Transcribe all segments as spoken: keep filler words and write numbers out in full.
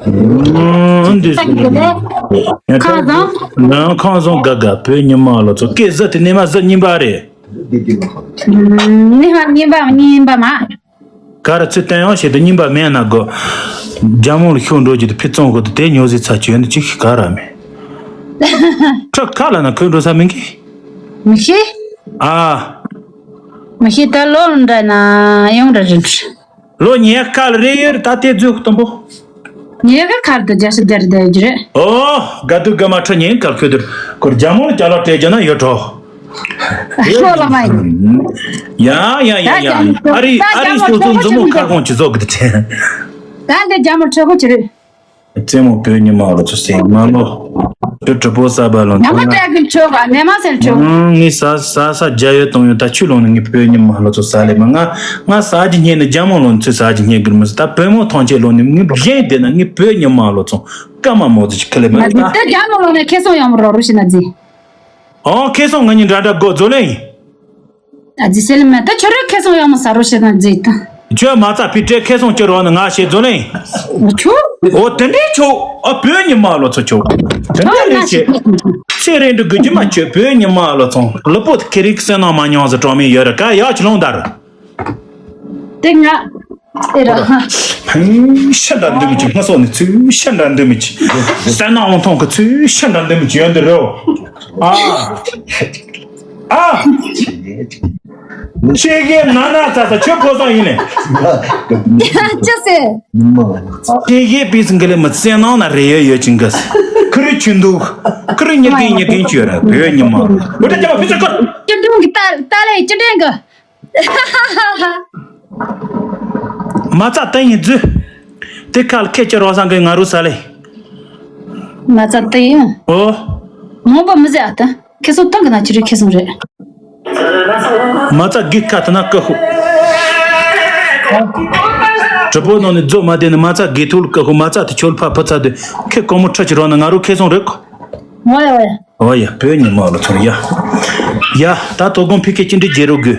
འདི་ཁ་བཟང་། ཁ་བཟང་དགའ་དགའ། བོད་ཉི་མ་ལོ་ཚོ་སྐད་གཟི་དེ་ནས་མ་གཟི་རྙིང་པ་རེད། ནས་མ་རྙིང་པ་རྙིང་པ་མ། ག་ར་ཚུར་བསྟན་ཡང་བྱེད་དུ་རྙིང་པ་མེད་ན་དགོ། རྒྱ་མོ་ལ་ཤོར་འགྲོ་རྒྱུ་དེ་ཕི་བཙོང་དགོ་དེ་དེ་ཉོ་ཟི་ཚ་བྱོས་ནི་ཅིག་ག་ར་མེད། ཁྲག་ཁ་ལ་ན་ཁོས་འགྲོ་ས་མིན་གི། མི་ཤེས། ཨ། མི་ཤེས་ད་ལོ་འདྲ་ན་ཡོང་འདྲ་རེད། ལོ་ཉེར་ཁ་ལ་རེ་ཡོད་ད་དེ་རྫུས་གཏོང་པོ། ཉེར་ཁ་ཁར་དུ་རྒྱ་ཤི་དར་དར་རྒྱུ་རེད། ཨོ། དགའ་སྡུག་དགའ་མ་ཁྲ་ཉེན་ཁར་ཁོས་དུར་ཁོར་རྒྱ་མོ་ལ་རྒྱ་ལག་སྤྲད་རྒྱ་ན་ཡོད་གྲོགས། ཤོ་ལ་མ་ཡིན། ཡ་ཡ་ཡ་ཡ། ཨ་རི་ཨ་རི་སོ་སོ་མཛུབ་མོ་ཁ་སྐོང་ཅི་ཟོག་གི་དེ་དྲན། ད་འདི་རྒྱ་མོ་ཁྲོ་གོ་ཅི་རེད། རྩེད་མོ་བོད་ཉི་མ་ལོ་ཚོ་སེང་མ་ལོ། ཁྱོད་གྲི་པོ་ས་བ་ལོ་ཉི་མ་ཚོ་ཡ། ཀྲེག་གི་ཁྲོ་ག་ནས་མ་སེར་ཁྲོ། ངས་ས་ས་ས་རྒྱ་ཡོད་གཏོང་ཡོད་ད་ཆུ་ལོང་ནས་ངས་བོད་ཉི་མ་ལོ་ཚོ་ས་ལེ་མ་ང་ང་ས་ཀྱི་སྙེ་ནས་རྒྱ་མོ་ལོ་ཚོས་ས་ཀྱི་སྙེ་གིར་མི་ས་ད་བོད་མོ་ཐང་ཆེ་ལོ་ནས་ངས་གཞན་དེ་ན་ངས་བོད་ཉི་མ་ལོ་ཚོ་སྐར་མ་མོ་ཚོ་ཁ་ལེ་མ་ད་རྒྱ་མོ་ལོ་ནས་ཁེ་སོང་ཡོང་རོ་རུ་ཤི་ན་ཛི། ཨོ་ཁེ་སོང་ང་ཉིན་འདྲ་འདྲ་གོ་ཛོ་ལེ་ཡིན། ཨ་ཙི་སེ་ལེ་མེ་ད་ཁྱོད་རང་ཁེ་སང་ཡང་མ་ཟ་རོ་བྱེད་དང་རྫིག་དང་། ཁྱོད་མ་རྩ་ཕི་སྤྲད་ཁེ་སང་ཁྱོད་རང་ནི་ང་ཞེས་རྫོ་ལེན། ཁྱོད། འོ་དེ་འདྲའི་ཁྱོད་ཨ་བོད་ཉི་མ་ལོ་ཚོ་ཁྱོད། དེ་འདྲ་རེད་ཆེ། ཚེ་རིང་འདྲ་དགོས་ཀྱི་མ་ཁྱོད་བོད་ཉི་མ་ལོ་ཚོང་ལུ་པོ་ཁེ་རིག་སེ་ནང་མ་མྱོང་ཟེར་གྲོགས་མི་ཡོད་ར་ཀ་ཡག་ཆུ་ལོང་དར། དེ་ང་ཨེ་ར། ཧང་ཤ་འདྲ་འདི་མི་ཁྱོད་སྔ་སོགས་ནི་ཚུལ་ཤ་འདྲ་འདི་མི་ཁྱོད། སེ་ནང་འོང་ཐོང་གི་ཚུལ་ཤ་འདྲ་འདི་མི་ཁྱོད་ཡོད་འདི་རོ། ཨ། ཨ། ཁྱེད་ཀྱིས་ང་ན་ཚ་ཚ་ཁྱོད་ཕོ་བཟང་ཡིན་ནས། ཅི་ཟེར། ཁྱེད་ཀྱིས་པི་སིང་གི་ལས་མི་བསད་ནང་ན་རེ་ཡོད་ཡོད་ཅིང་གི། ཁུ་རུ་ཆུ་འདུག་ཁུ་རུ་ཉི་གིན་ཉི་གིན་ཁྱོད་ར་བོད་ཉི་མ། བོད་ཀྱི་རྒྱལ་བ་ཕི་སིང་ཁུ། སྐྱིད་སྡུག་གི་ཏ་ཏ་ལའི་སྐྱིད་སྡུག་གི། མ་རྩ་ཏན་ཡིན་རྫུ། དེ་ཁ་ལ་ཁད་ཀྱི་རོགས་སང་གི་ང་རུ་ས་ལེ། མ་རྩ་ཏན་ཡིན། ཨོ། མང་པོ་མི་ཟེར་ཨ་ཏ། ཁེ་སོང་ཏང་གི་ན་ཅི་རིགས་ཁེ་སོང་རེད། མ་རྩ་གི་ཁ་ཐ་ན་ཀ་ཧུ། གྲི་པོ་ནང་ནས་རྫོ་མ་དེ་ནི་མ་རྩ་གི་ཐུག་ལ་ཀ་ཧུ་མ་རྩ་དེ་ཆོལ་ཕ་ཕུ་ཚ་དེ་ཁེ་ཀོ་མོ་ཁྲ་ཅི་རོགས་ན་ང་རུ་ཁེ་སོང་རེད་ཀོ། ཝ་ཡ་ཝ་ཡ། ཨོ་ཡ་བོད་ཉི་མ་ལོ་ཚོར་ཡ། ཡ་ད་དོ་དགོང་ཕི་ཁེ་ཅི་འདྲི་རྒྱལ་རོགས་དགོས།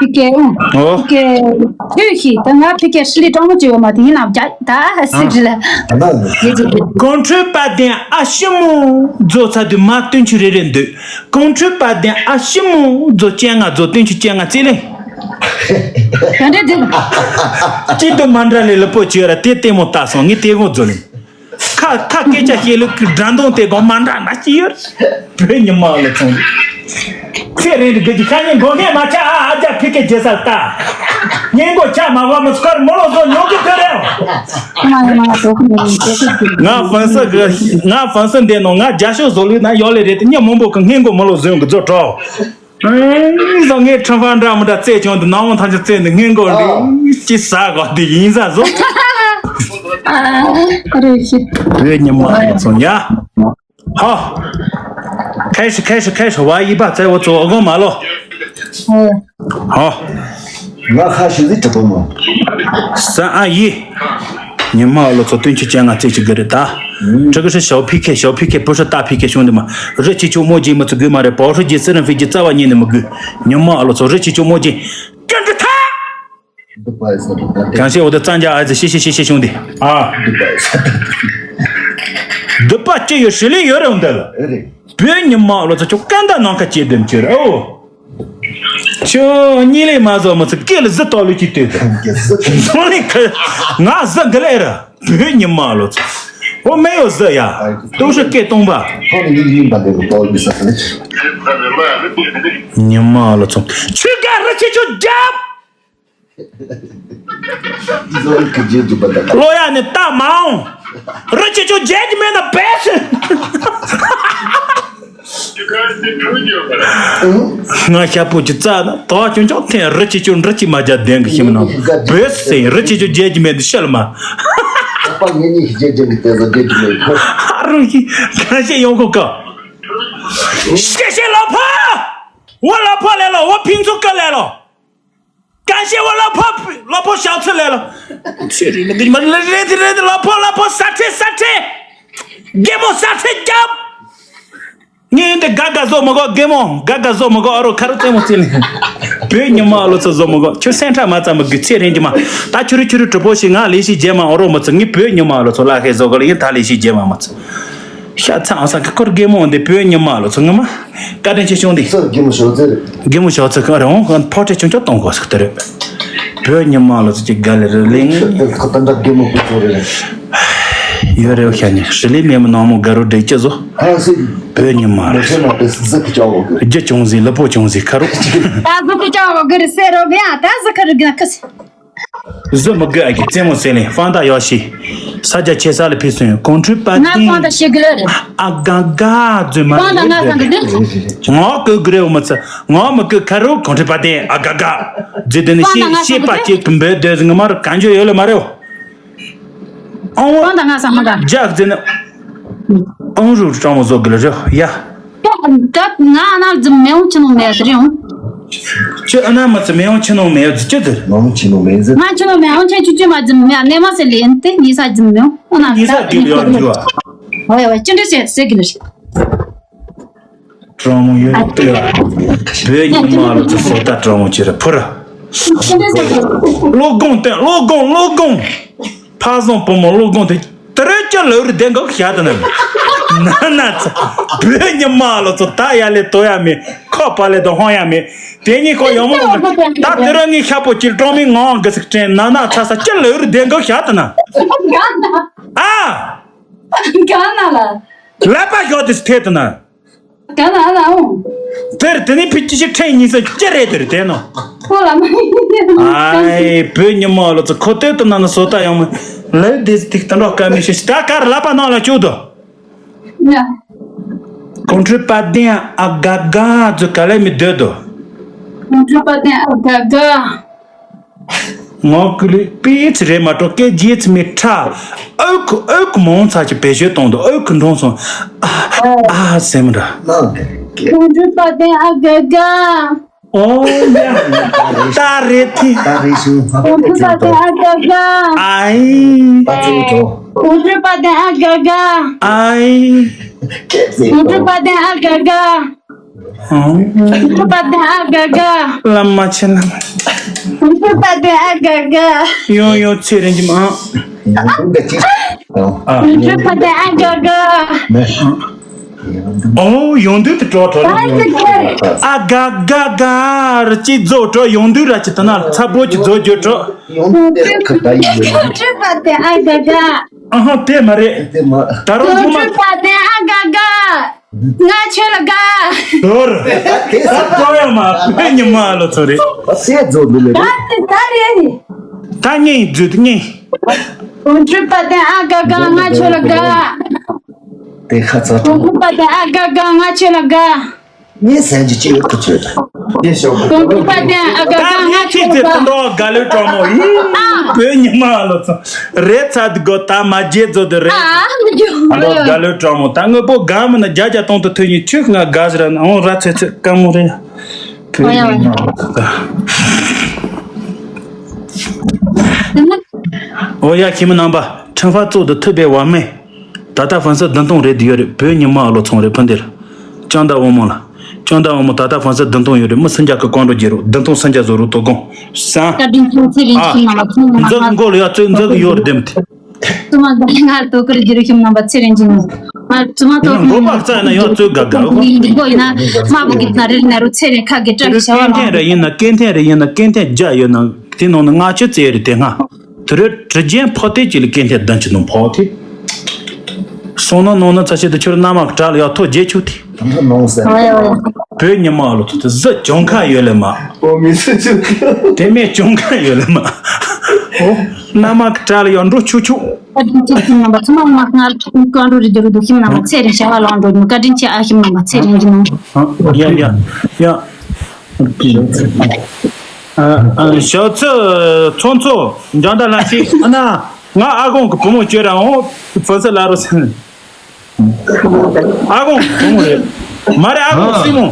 ཕི་ཁེ་ཨུ། ཨོ། ཕི་ཁེ་ཐུག་ཤི་ད་ང་ཕི་ཁེ་ཧྲི་ལི་ཀྲོང་མོ་ཅི་ཡོད་མ་དེ་ཡིན་ནམ་རྒྱ་ད་སི་ཇི་ལ། ཡེ་ཇི་ཇི། གོང་ཁྲོས་པ་དན་ཨ་ཤི་མོ་རྫོ་ཚ་དུས་མ་བསྟུན་ཆུ་རེ་རེ་འདུག་གོང་ཁྲོས་པ་དན་ཨ་ཤི་མོ་རྫོ་སྤྱན་ང་རྫོ་བསྟུན་ཆུ་སྤྱན་ང་རྩེ་ལེ། ད་འདྲ་དེ། ཅི་དུ་མ་འདྲ་ལེ་ལ་པོ་ཅི་ཡོད་ར་དེ་ལྟད་མོ་ལྟ་སོང་ངས་དེ་དགོང་རྫོ་ལེ། ཁ་ཁ་སྐད་ཆ་བཤད་ལུགས་ཀྱི་དགྲ་འདོང་དེ་གོང་མ་འདྲ་ན་ཅི་ཡོད། བོད་ཉི་མ་ལ་ཚོང་། ཚེ་རིང་དུ་དགེ་རྒྱུ་ཁ་ཉིན་མགོ་ངན་མ་ཆག་ཨ་ཨ་ཅག་ཕི་ཁེ་རྗེ་ས་ལྟ། ཉིན་མགོ་ཆག་མ་བ་མི་སྐར་མོ་ལོ་བཟོ་ཉོ་གི་ཐོད་རེད། ང་ཧྥན་སི་གི་ང་ཧྥན་སི་འདས་ནོ་ང་རྒྱ་ཤོག་བཟོ་ལུགས་ན་ཡོག་ལེ་རེད་དེ་ཉིན་མང་པོ་གི་སྔས་མགོ་མི་ལོ་བཟོས་གི་རྫོ་གྲོགས། ཨེ་ཟོ་ངའི་ཁྲི་ཕ་འདྲ་མི་འདྲ་རྩེ་ཆུང་དུ་ནང་མོ་ཐང་ཆ་རྩེ་འདི་སྔས་མགོ་འདི་ཅི་ཟ་གོ་འདི་ཡིན་ཟ་བཟོ། ཨ་རེ་ཤི། བོད་ཉི་མ་ཡིན་སོང་ཡ། ཧོ། ཁེ་ཤི་ཁེ་ཤི་ཁེ་ཤི་བ་ཡི་པ་ཙེ་བོ་ཙོ་གོ་མ་ལོ། ཧོ། ང་ཁ་ཤི་ཟི་གྲི་པོ་མོ། ས་ཨ་ཡི། ཉི་མ་ཨ་ལོ་ཚོ་བསྟུན་ཆུ་ཅན་ང་རྩེ་ཆུ་དགོས་རེད་ད། ཁྲི་གི་ཧྲི་ཞའོ་ཕི་ཁེ་ཞའོ་ཕི་ཁེ་པུ་ཧྲི་ཏ་ཕི་ཁེ་ཤོང་དུ་མ། རི་ཆི་ཆུ་མོ་ཇི་མི་ཚུ་དགོས་མ་རེད་པའོ་ཧྲི་ཇི་སི་རན་ཕི་ཇི་རྩ་བ་ཉིད་ནས་མི་དགོས། ཉི་མ་ཨ་ལོ་ཚོ་རི་ཆི་ཆུ་མོ་ཇི། ཀྱང་གི་ཐ། གང་ཤེས་འོ་དེ་གཙང་རྒྱ་ཨ་ཙི་ཤི་ཤི་ཤི་ཤི་ཤོང་དུ། ཨ། སྡུག་པ་ཅི་ཡོད་ཧྲི་ལི་ཡོད་རེད་འོ་འདི་ལ། བོད་ཉི་མ་ཨ་ལོ་ཚོ་ཁྱོད་སྐད་འདའ་ནང་ཁ་ཅེ་དེམ་ཁྱོད་རེད་ཨོ། ཁྱོད་གཉིད་ལས་མ་བཟོད་མི་ཚེ་སྐད་ལ་གཟི་ཏོག་ལུས་ཀྱི་དུས། ཚོང་ལས་ཁ་ང་གཟི་འདི་ལས་ར་བོད་ཉི་མ་ལོ་ཚོ། འོ་མེ་ཡོ་གཟི་ཡ། ཏུ་ཧྲི་སྐད་གཏོང་པ། ཉི་མ་ལོ་ཚོ། ཆུ་ག་རི་ཆེ་ཆུ་རྒྱབ། ལོ་ཡ་ནི་ལྟ་མ་འོང་། རི་ཆེ་ཆུ་རྒྱལ་གྱི་མེད་ན་བས། ང་ཤ་པོ་ཅི་རྩ་ན་དོ་ཅུང་ཅུང་ཐེན་རི་ཆེ་ཆུ་འབྲི་ཅི་མ་རྒྱ་ལྡན་གི་ཤིམ་ན་བོད་སེ་རི་ཆེ་ཆུ་རྒྱལ་གྱི་མེད་འདི་ཤལ་མ། ཨ་ཕ་ངེད་གཉིས་ཤི་རྒྱལ་གྱི་མེད་དེ་ཟ་རྒྱལ་གྱི་མེད་ཁོ། ཨ་རུ་ཤི་ག་ཤེ་ཡོང་གོ་ཀ་ཤེ་ཤེ་ལོ་ཕ། འོ་ལོ་ཕ་ལེ་ལོ་འོ་ཕིན་ཚུ་ཀ་ལེ་ལོ། ག་ཤེ་འོ་ལོ་ཕ་ལོ་ཕ་ཤའོ་ཚུ་ལེ་ལོ། ཚེ་རིང་ནི་མ་ལེ་རེད་རེད་ལོ་ཕ་ལོ་ཕ་ས་ཁྲེ་ས་ཁྲེ། རྒྱལ་མོ་ས་ཁྲེ་རྒྱབ། ངས་འདི་དགའ་དགའ་བཟོ་མི་དགོས། རྒན་མོ་དགའ་དགའ་བཟོ་མི་དགོས། ཨ་རོ་ཁ་རུ་རྩེད་མོ་རྩེ་ལེ། བོད་ཉི་མ་ལོ་ཚོ་བཟོ་མི་དགོས། ཁྱོད་སེམས་ཁྲལ་མ་རྩ་མི་དགོས། ཚེ་རིང་གི་མ། ད་ཁྱོད་རི་ཁྱོད་རི་གྲོགས་པོ་ཞིག་ང་ལས་ཤིག་རྗེས་མ་ཨོ་རོ་མི་ཚོ། ངས་བོད་ཉི་མ་ལོ་ཚོ་ལ་ཧེ་བཟོ་དགོས་ལ་ཡིན། ད་ལས་ཤིག་རྗེས་མ་མི་ཚོ། ཤ་ཚ་ཨ་ས་ཁ་ཁོར་རྒན་མོ་འདི་བོད་ཉི་མ་ལོ་ཚོ་ངོ་མ། བཀའ་དྲིན་ཆེ་ཆུང་འདི། ས་རྒན་མོ་ཞོག་ཚེ་རེད། རྒན་མོ་ཞོག་ཚེ་ཁ་རེད། འོང་ཕོ་ཁྲེ་ཆུང་ཆུང་གཏོང་དགོས་ཟེར་གི་དེ་རེད། བོད་ཉི་མ་ལོ་ཚོ་ཅིག་དགའ་ལེ་རེད་ལེ། ཁྱོད་ད་ལྟ་རྒན་མོ་བུ་ཚོ་རེད། ཡོད་རེད། ཤ་ཉེ་ཧྲི་ལི་ནེ་མ་ནང་མོ་དགའ་རོ་འདྲེ་སྐྱེ་བཟོ། ཧ་སི། བོད་ཉི་མ་རེད། ཁྱོད་ན་དེ་ཟི་ཁི་ཅག་འོ་གི། རྒྱུ་ཅུང་ཟིག་ལུ་པོ་ཅུང་ཟིག་ཁ་རོག་ད་ཟི་ཁི་ཅག་འོ་གི་རེད་ཟེར་རོ་གི་ཡ། ད་ཟི་ཁི་རི་གི་ན་ཁི་སི། ཟི་མི་དགོས། ཨ་གི་རྩེད་མོ་རྩེ་ལེ། ཧྥང་ཏ་ཡོ་ཤི། ས་རྒྱ་ཆེ་ས་ལ་ཕེབས་སོང་། གོང་ཁྲུས་པ་ང་ཏིང་ཧྥང་ཏ་ཤེས་གི་རེད། ཨ་དགའ་དགའ་ཛུ་མ་ཧྥང་ཏ་ང་ཧྥང་ཏ་འདི། ང་གི་གི་རེ་འོ་མི་ཚ། ང་མི་གི་ཁ་རུ་གོང་ཁྲུས་པ་ཏིང་ཨ་དགའ་དགའ་ཛུ། དེ་ནི་ཧྥང་ཏ་ཤེས་ང་ཤེས་པ་ཧྥང་ཏ་ཅིག་གི་འབོད་དེ་ང་མ་རུ་གང་བྱོ་ཡོད་ལ་མ་རེད། ཨང་ཧྥང་ཏ་ང་ཧྥང་ཏ། རྒྱག་ཟེར་ན། ཨང་རུ་སྤྲང་མོ་བཟོ་གི་ལ་རེད་ཡ། ད་ད་ང་ཨ་ན་རྫི་མེ་འོང་ཆི་ནོ་མེ་ཟེར་ཡོང་། ཁྱོད་ཨ་ན་མ་ཚི་མེ་འོང་ཆི་ནོ་མེ་ཟེར་ཅི་ཟེར། མ་འོང་ཆི་ནོ་མེ་ཟེར། ང་ཆི་ནོ་མེ་འོང་ཆེ་ཆུ་ཆུ་མ་རྫི་མེ་ཨ་ནེ་མ་ཟེར་ལེ་ཨན་ཏེ་ཉི་ས་རྫི་མེ་འོང་ཨ་ན། ཉི་ས་རྒྱུ་ཡོང་རྒྱུ་བ། ཝེ་ཝེ་ཅི་འདྲ་ཟེར་ཟེར་གི་ལ་རེད། སྤྲང་མོ་ཡོད་ལྟོས། བོད་ཉི་མ་ལོ་ཚོ་སོ་ད་སྤྲང་མོ་ཅི་རེད་ཕུ་ར། ཅི་འདྲ་ཟེར་གི་ལ་རེད། བློ་དགོངས་བསྟན། བློ་དགོངས། བློ་དགོངས། ཕ་བཟང་བུ་མོ་བློ་དགོངས་དེ། དེ་རེད་ཀྱང་ལེའུ་རུ་བསྡད་འགག་བྱ་དེ་ན། ན་ན་ཚ། བོད་ཉི་མ་ལོ་ཚོ་ད་ཡ་ལེ་དོ་ཡ་མེད། ཁོ་པ་ལེ་དོ་ཧོང་ཡ་མེད། དེ་གཉིས་ཁོ་ཡོང་མོ་ད་དེ་ར་ངའི་ཤ་པོ་ཅིལ་གྲོང་མི་ངང་གི་སིག་ཕྲན་ན་ན་ཚ་ས་ཀྱི་ལེའུ་རུ་བསྡད་འགག་བྱ་དེ་ན། ཨ། ག་ན་ལ། ལ་པ་ཞོ་དེ་སི་ཐེ་དེ་ན། ག་ན་ཨ་ལ་འོང་། དེར་དེ་ནི་ཕི་ཅི་ཞིག་ཕྲན་གཉིས་སུ་ཅི་རེད་དེར་དེ་ནོ། ཁོ་ལ་མ་ཡིན། ཨའི་བོད་ཉི་མ་ལོ་ཚོ་ཁོ་ལྟོས་དུ་ན་ན་སོ་ད་ཡང་མི་ལེ་དེ་ཏིག་ཏན་རོགས་ཀ་མི་ཤེས་ཤི་ད་ཀར་ལ་པ་ནང་ལ་བཅུག་དོ། ཡ། གོང་ཁྲུས་པ་དན་ཨ་དགའ་དགའ་ཛུ་ག་ལེ་མི་སྡོད་དོ། གོང་ཁྲུས་པ་དན་ཨ་དགའ་དགའ། ངོ་ཀུ་ལི་པི་ཚི་རེ་མ་ཏོ་སྐད་རྗེས་ཚི་མི་ཁྲ། ཨོ་ཁུ་ཨོ་ཁུ་མོང་ཚ་ཅི་བེད་སྤྱོད་གཏོང་དུ་ཨོ་ཁུ་འགྲོང་སོང་། ཨ་ཨ་སེམས་ར། ཁོང་ཁྲོ་པ་དེ་ཨ་ག་ག་ཨོ་ཡ། ད་རེད་ཐི། ད་རེད་ཤུ། ཁོང་ཁྲོ་པ་དེ་ཨ་ག་ག་ཨའི། པ་ཚུ་འགྲོ། ཁོང་ཁྲོ་པ་དེ་ཨ་ག་ག་ཨའི། ཁོང་ཁྲོ་པ་དེ་ཨ་ག་ག་ཨང་། ཁོང་ཁྲོ་པ་དེ་ཨ་ག་ག་བླ་མ་ཆེ་ན། ཁོང་ཁྲོ་པ་དེ་ཨ་ག་ག་ཡོང་ཡོང་ཚེ་རིང་གི་མ། ཨ། ཁོང་ཁྲོ་པ་དེ་ཨ་ག་ག་ཨོ་ཡོང་དུས་དུ་གྲོགས་གྲོགས། ཨ་ག་ག་ག་ར་ཅི་རྫོགས་གྲོགས་ཡོང་དུས་ར་ཅི་ད་ན་ཚ་པོ་ཅི་རྫོགས་རྒྱུ་གྲོགས། ཁོང་ཁྲོ་པ་དེ་ཨ་ག་ག་ཨ་ཧ་དེ་མ་རེད། ད་རུང་ཁོང་ཁྲོ་པ་དེ་ཨ་ག་ག་ང་ཁྱོད་ལ་དགའ། དོར། ད་དོ་ཡ་མ་བོད་ཉི་མ་ལོ་ཚོ་རེད། སེ་རྫོགས་འདུག་ལེ། ད་དེ་ད་རེད། ད་ངས་རྫུས་ངས། གོང་ཁྲོ་པ་དེ་ཨ་ག་ག་ང་ཁྱོད་ལ་དགའ། དེ་ཁ་ཚ་གོང་ཁྲོ་པ་དེ་ཨ་ག་ག་ང་ཁྱོད་ལ་དགའ། ངས་སེམས་ཀྱི་ཅི་ཡོད་ཁུ་ཚོད་དང་། གོང་ཁྲོ་པ་དེ་ཨ་ག་ག་ང་ཁྱོད་ལ་དགའ། ཏི་ཏི་ཏི་འདོ་དགའ་ལོས་གྲོགས་མོ་ཡིན། བོད་ཉི་མ་ལོ་ཚོ་རེད་ཚ་དི་གོ་ད་མ་རྗེས་ཚོ་དི་རེད། ཨ་མི་རྒྱུ་ཨ་ལོ་དགའ་ལོས་གྲོགས་མོ་ད་དངོས་པོ་གང་མིན་ན་བརྒྱ་བརྒྱ་སྟོང་དུ་ཐོས་ཉིན་ཁྱོད་ང་དགའ་ཟེར་ན་འོང་ར་ཚེ་ཚེ་དཀའ་མོ་རེད། བོད་ཉི་མ་ལོ་ཚོ་ད། ཨོ་ཡ་ཁྱིམ་རྣམ་པ་ཁྲིམས་ཧྥ་གཙོ་དུ་ཐུབ་པའི་བ་མེ། ད་ལྟ་ཧྥན་སི་བདུན་སྟོང་རེད་དུ་ཡོད་རེད། བོད་ཉི་མ་ཨ་ལོ་ཚོང་རེད་ཕུ་འདིར། ཅང་ད་འོ་མོ་ལ། ཅང་ད་འོ་མོ་ད་ལྟ་ཧྥན་སི་བདུན་སྟོང་ཡོད་རེད། མི་སུམ་བརྒྱ་གི་ཀོང་འགྲོ་རྒྱུ་རུ་བདུན་སྟོང་སུམ་བརྒྱ་བཟོ་རུ་དོ་དགོང་། སང་། བཀའ་དྲིན་ཆེ་ཚེ་རིང་ཨ། ཁྱིམ་ནང་ལ་ཚོང་མ་འཛུགས་མགོ་ལ་ཡ་ཚོད་འཛུགས་ཡོད་རེད་དེམ་དེ། བཙུན་མ་ད་ང་ལ་དོ་ཁུར་རྒྱུ་རུ་ཁྱིམ་ནང་པ་ཚེ་རིང་གྱི་ནང་། ང་བཙུན་མ་དོ་ཁུར་མགོ་པ་རྩ་ན་ཡ་ཚོད་དགའ་དགའ་གོ། འདི་གོ་ཡིན་ན་དམའ་བོ་གི་ན་རེ་ན་རུ་ཚེ་རིང་ཁ་གི་སྐྲ་གི་ཤ་བ་ལང་། སྐད་འཐེན་རེ་ཡིན་ན་སྐད་འཐེན་རེ་ཡིན་ན་སྐད་འཐེན་བརྒྱ་ཡོད་ན་དེ་ནང་ནས་ལྔ་བཅུ་ཙམ་རེད་དེ་ང་། དེ་རུ་དྲི་རྒྱན་ཕོག་ཐེ་གཅིག་ལ་སྐད་འཐེན་བདུན་ཅུ་དང་ཕོག་ཐེ། སོང་ན་ནང་ན་ཚ་ཤེད་དུ་ཁྱོད་མནའ་མ་གྲགས་ལ་ཡག་ཐོག་རྗེས་ཆུ་ཐེ། ད་ནང་ཟེར། ཨོ་ཡ་ཨོ་ཡ། བོད་ཉི་མ་ཨ་ལོ་ཚོ་དེ་གཟི་གྱོང་ཁ་ཡོད་ལེ་མ། ཨོ་མི་ཚེ་ཆུ། དེ་མེད་གྱོང་ཁ་ཡོད་ལེ་མ། ཨོ། མནའ་མ་གྲགས་ལ་ཡག་འགྲོ་ཆུ་ཆུ། བཀའ་དྲིན་ཆེ་ཁྱིམ་རྣམ་པ་ཚང་མ་མ་སྔར་བཀའ་འགྲོ་རི་རྒྱུ་རུ་དུ་ཁྱིམ་རྣམ་པ་ཚེ་རིང་བྱ་བ་ལང་འགྲོ་མི་བཀའ་དྲིན་ཆེ་ཨ་ཁྱིམ་རྣམ་པ་ཚེ་རིང་གྱི་ནང་། ཡ་ཡ་ཡ། ཞོགས་ཚོད་ཚོང་ཚོ་འཇང་ད་ལ་ཤི་ཨ་ན་ང་ཨ་ཁོང་གི་བུ་མོ་བཅོས་ར་འོང་ཕོ་ས་ལ་རོ་སེ་ཨ་ཁོང་བུ་མོ་རེད་མ་རེད་ཨ་ཁོང་སྲིང་མོ་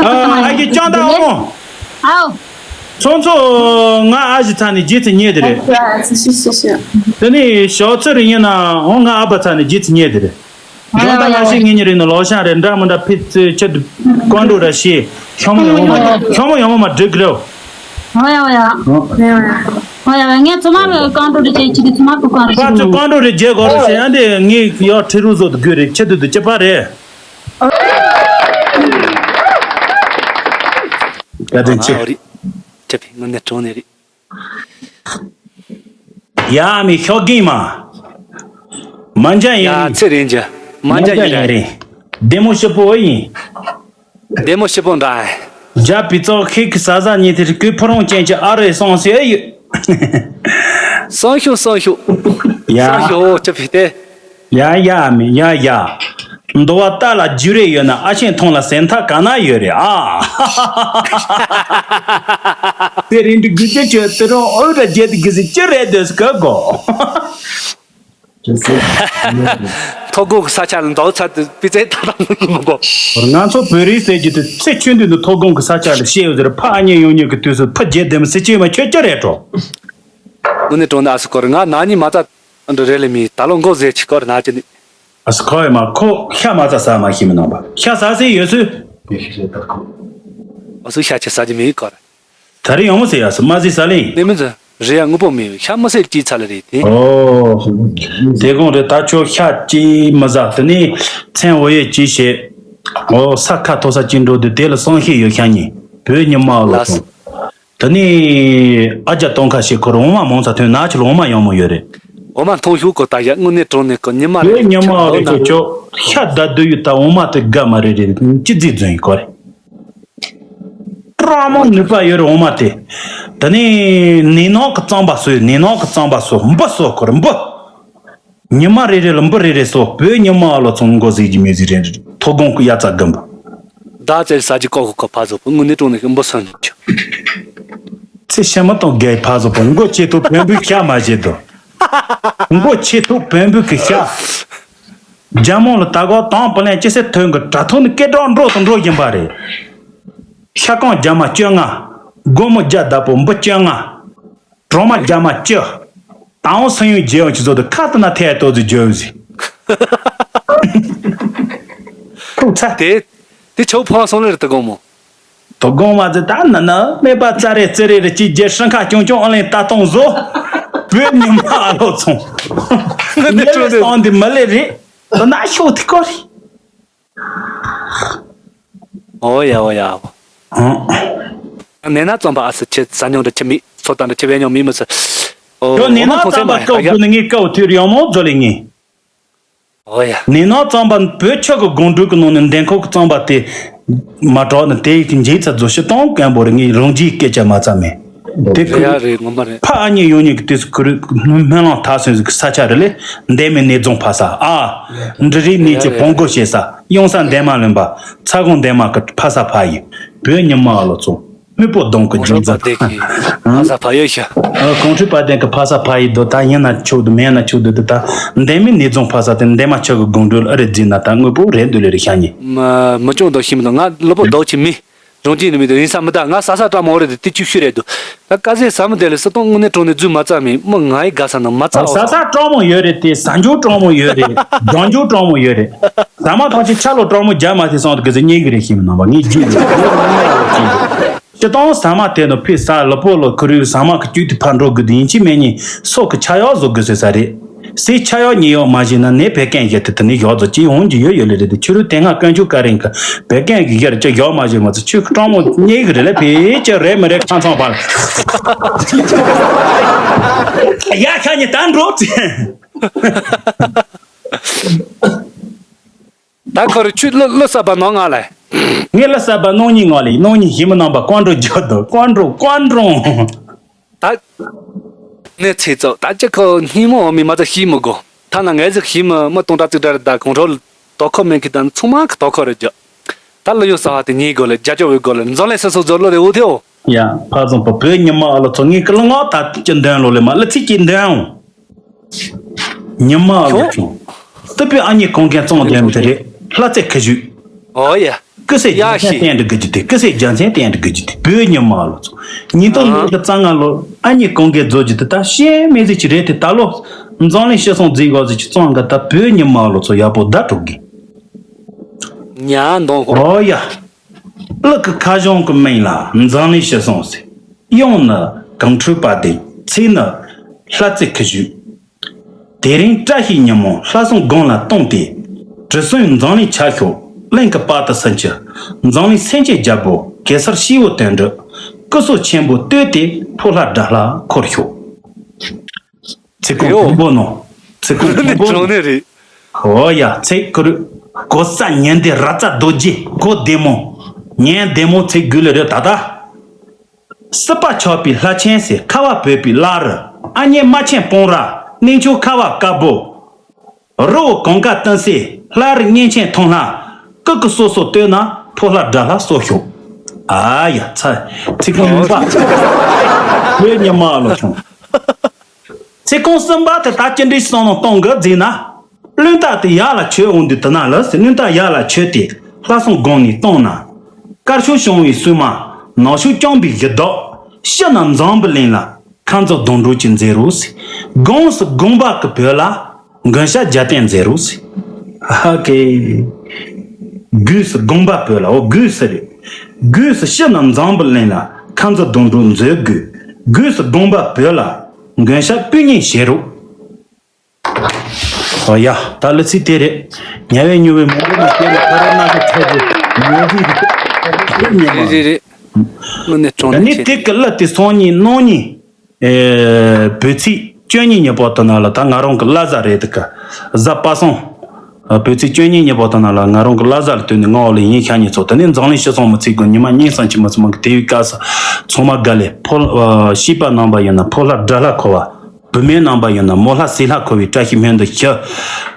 ཨ་ཨ་ཀྱི་ཅང་ད་འོང་། ཨའོ། ཚོང་ཚོ་ང་ཨ་ཞི་ཚ་ནི་རྗེས་ཚི་ཉེ་དེ་རེད། དེ་ནི་ཞོག་ཚོད་རེ་ཡིན་ན་འོང་ང་ཨ་ཕ་ཚ་ནི་རྗེས་ཚི་ཉེ་དེ་རེད། ཇོན་ཏ་ང་ཤི་ངེ་ཉི་རེ་ནི་ལོ་ཤང་རེ་འདྲ་མི་འདྲ་ཕི་ཚེ་ཆེད་དུ་ཀོན་ཀྲུ་ར་ཤི་ཤོ་མོ་ཡོང་མ་ཤོ་མོ་ཡོང་མ་འགྲིག་རེད། ཨོ་ཡ་ཨོ་ཡ། ཨོ་ཡ་ཨོ་ཡ། ངས་ཚོ་མ་ཀོན་ཀྲུ་རེ་ཅེ་ཅི་དེ་ཚོ་མ་ཀོ་ཀོན་ཀྲུ་ཤི་ནོ། ཀོན་ཀྲུ་རེ་རྗེས་གོ་རེ་ཤི་ཡང་དེ་ངས་ཡོ་ཁྲི་རུ་བཟོ་དུ་དགོས་རེད་ཁྱེད་དུ་དུ་ཅི་པ་རེད། བཀའ་དྲིན་ཆེ། ཨོ་རེད། ཅི་ཕི་ངོ་ནས་གྲོང་ནས་རེད། ཡ་མི་ཤོག་གིན་མ། མ་འཇའ་ཡིན། ཡ་ཚེ་རིང་ཇ། མ་འཇའ་ཡིན་རེད། བདེ་མོ་ཞིབ་པོ་ཡིན། བདེ་མོ་ཞིབ་པོ་འདྲ། རྒྱ་བི་ཙོག་ཁིག་གི་ས་ཟ་ཉི་ཐེར་ཀུའི་ཕུ་རོང་ཅན་གྱི་ཨ་རོའི་སོང་ཟེར་ཡོད། སང་ཞུ་སང་ཞུ། ཡ། སང་ཞུ་ཅི་ཕི་ཏེ། ཡ་ཡ་མི་ཡ་ཡ། འདོ་བ་ལྟ་ལ་རྒྱུ་རེ་ཡོད་ན་ཨ་ཆེན་མཐོང་ལ་སེམས་ཐག་ག་ན་ཡོད་རེད་ཨ། དེ་རིང་འདི་དགུ་བཅུ་ཆོད་དེ་རུང་ཨོ་ར་རྒྱལ་དུ་དགུ་སི་ཅི་རེད་འདོད་སྐད་གོ། ཐོ་གོ་གི་ས་ཆ་ལ་འདོག་ཚར་དུ་པི་ཙེ་ད་ད་མི་གོ། ང་ཚོ་བོད་རིགས་ཟེར་རྒྱུ་དེ་ཚེ་ཆུང་དུས་ནས་ཐོ་གོ་གི་ས་ཆ་ལ་ཤེས་ཡོད་ཟེར་ཕ་ཨ་མྱེས་ཡོང་མྱོང་གི་དུས་སུ་ཕ་རྒྱལ་དེ་མི་སྲིད་ཅེས་མ་ཁྱོད་ཅི་རེད་འགྲོ། དངོས་གནས་དྲང་གནས་ཨ་སི་སྐོར་ང་ན་ནི་མ་རྩ་འདི་རེད་ལེ་མི་ད་ལོ་མགོ་ཟེར་ཆི་སྐོར་ན་ཅི་ནི། ཨ་སི་ཁོ་ཡི་མ་ཁོ་ཤ་མ་རྩ་ཟ་མ་ཤི་མི་ནང་པ་ཤ་ཟ་སྲིད་ཡོད་སུ། ཨ་སུ་ཤ་ཆི་ཟ་རྒྱུ་མི་སྐོར། ད་རེས་ཡོང་མོ་ཟེར་ཡ་སུ་མ་ཟི་ས་ལེ། ནི་མི་ཟ་རེ་ཡ་དངོས་པོ་མི་ཤ་མི་སེར་ཅི་ཚ་ལ་རེད་དེ། ཨོ། དེ་གོང་རེ་ད་ཆོ་ཤ་ཅི་མི་ཟ་དེ་ནི་མཚན་འོ་ཡེ་ཅི་བྱེད། ཨོ་ས་ཁ་ཐོ་ས་ཅི་འགྲོ་དུས་དེ་ལ་སང་ཤེས་ཡོད་ཤ་ཉི་བོད་ཉི་མ་ལ་སོང་། དེ་ནི་ཨ་རྒྱ་སྟོང་ཁ་ཤས་ཁོ་རང་འོ་མ་མང་ཚ་ཐོན་ན་ཆུ་ལ་འོ་མ་ཡང་མོ་ཡོད་རེད། འོ་མ་མཐོང་ཤུགས་གོ་ད་ཡ་དངོས་གནས་དྲང་གནས་གོ་ཉི་མ་རེད་བོད་ཉི་མ་ལ་སོང་ཆོ་ཤ་ད་དུ་ཡུ་ད་འོ་མ་དེ་དགའ་མ་རེད་རེད་ཅི་རྫི་རྫུན་ཡིན་གོ་རེད། སྤྲང་མོ་ནུས་པ་ཡོད་རེད་འོ་མ་དེ། དེ་ནས་ནས་ནོག་གི་རྩམ་པ་སོས་ནས་ནོག་གི་རྩམ་པ་སོ་འབུ་སོ་ཁོར་འབུ། ཉི་མ་རེ་རེ་ལ་འབུ་རེ་རེ་སོ་བོད་ཉི་མ་ལ་ཚོང་མགོ་ཟིག་གི་མི་ཟིག་རེ་ཐོ་དགོང་གི་ཡ་ཙ་གི་འབུ། ད་ཙེར་ས་ཀྱི་ཀོ་ཁོ་ཁོ་ཕ་ཟོ་པོ་དངོས་གནས་དྲང་གནས་ཀྱི་འབུ་སོན་ཆུ། ཚེ་ཤ་མ་དང་རྒྱལ་ཕ་ཟོ་པོ་མགོ་ཆེ་ཐོ་བོན་པོའི་ཤ་མ་བྱེད་དོ། མགོ་ཆེ་ཐོ་བོན་པོའི་གི་ཤ། རྒྱ་མོ་ལ་ད་གོ་དང་པོ་ལན་ཅི་སེ་ཐོན་གི་དྲ་ཐོག་ནི་སྐད་གྲགས་འགྲོ་དང་འགྲོ་བཞིན་པ་རེད། ཤ་ཀང་རྒྱ་མ་བཅོ་ལྔ། སྒོ་མོ་རྒྱ་བདག་པོ་འབུ་བཅོ་ལྔ། གྲོ་མ་རྒྱ་མ་བཅུ། ད་འོང་སང་ཡོང་རྗེས་ཡོང་ཆུ་ཚོད་དུ་ཁ་ཏུ་ན་ཐེ་ཏོ་ཟི་བརྗོད་ཟི། ཐུག་ཚ། དེ་དེ་ཆོ་ཕོ་སོང་ལེར་དུ་གོ་མོ། དོ་དགོང་བ་ཟི་ད་ན་ན་སྨད་པ་ཙ་རེ་ཙི་རེ་རེ་ཅི་རྒྱལ་སྲང་ཁ་ཀྱོང་ཀྱོང་ཨ་ལེན་ད་གཏོང་བཟོ། བོད་ཉི་མ་ཨ་ལོ་ཚོང་། ངི་ནི་ཁྲོ་ནི་སྟོང་འདི་མ་ལེ་རེད། དོ་ན་ཤོག་ཐི་ཀོ་རི། ཨོ་ཡ་ཨོ་ཡ་ཨོ། ཨང་། ནེ་ན་ཙམ་པ་ཨ་སི་ཆེ་ས་ཉོང་དུ་ཆེ་མི་ཚོ་དང་དུ་ཆེ་བེ་ཉོང་མི་མི་སི། ཨོ་ཡོ་ནེ་ན་ཙམ་པ་ཀའོ་དུ་ནི་ངི་ཀའོ་ཐུར་ཡོང་མོ་ཛོ་ལེ་ངི། ཨོ་ཡ། ནེ་ན་ཙམ་པ་བོད་ཆོ་གི་དགོང་དྲུག་གི་ནང་ནས་འདན་ཁོག་གི་ཙམ་པ་དེ་མ་གྲོགས་ནི་དེ་ཡིག་གི་འཇིག་ཚ་ཛོ་ཤི་སྟོང་སྐམ་པོ་རེ་ངི་རང་རྒྱུའི་སྐད་ཆ་མ་ཙམ་མེད། དེ་ཁུ་རེད་ཡ་རེད་ངོ་མ་རེད། ཕ་ཨ་མྱེས་ཡོང་ཉེ་གི་དུས་སུ་ཁུ་རུ་སྨོན་ལམ་ཐག་སོན་ཟིག་གི་ས་ཆ་རེ་ལས་འདན་མའི་ནེ་རྫོང་ཕ་ས་ཨ། འབྲི་རིགས་ནེ་ཅི་བོང་གོ་ཤེ་ས་ཡོང་ས་འདན་མ་ལོན་པ་ཚ་གོང་འདན་མ་གི་ཕ་ས་ཕ་ཡི་བོད་ཉི་མ་ཨ་ལོ་ཚོ་སྨུག་པོ་གདོང་གི་རྒྱུ་མཚན་ཕ་ས་ཕ་ཡོད་ཤ། ཨ་གོང་ཁྲི་པ་དན་གི་ཕ་ས་ཕ་ཡི་དོ་ད་ཡིན་ན་ཆོག་དུ་མེད་ན་ཆོག་དུ་དུ་ད་འདན་མའི་ནེ་རྫོང་ཕ་ས་དེ་འདན་མ་ཆོ་གི་དགོང་དྲོ་ཨ་རེ་རྫི་ན་ད་དངོས་པོ་རེད་འདུག་ལེ་རེ་ཤ་ཉེ། མ་མི་ཅུང་དོ་ཤི་མི་དོ་ང་ལོ་པོ་དོ་ཆི་མི། རང་གཅིག་ནི་མི་དེ་ཡིན་ས་མི་ད་ང་ས་ས་སྤྲང་མོ་རེད་དེ་དེ་བཅུ་བཞི་རེད་འདུག་ད་ཀ་ཟེ་ས་མི་དེ་ལ་སི་ཏོང་དངོས་གནས་དྲང་ནས་རྫུན་མ་རྩ་མེད་མི་ང་ཡི་དགའ་ས་ན་མ་རྩ་ཨོ་ས་ས་སྤྲང་མོ་ཡོད་རེད་དེ་ས་འཇོག་སྤྲང་མོ་ཡོད་རེད་རྒྱང་འཇོག་སྤྲང་མོ་ཡོད་རེད། ཟ་མ་ཐང་ཆེ་ཆ་ལོ་སྤྲང་མོ་རྒྱ་མ་དེ་སོང་དུ་གི་ཟེ་རྙེད་གི་རེད་ཤེས་མི་ནང་པ་ངས་རྒྱུས་རེད། སི་ཏོང་ཟ་མ་དེ་ནི་ཕི་ས་ལ་པོ་ལོ་ཁུ་རུ་ཟ་མ་གི་བཅུད་དེ་ཕར་འགྲོ་དགོས་དེ་ཡིན་གཅིག་མེད་གཉིས་སོགས་ཀྱི་ཆ་ཡག་བཟོ་དགོས་ཟེར་ས་རེད། སའི་ཆ་ཡག་ཉེ་ཡག་མ་བྱས་ན་ནད་བད་ཀན་བཞི་དེ་དེ་ནི་ཡག་རྫོགས་ཀྱི་འོང་གི་ཡོད་ཡོད་ལེ་རེད་དེ་ཕྱི་རུ་དེ་སྔ་དཀོན་མཆོག་བཀའ་དྲིན་གྱིས་བད་ཀན་གྱི་བཞི་རུ་ཅི་ཡག་མ་བྱས་མ་ཚོ་ཆོས་ཀྱི་སྤྲང་མོ་རྙེད་གི་རེད་ལེ་ཕི་ཅི་རེད་མི་རེད་ཁ་ཚང་བར། ཡ་ཤ་ཉེ་ད་འགྲོ་ཙི། ད་ཁོ་རུ་ཆུ་ལོ་ལོ་ས་པ་ནང་ང་ལ། ངས་ལ་ས་པ་ནང་ཉིན་ང་ལ་ནང་ཉིན་ཞིམ་ནང་པ་ཀོན་འགྲོ་རྒྱུ་དོ་ཀོན་འགྲོ་ཀོན་འགྲོ། ད། ནས་ཚེ་ཚོ་ད་ཅི་ཁོ་སྙིང་མོ་འོ་མི་མ་ཚ་ཤི་མི་དགོ། ཐ་ན་ངས་ཟིག་ཤི་མི་མི་སྟོང་ཕྲག་གཅིག་འདྲ་རེད་ད་གོང་ཁྲོ་དོ་ཁོ་མེད་ཁི་ད་ཚང་མ་གི་དོ་ཁོ་རེད་རྒྱུ། ད་ལོ་ཡོད་ས་བ་དེ་ཉིད་དགོ་ལེ་རྒྱ་ཅོ་བའི་དགོ་ལེ་འཛོ་ལེ་སི་སོ་ཛོ་ལོ་རེ་འུ་ཐེའོ། ཡ་ཕ་ཚང་པ་བོད་ཉི་མ་ཨ་ལོ་ཚོ་ངས་ཀི་ལོ་ངོ་ད་ཅི་འདོན་ལོ་ལེ་མ་ལི་ཚིག་ཅི་འདོན་འོང་། ཉི་མ་ཨ་ལོ་ཁྱོད། ཚོ། ཏི་པི་ཨ་ཉི་གོང་གན་ཙོང་འདོན་མི་དེ་རེད་ལྷ་རྩེ་ཁི་ཞུ། ཨོ་ཡ། སྐུ་ཚེ་རྒྱལ་མཚན་བསྟན་དུ་དགོས་རྒྱུ་དེ། སྐུ་ཚེ་རྒྱལ་མཚན་བསྟན་དུ་དགོས་རྒྱུ་དེ། བོད་ཉི་མ་ལོ་ཚོ། ཉིས་སྟོང་ཉི་ཤུ་རྩ་ལྔ་ལོ་ཨ་མྱེས་ཀུན་དགའི་རྫོགས་རྒྱུ་དེ་ད་བཤད་མི་ཟིག་ཅིག་རེད་དེ། ད་ལོ་འཛམ་གླིང་སྤྱི་ཚོགས་འཛིན་གོ་ཟིག་ཅིག་བཙོང་གི། ད་བོད་ཉི་མ་ལོ་ཚོ་ཡག་པོ་བརྡ་སྤྲོད་དགོས། ཉ་འདོང་གོ། ཨོ་ཡ། གླུ་གི་ཁ་གཞུང་གི་མིང་ལ་འཛམ་གླིང་སྤྱི་ཚོགས་ཟེར། དབྱངས་ནི་གངས་ཁྲོད་པ་དེ། ཚིག་ནི་ལྷ་རྩེ་ཁུ་བྱུག་དེ་རིང་བཀྲ་ཤིས་ཉིན་མོ་ལྷ་སྲུང་དགོན་ལ་བཏང་སྟེ། དྲི་བསུང་འཛམ་གླིང་ཆ་ཤོག་གླིང་གི་བར་དུ་སིམ་ཅི། འཛམ་གླིང་སེམས་ཅན་རྒྱལ་པོ་གེ་སར་སྐྱེས་བུ་དོན་གྲུབ། སྐུ་གཟུགས་ཆེན་པོ་བསྟོད་དེ་ཕོ་ལྷ་དགྲ་ལྷ་འཁོར་ཤོག་ཚིག་རྐང་ཡོ། དང་པོ་ནོ། ཚིག་རྐང་དང་པོ་ནོ། ནི་གྲོང་ནི་རེད། ཧོ་ཡ། ཚིག་གུ་རུ། གོ་ས་ཉི་ཟླའི་ར་ཙ་རྡོ་རྗེ། གོ་བདེ་མོ། ཉན་བདེ་མོ་ཚིག་དགོས་ལེ་རེད་ད་ད། སྲིད་པ་ཆགས་པའི་ལྷ་ཆེན་ཟེར། ཁ་བ་བོད་པའི་བླ་རུ། ཨ་མྱེས་རྨ་ཆེན་སྤུངས་ར། གནས་མཆོག་ཁ་བ་དཀར་པོ། རི་བོ་གངས་དཀར་སྟོན་སའི་ལྷ་རི་གཉན་ཆེན་ཐང་ལྷ། སྐུ་གི་སོ་སོ་བསྟོད་ན་ཕོ་ལྷ་དགྲ་ལྷ་གསོ་ཤོག་ཨ་ཡ་ཚ། ཚིག་རྐང་གཉིས་པ། བོད་ཉི་མ་ལོ་ཆུང་། ཚིག་རྐང་གསུམ་པ་དེ་ད་ཅི་འདྲའི་བསམ་བློ་གཏོང་དགོས་བརྩིས་ན། བློན་རྟགས་དེ་ཡར་ལ་ཆོད་འོང་དུས་དེ་ན་ལ་ཟེར། བློན་རྟགས་ཡར་ལ་ཆོད་དེ་ལྷ་སྲུང་དགོན་ནས་བཏང་ན། དཀར་ཕྱོགས་བྱུང་བའི་སྲུང་མ། ནག་ཕྱོགས་བསྐྱངས་པའི་གཞི་བདག་ཕྱི་ནང་འཛམ་བུ་གླིང་ལ་ཁ་འཛིན་དོན་གྲུབ་ཅིག་མཛད་རོགས་ཟེར། སྒོས་སུ་དགོངས་པ་གི་བོད་ལ་མགོན་སྐྱབས་རྒྱལ་བསྟན་མཛད་རོགས་ཟེར། ཧ་ཀེ། སྒོས་སུ་དགོངས་པ་བོད་ལ། འོ་སྒོས་སུ་རེད། སྒོས་སུ་ཕྱི་ནང་འཛམ་བུ་གླིང་ལ་ཁ་འཛིན་དོན་གྲུབ་མཛད་དགོས། སྒོས་སུ་དགོངས་པ་བོད་ལ་མགོན་སྐྱབས་དཔེ་རྙིང་བཞེངས་རོགས། ཨོ་ཡ། ད་གླུ་ཚིག་དེ་རེད། ཉལ་བའི་མྱུར་བའི་མང་པོ་ནས་བཤད་ནས་ཕ་རོལ་ན་ཁ་ཚ་རྒྱུ་ཉལ་གི་རེད། ཉལ་མ། རེད་རེད་རེད། དངོས་གནས་དྲང་ད་ནི་གནས་དེ་ཆེ། གི་གླུ་དེ་སང་ཉིན་གནངས་ཉིན། ཨེ། བོད་ཚེས་བཅུ་གཉིས་ཉིན་པོ་དེ་ནང་ལ་ད་ང་རང་གི་བླ་གཟའ་རེད་དེ་ག་གཟའ་པ་སངས། ཨ། བོད་ཚེས་བཅུ་གཉིས་ཉིན་པོ་དེ་ནང་ལ་ང་རང་གི་བླ་གཟའ་ལ་བསྟུན་ནས་ང་འོག་ལ་ཡིན་ཤ་ཉེ་ཚོ། དེ་ནས་འཛམ་གླིང་སྤྱི་ཚོགས་མི་ཚེ་གི་ཉི་མ་གཉིས་སམ་གཅིག་མ་ཚང་མ་གི་དེ་བའི་སྐབས་སུ་ཚང་མ་དགའ་ལེ། ཕོ། ཨ། སྐྱེས་པ་རྣམ་པ་ཡིན་ན་ཕོ་ལྷ་དགྲ་ལྷ་འཁོར་བ། བུད་མེད་རྣམ་པ་ཡིན་ན་མོ་ལྷ་སྲས་ལྷ་འཁོར་བའི་བཀྲ་ཤིས་སྨོན་འདུན་ཞུ།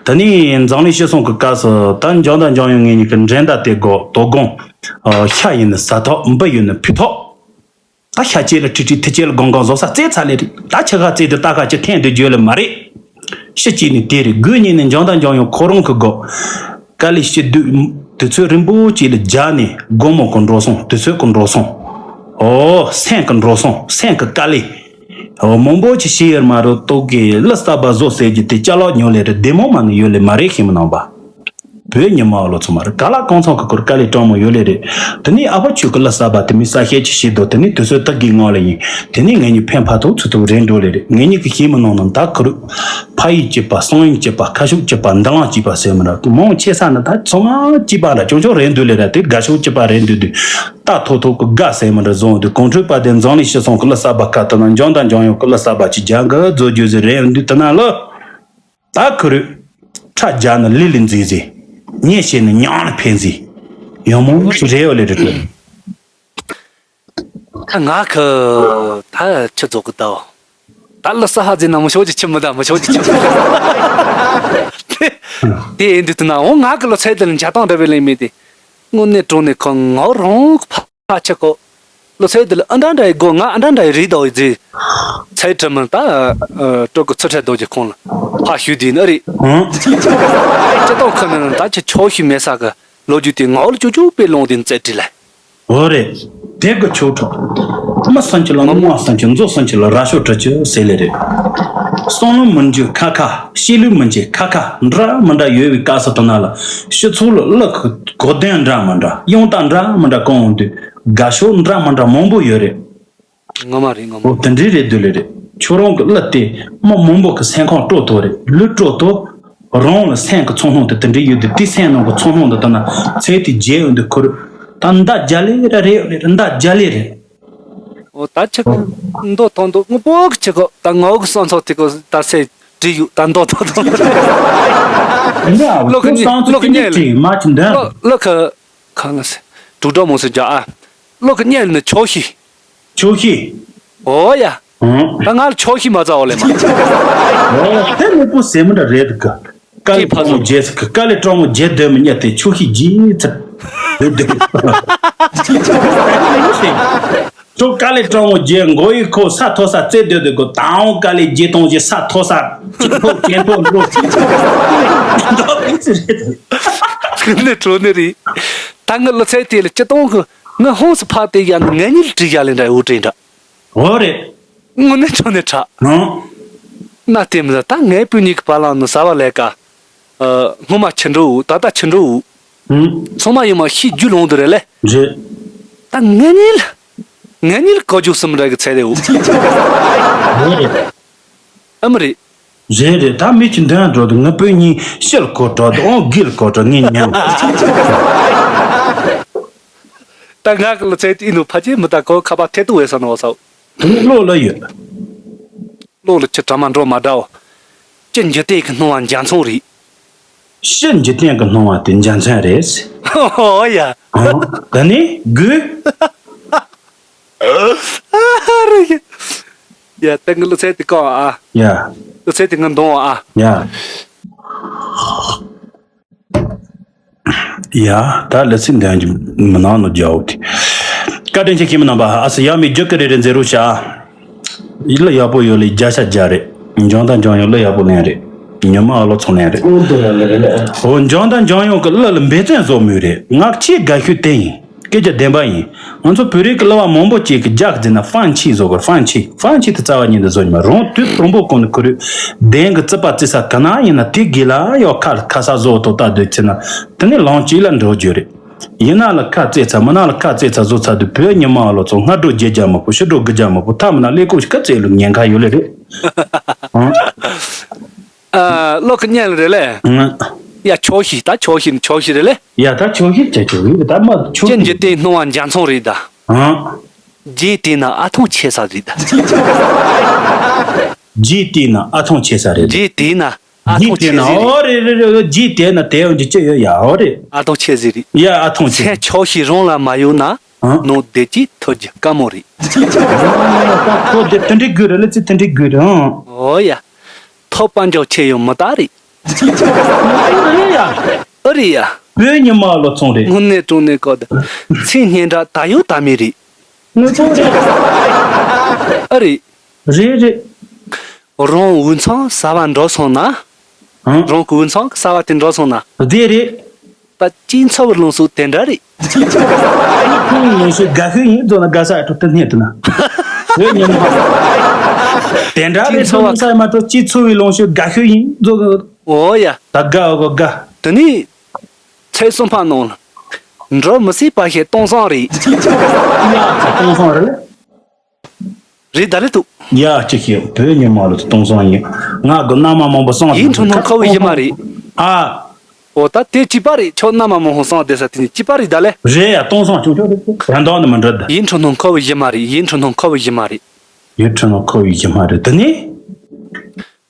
དེ་ནས་འཛམ་གླིང་སྤྱི་ཚོགས་ཀྱི་སྐབས་སུ་ད་འཇང་དང་འཇང་ཡོང་ངེད་གཉིས་ཀྱི་འགྲན་ཟླ་དེ་དགོས་དོ་དགོང་། ཤ་ཡིན་ན་ཟ་ཐོག་འབུ་ཡིན་ན་ཕུད་ཐོག་ད་ཤ་གཅིག་ལ་ཁྲི་ཁྲི་ཐི་ཆེ་ལ་སྒང་གང་བཟོ་ས་རྩེ་ཚ་ལེ་རེད། ད་ཆ་ག་རྩེ་དུ་ལྟ་ག་ཅི་ཐེན་དུ་བརྗོད་ལེ་མ་རེད། ཤི་གཅིག་ནི་དེ་རེད། དགུ་གཉིས་ནི་འཇང་དང་འཇང་ཡོང་ཁོ་རང་གི་དགོས། དཀའ་ལས་ཤི་དུས་དུས་ཚོད་རིང་པོ་གཅིག་ལ་རྒྱ་ནས་དགོང་མོ་གི་འགྲོ་སོང་། དུས་ཚོད་གི་འགྲོ་སོང་། ཨོ་སེམས་གི་འགྲོ་སོང་། སེམས་གི་དཀའ་ལས། ཨོ་མང་པོ་ཅིག་ཤི་ཡོད་མ་རེད། ཏོག་གི་གླུ་གསར་པ་བཟོ་ཟེར་རྒྱུ་དེ་ཅ་ལག་ཉོ་ལེ་རེད། བདེ་མོ་མ་ནི་ཡོད་ལེ་མ་རེད། ཤེས་མི་ནང་པ། བོད་ཉི་མ་ལོ་ཚོ་མ་རེད། ག་ལ་གང་ཚང་གི་སྐོར་དཀའ་ལས་སྤྲང་མོ་ཡོད་ལེ་རེད། དེ་ནས་ཨ་ཕ་ཆོས་ཀྱི་གླུ་གསར་པ་དེ་མི་ས་ཤེད་ཅིག་ཤེས་དོ། དེ་ནས་དུས་ཚོད་ད་གི་ངང་ལ་ཡིན། དེ་ནས་ངེད་གཉིས་ཕན་ཕ་ཐོག་ཚུ་ཐོག་རེད་འགྲོ་ལེ་རེད། ངེད་གཉིས་ཀྱི་ཤེས་མི་ནང་ན་ད་ཁུ་རུ། ཕ་ཡིས་གཅིག་པ། སང་ཡིན་གཅིག་པ། ཁ་ཤུགས་གཅིག་པ། འདི་ལང་གཅིག་པ་ཟེར་མི་ར་མང་ཆེ་ས་ནི་ད་ཚང་མ་གཅིག་པ་ར་ཅུང་ཅུང་རེད་འདུག་ལེ་ར། དེ་དགའ་ཕྱོགས་གཅིག་པ་རེད་འདུག་དུས་ད་ཐོག་ཐོག་གི་དགའ་ཟེར་མི་འདྲ་བཟོ་འདུག་གངས་ཁྲོད་པ་དེ་འཛམ་གླིང་སྤྱི་ཚོགས་ཀྱི་གླུ་གསར་པ་ཁ་ཐུག་ན་འཇང་དང་འཇང་ཡོང་གི་གླུ་གསར་པ་ཅིག་རྒྱག་གི་བཟོ་རྒྱུ་ཟེར་རེད་འདུག་དེ་ན་ལོ། ད་ཁུ་རུ། ཁྲ་རྒྱག་ནི་ལི་ལི་མཛེས་མཛེས། ཉེས་བྱས་ནི་ཉང་ལ་ཕན་མཛེས། ཡང་མོ་ཅི་རེད་ཡོད་ལེ་རེད་དོ། ད་ང་གི་ད་ཆི་རྫོགས་གི་ད། ད་ལ་ས་ཧ་ཛི་ན་མི་ཤོག་ཅི་ཆི་མི་ད་མི་ཤོག་ཅི་ཆི་མི་ད། དེ་ཡིན་དུས་ད་ན་འོ་ང་གི་ལོ་ཚད་དེ་ལ་འཇའ་སྟོང་འདྲ་བའི་ལེན་མེད་དེ། དངོས་གནས་དྲང་གནས་ཁོ་ངའོ་རང་གི་ཕ། ཕ་ཆེ་ཁོ། ལོ་ཚད་དེ་ལ་ཨ་འདྲ་འདྲ་ཡི་སྒོ་ང་ཨ་འདྲ་འདྲ་ཡི་རིགས་དོ་ཡི་རྫི། ཚད་ཁྲི་མི་ད། སྤྲོ་གི་ཚུ་ཁྲ་རྡོ་རྗེ་ཁོང་ལ་ཕ་ཞུས་དུས་ནི་ཨ་རི། ཨང་། ཅི་ཏོང་ཁ་ནི་ད་ཆ་ཆོག་ཤི་མེད་ས་གི་ལོ་རྒྱུས་དེ་ངའོ་ལ་ཅོ་ཅོ་པའི་ལོང་དེ་རྩེ་བྲིས་ལ། འོ་རེད། དེ་གི་ཆོག་ཁྲོ། མི་སུན་ཆི་ལ་མི་དབང་སུན་ཆི་མཛོ་སུན་ཆི་ལ་ར་ཤོ་གྲི་ཆི་ཟེར་ལེ་རེད། བསམ་བློ་མི་འཇུ་ཁ་ཁ། བཤད་ལུགས་མི་འཇེ་ཁ་ཁ། འདྲ་མི་འདྲ་ཡོད་པའི་སྐབས་སུ་དོ་ན་ལ་ཕྱི་ཚུལ་ལ་གླུ་གི་གོ་དོན་འདྲ་མི་འདྲ། དབྱངས་རྟ་འདྲ་མི་འདྲ་གང་འོང་དུས་དགའ་ཕྱོགས་འདྲ་མི་འདྲ་མང་པོ་ཡོད་རེད། ངོ་མ་རེད་ངོ་མ། འོ་དེ་འདྲའི་རེད་འདུག་ལེ་རེད། ཁྱོད་རང་གི་གླུ་དེ་མི་མང་པོ་གི་སེམས་ཁམས་སྤྲོ་ཐུབ་རེད། ལུས་སྤྲོ་ཐུབ། རང་ལ་སེམས་ཀྱི་ཚོར་སྣང་དེ་དེ་འདྲའི་ཡོད་དུས་དེ་སེམས་ནང་གི་ཚོར་སྣང་དེ་ལྟ་ན་ཚེ་དེ་རྒྱལ་ཡོང་དུས་ཁོ་རེ་ད་མདའ་རྒྱ་ལེ་ར་རེད་ཡོད་ལེ་ར་མདའ་རྒྱ་ལེ་རེད། འོ་ད་ཆི་ག་མདོ་ཐོང་འདུག་དངོས་པོ་གི་ཆི་ག་ད་ངའོ་གི་སང་ཚོགས་དེ་ག་ད་སེ་བྲིས་ཡོད་ད་མདོ་ཐོང་འདུག་ལོ་གི་ཉེ་ལོ་གི་ཉེ་ལེ་མ་ཆི་འདོན་ལོ་ལོ་གི་གང་ལ་སེ་དྲུག་སྒྲོག་མོ་སེ་རྒྱ་ཨ་ལོ་གི་ཉེ་ལེ་ནི་ཆོག་ཤི། ཆོག་ཤི། ཨོ་ཡ། ཨང་། ད་ང་ལ་ཆོག་ཤི་མ་ཚ་བ་ལེ་མ། ཨོ་དེ་མི་པོ་ཟེར་མི་འདྲ་རེད་གི། དཀའ་ལས་སྤྲང་མོ་རྒྱལ་ཟེར་གི། དཀའ་ལས་སྤྲང་མོ་རྒྱལ་སྡོད་མི་ཉན་དེ་ཆོག་ཤི་རྒྱལ་ཚར། སྡོད་སྡོད། ཁྱོད་དཀའ་ལས་སྤྲང་མོ་རྒྱལ་མགོ་ཡི་ཁོ་ས་མཐོ་ས་རྩེ་སྡོད་སྡོད་གི། ད་འོང་དཀའ་ལས་རྒྱལ་གཏོང་རྒྱལ་ས་མཐོ་ས་ཅི་ཐོག་ཅན་ཐོག་འགྲོ། འདོག་མི་ཚེ་རེད། ཁྱོད་ནི་གྲོ་ནི་རེད། ད་ངའི་ལོ་ཚད་དེ་ལ་སྤྱི་སྟོང་གི་ངའི་ཧོང་སུ་ཕ་དེ་ཡ་ནི་ངའི་གཉིས་ལ་བྲིས་ཡ་ལེ་འདྲ་འུ་བྲིས་འདྲ། འོ་རེད། དངོས་གནས་ཆོ་ནས་ཁྲ། ཨང་། ན་དེ་མི་ད་ངའི་བུ་གཉིས་ཀྱི་བར་ལ་ནི་ཟ་བ་ལས་ཀ་ཨ། སྔོན་མ་ཆི་འགྲོ་འུ་ད་ལྟ་ཆི་འགྲོ་འུ། ཨང་། ཚང་མ་ཡོད་མ་ཤི་རྒྱུ་ལོང་དུ་རེད་ལེ། རེད། ད་ངའི་གཉིས་ལ་ངའི་གཉིས་ལ་བཀའ་བརྒྱུད་གསུམ་འདྲ་གི་ཚད་དེ་འུ། འོ་རེད། ཨ་མ་རེད། རེད་རེད། ད་མི་གཅིག་འདོན་འགྲོ་དུས་ང་བུ་གཉིས་ཤི་ལ་གོ་འགྲོ་དུས་ཨོང་གི་ལ་གོ་འགྲོ་ངས་ཉན། ད་ང་གི་ལོ་ཚད་དེ་ཡིན་ནོ་ཕ་ཅེ་མི་ད་གོ་ཁ་པ་ཐེ་ཏུ་བས་ས་ནོ་ས། དེ་ནི་བློ་ལ་ཡོད། བློ་ལ་ཁྱི་གྲ་མ་འགྲོ་མ་འདྲའོ། ཅི་འཇིག་རྟེན་གྱི་སྣང་བ་འཇའ་ཚོན་རེད། ཕྱི་འཇིག་རྟེན་གྱི་སྣང་བ་དེ་འཇའ་ཚོན་རེད། ཨོ་ཡ། ཨང་། ད་ནི་དགོས། ཡ་ད་ངའི་ལོ་ཚད་དེ་གོ་ཨ། ཡ། ལོ་ཚད་དེ་ང་འདོང་ཨ། ཡ། ཡ། ད་ལ་ཚིག་འདོན་གྱི་མི་ནང་ནོ་རྒྱའོ་དེ། བཀའ་དྲིན་ཆེ་ཁྱེད་མི་རྣམ་པ། ཨ་སི་ཡ་མི་རྒྱུ་ཀི་རེ་རེ་མཛེས་རུ་བྱ། ཡིད་ལ་ཡག་པོ་ཡོད་ལེ་བརྒྱ་ཆ་བརྒྱ་རེད། འཇོན་དང་འཇོན་ཡོད་ལ་ཡག་པོ་ལེན་རེད། ཉི་མ་ཨ་ལོ་ཚོང་ལེན་རེད། ཨོ་འདི་ཡང་ལེ་རེད་ལེ། ཨོ་འཇོན་དང་འཇོན་ཡོད་ཀི་གླུ་ལ་འབད་བརྩོན་བཟོ་མུས་རེད། ངག་ཆེས་དགའ་ཤོས་དེ་ཡིན། སྐད་ཆ་བདེན་པ་ཡིན། ང་ཚོ་བོད་རིགས་ཀྱི་གླུ་བ་མང་པོ་ཅིག་གིས་རྒྱག་འཛིན་ན་ཧྥང་ཆི་བཟོ་དགོས། ཧྥང་ཆི། ཧྥང་ཆི་དེ་རྩ་བ་ཉིད་དུ་བཟོ་ཉི་མ་རང་དུས་དང་པོ་གོང་དུ་ཁུར་ཡོད། གདན་གྱི་རྩིག་པ་རྩི་ས་ག་ན་ཡིན་ན་དེ་དགེ་ལ་ཡོད་ཁ་ལ་ཁ་ས་བཟོ་ཐོག་ལྟ་སྡོད་ཚེ་ན་དེ་ནི་ལོང་ཅིག་ལ་འགྲོ་རྒྱུ་རེད། ཡིན་ན་ལ་ཁ་རྩེ་ཚ་མིན་ན་ལ་ཁ་རྩེ་ཚ་བཟོ་ཚ་དུས་བོད་ཉི་མ་ལོ་ཚོ་སྔ་དྲོ་བརྒྱད་བརྒྱ་མ་ཕོ་ཕྱི་དྲོ་དགུ་བརྒྱ་མ་ཕོ་ཐ་མི་ན་ཀླད་ཀོར་ཞིག་ག་རྩེ་ལུགས་ཉེན་ཁ་ཡོད་ལེ་རེད། ཨང་། ཨ། བློ་ཁ་གཉན་ལ་རེད་ལེ། ཨང་། ཡ་ཆོག་ཤི་ད་ཆོག་ཤི་ནི་ཆོག་ཤི་རེད་ལེ། ཡ་ད་ཆོག་ཤི་ཅེ་ཆོག་ཡིན་ད་མ་ཆོག་ཅན་གྱི་ཤི་དེ་སྣང་བ་འཇའ་ཚོན་རེད་ད། ཨང་། རྗེས་དེ་ན་ཨ་ཐང་ཆེ་ས་རེད་ད། རྗེས་དེ་ན་ཨ་ཐང་ཆེ་ས་རེད། རྗེས་དེ་ན་ཨ་ཐང་ཆེ་ཟིག་རེད། ཨོ་རེད་རེད་རེད། རྗེས་དེ་ན་དེ་ཡོང་གི་ཅི་ཡོད་ཡ་ཨོ་རེད། ཨ་ཐང་ཆེ་ཟིག་རེད། ཡ་ཨ་ཐང་ཆེ། ཚེ་ཆོག་ཤི་རང་ལ་མ་ཡོད་ན། ཨང་། ནོ་བདེ་སྐྱིད་ཐོབ་རྒྱུ་དཀའ་མོ་རེད། ད་ཁོ་དེ་དེ་འདྲའི་དགོས་རེད་ལ་ཚེ་དེ་འདྲའི་དགོས་རེད་ཨང་། ཨོ་ཡ། ཐོབ་པ་འཇོག་ཆེ་ཡོང་མི་ད་རེད། ཨོ་རེད་ཡ། ཨོ་རེད་ཡ། བོད་ཉི་མ་ལོ་ཚོང་རེད། དངོས་གནས་དྲང་གནས་གོ་ད། ཚེ་སྙན་གྲགས་ད་ཡོད་ད་མེད་རེད། དངོས་པོ་རེད། ཨོ་རེད། རེད་རེད། རང་འུ་ཚང་གསར་བ་འགྲོ་སོང་ན། ཨང་། རང་གི་འུ་ཚང་གི་གསར་བ་དེ་འགྲོ་སོང་ན། བདེ་རེད། ད་སྐྱིད་འཚོ་བར་ལོངས་སུ་དེ་འདྲ་རེད། ཁོང་ཡིན་ཤོས་དགའ་ཤོས་ཡིན་རྫོགས་ན་དགའ་ས་ཨ་ཁྲོ་ཏི་སྣེ་དུ་ན། བོད་ཉི་མ། དེ་འདྲ་རེད་ཚོ་བ་ས་མ་གྲོ་སྐྱིད་འཚོ་བའི་ལོངས་ཤོས་དགའ་ཤོས་ཡིན་རྫོགས། ཨོ་ཡ། ད་དགའ་འོ་གོ་དགའ། དེ་ནི། ཚེ་གསུམ་པ་ནང་ལ། འགྲོ་མི་སྲིད་པ་ཞིག་སྟོང་སང་རེད། ཡ་ཚ་སྟོང་སང་རེད། རེད་ད་རེད་འདུག་ཡ་གཅིག་ཤིག་བོད་ཉི་མ་ལ་སྟོང་སང་ཡིན། ང་གི་མནའ་མ་མང་པོ་སང་ཡིན་འཁྲུག་སྣང་ཁ་བའི་གཞི་མ་རེད། ཨ། འོ་ད་དེ་གཅིག་པ་རེད་ཁྱོད་མནའ་མ་མང་པོ་སང་བསྡད་ས་དེ་ནི་གཅིག་པ་རེད་ད་ལེ། རེད་ཡ་སྟོང་སང་ཆུང་ཆུང་རེད་དོན་དག་ནི་མི་འགྲོ་ད། ཡིན་འཁྲུག་སྣང་ཁ་བའི་གཞི་མ་རེད། ཡིན་འཁྲུག་སྣང་ཁ་བའི་གཞི་མ་རེད། ཡིན་འཁྲུག་སྣང་ཁ་བའི་གཞི་མ་རེད་དེ་ནི།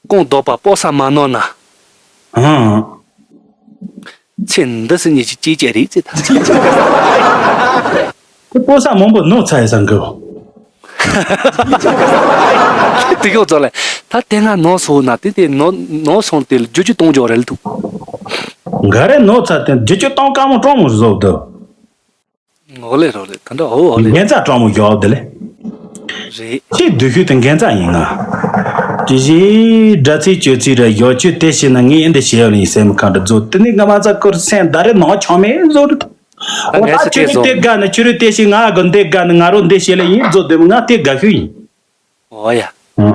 ཀོང་ལྡོག་པ་སྤོ་ས་མ་ནོར་ན། ཨང་། ཚེ་འདི་སྲིད་གཉིས་ཀྱི་སྐྱིད་ཅེ་རིག་ཅེ་ད། ཁོ་སྤོ་ས་མང་པོ་ནོར་ཚ་ཡི་ས་འགུལ། དེ་གོ་ཚོ་ལེ། ད་དེ་ང་ནོར་སོང་ན་དེ་དེ་ནོར་ནོར་སོང་དེ་བསྒྱུར་བཅོས་གཏོང་རྒྱུ་རེད་འདུག་ག་རེ་ནོར་ཚ་དེ་བསྒྱུར་བཅོས་གཏོང་དཀའ་མོ་གྲོང་མོ་བཟོ་འདུག་འོ་ལེ་རོ་ལེ་ད་འདྲ་འོ་འོ་ལེ། འགན་རྩ་སྤྲང་མོ་ཡོག་དེ་ལེ། རེད། ཁྱེད་སྡུག་ཤོས་དེ་འགན་རྩ་ཡིན་ང་། དེ་བཞིན་དགྲ་ཚིག་གཅོད་ཚིག་ར་ཡོ་ཆོས་དེ་བྱས་ན་ངས་འདི་བྱས་ཡོད་ལ་ཡིན་སེམས་ཁ་འདྲ་བཟོ་དེ་ནི་ང་མ་ཚ་ཀུར་སེམས་ད་རེ་ནང་ཆོག་མེད་བཟོ་རེད། འོ་ད་ཁྱོད་རེ་དེ་དགའ་ནི་ཁྱོད་རེ་དེ་བྱས་ང་གི་འདི་དགའ་ནི་ང་རོ་འདི་བྱས་ལ་ཡིན་བཟོ་དེ་ང་དེ་དགའ་ཤོས་ཡིན། འོ་ཡ། ཨང་།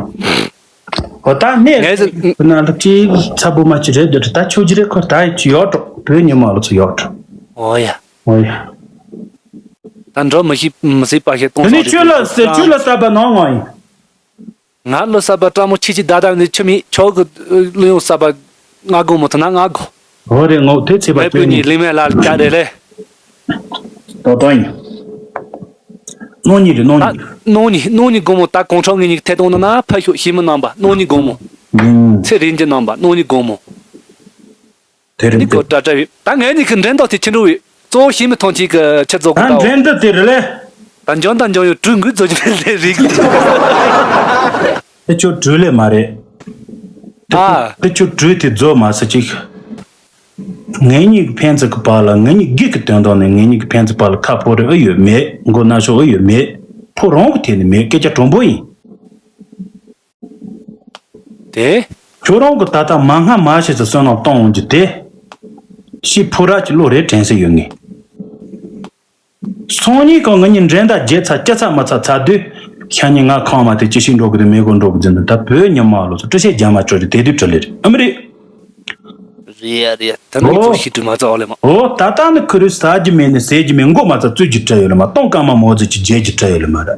འོ་ད་ནས་ངས་ཟེར། ཁོ་ན་ལ་ཅི་ཚ་བུ་མ་ཅི་རེད་འདོད་ད་ཆོས་ཅི་རེད་ཁོ་ད་ཡོད་འགྲོ་བོད་ཉི་མ་ལ་ཚོ་ཡོད་འགྲོ། འོ་ཡ། འོ་ཡ། ད་འགྲོ་མི་ཤེས་མི་སྲིད་པ་ཞིག་གཏོང་དེ་ནས་ཆོས་ལ་ཟེར་ཆོས་ལ་ཟབ་པ་ནང་ང་ཡིན། ང་ལོ་ཟབ་པ་སྤྲང་མོ་ཆེ་ཆེ་ད་ད་ནས་ཆུ་མིག་ཆོག་གི་ལུས་ཡོང་ཟབ་པ་ང་དགོང་མོ་ཐོན་ན་ང་དགོ། འོ་རེད་ངོ་དེ་ཚེ་པ་མེད་པོ་ཁྱོད་ནི་ཡིན། ལིང་མེད་ལ་ལ་རེད་ལེ། ཏོ་ཏོ་ཡིན། གནོད་ཉིན་རེད་གནོད་ད་ཉིན། གནོད་ཉིན་གནོད་ཉིན་དགོང་མོ་ད་གོང་ཁྲོ་ངེད་གཉིས་ཐད་གཏོང་ནང་ན་ཕ་ཤོག་ཤི་མི་རྣམ་པ་གནོད་ཉིན་དགོང་མོ། ཨུམ། ཚེ་རིང་གི་རྣམ་པ་གནོད་ཉིན་དགོང་མོ། དེ་རིང་ནི་གོ་ཏྲ་ཏྲ་ཡོད་ད་ངེད་གཉིས་ཀྱི་འགྲན་ཟླ་དེ་ཆི་འགྲོ་བའི་གཙོ་བོ་ཤི་མི་ཐོན་ཆེན་གྱི་ཆི་རྫོགས་ད་གོ་ད་འགྲན་ཟླ་དེ་རེད་ལེ། ད་འཇོན་ད་འཇོན་ཡོད་གྲུ་འགུལ་རྫོགས་ཀྱི་མེད་ལེ་རིག་དེ་ཆོ་གྲུ་ལེ་མ་རེད། དེ་ཨ། དེ་ཆོ་གྲུ་དེ་རྫོགས་མ་ཟེར་ཅིག་ངེད་གཉིས་ཀྱི་ཕན་ཚུན་གྱི་བར་ལ་ངེད་གཉིས་སྒེར་གྱི་དོན་དག་ནས་ངེད་གཉིས་ཀྱི་ཕན་ཚུན་བར་ལ་ཁ་ཕོ་རེ་ཨེ་ཡོད་མེད། མགོ་ན་ཤོག་ཨེ་ཡོད་མེད། ཕོ་རང་གི་ཐད་ནས་མེད་སྐད་ཆ་དྲང་པོ་ཡིན། དེ། ཁྱོད་རང་གི་ད་ལྟ་མ་སྔ་མ་ཞིག་ཏུ་བསོད་ནམས་གཏོང་འོང་རྒྱུ་དེ། ཤི་ཕོ་ར་གྱི་བློ་རེ་དྲན་སྲིད་ཡོད་ངེས། སང་ཉིན་གང་ང་གཉིས་འགྲན་ཟླ་བརྒྱད་ཚར་བཅུ་ཚར་མ་ཚར་ཚར་དུས། ཤ་ཉེ་ང་ཁང་མ་དེ་ཅི་ཞིག་འགྲོ་གི་དུ་མེ་གོ་འགྲོ་གི་འཛིན་དུ་ད་བོད་ཉི་མ་ལོ་ཚོ་ཀྲི་ཤེ་རྒྱ་མ་ཅོ་རི་དེ་དུས་ཀྲི་ལེ་རེད་ཨ་མི་རེད། རེད་ཡ་རེད་ཡ། ད་ནི་ཨོ། ཚོ་ཤི་དུ་མ་ཚར་ཨོ་ལེ་མ། ཨོ་ད་ལྟ་ནི་ཁུ་རུ་ཟ་རྒྱུ་མེད་ནི་ཟས་རྒྱུ་མེད་མགོ་མ་ཚར་བཙོས་རྒྱུ་བྲལ་ཡོད་ལ་མ་སྟོང་སྐར་མ་མོ་ཟིག་གི་རྗེས་ཀྱི་བྲལ་ཡོད་ལ་མ་ར།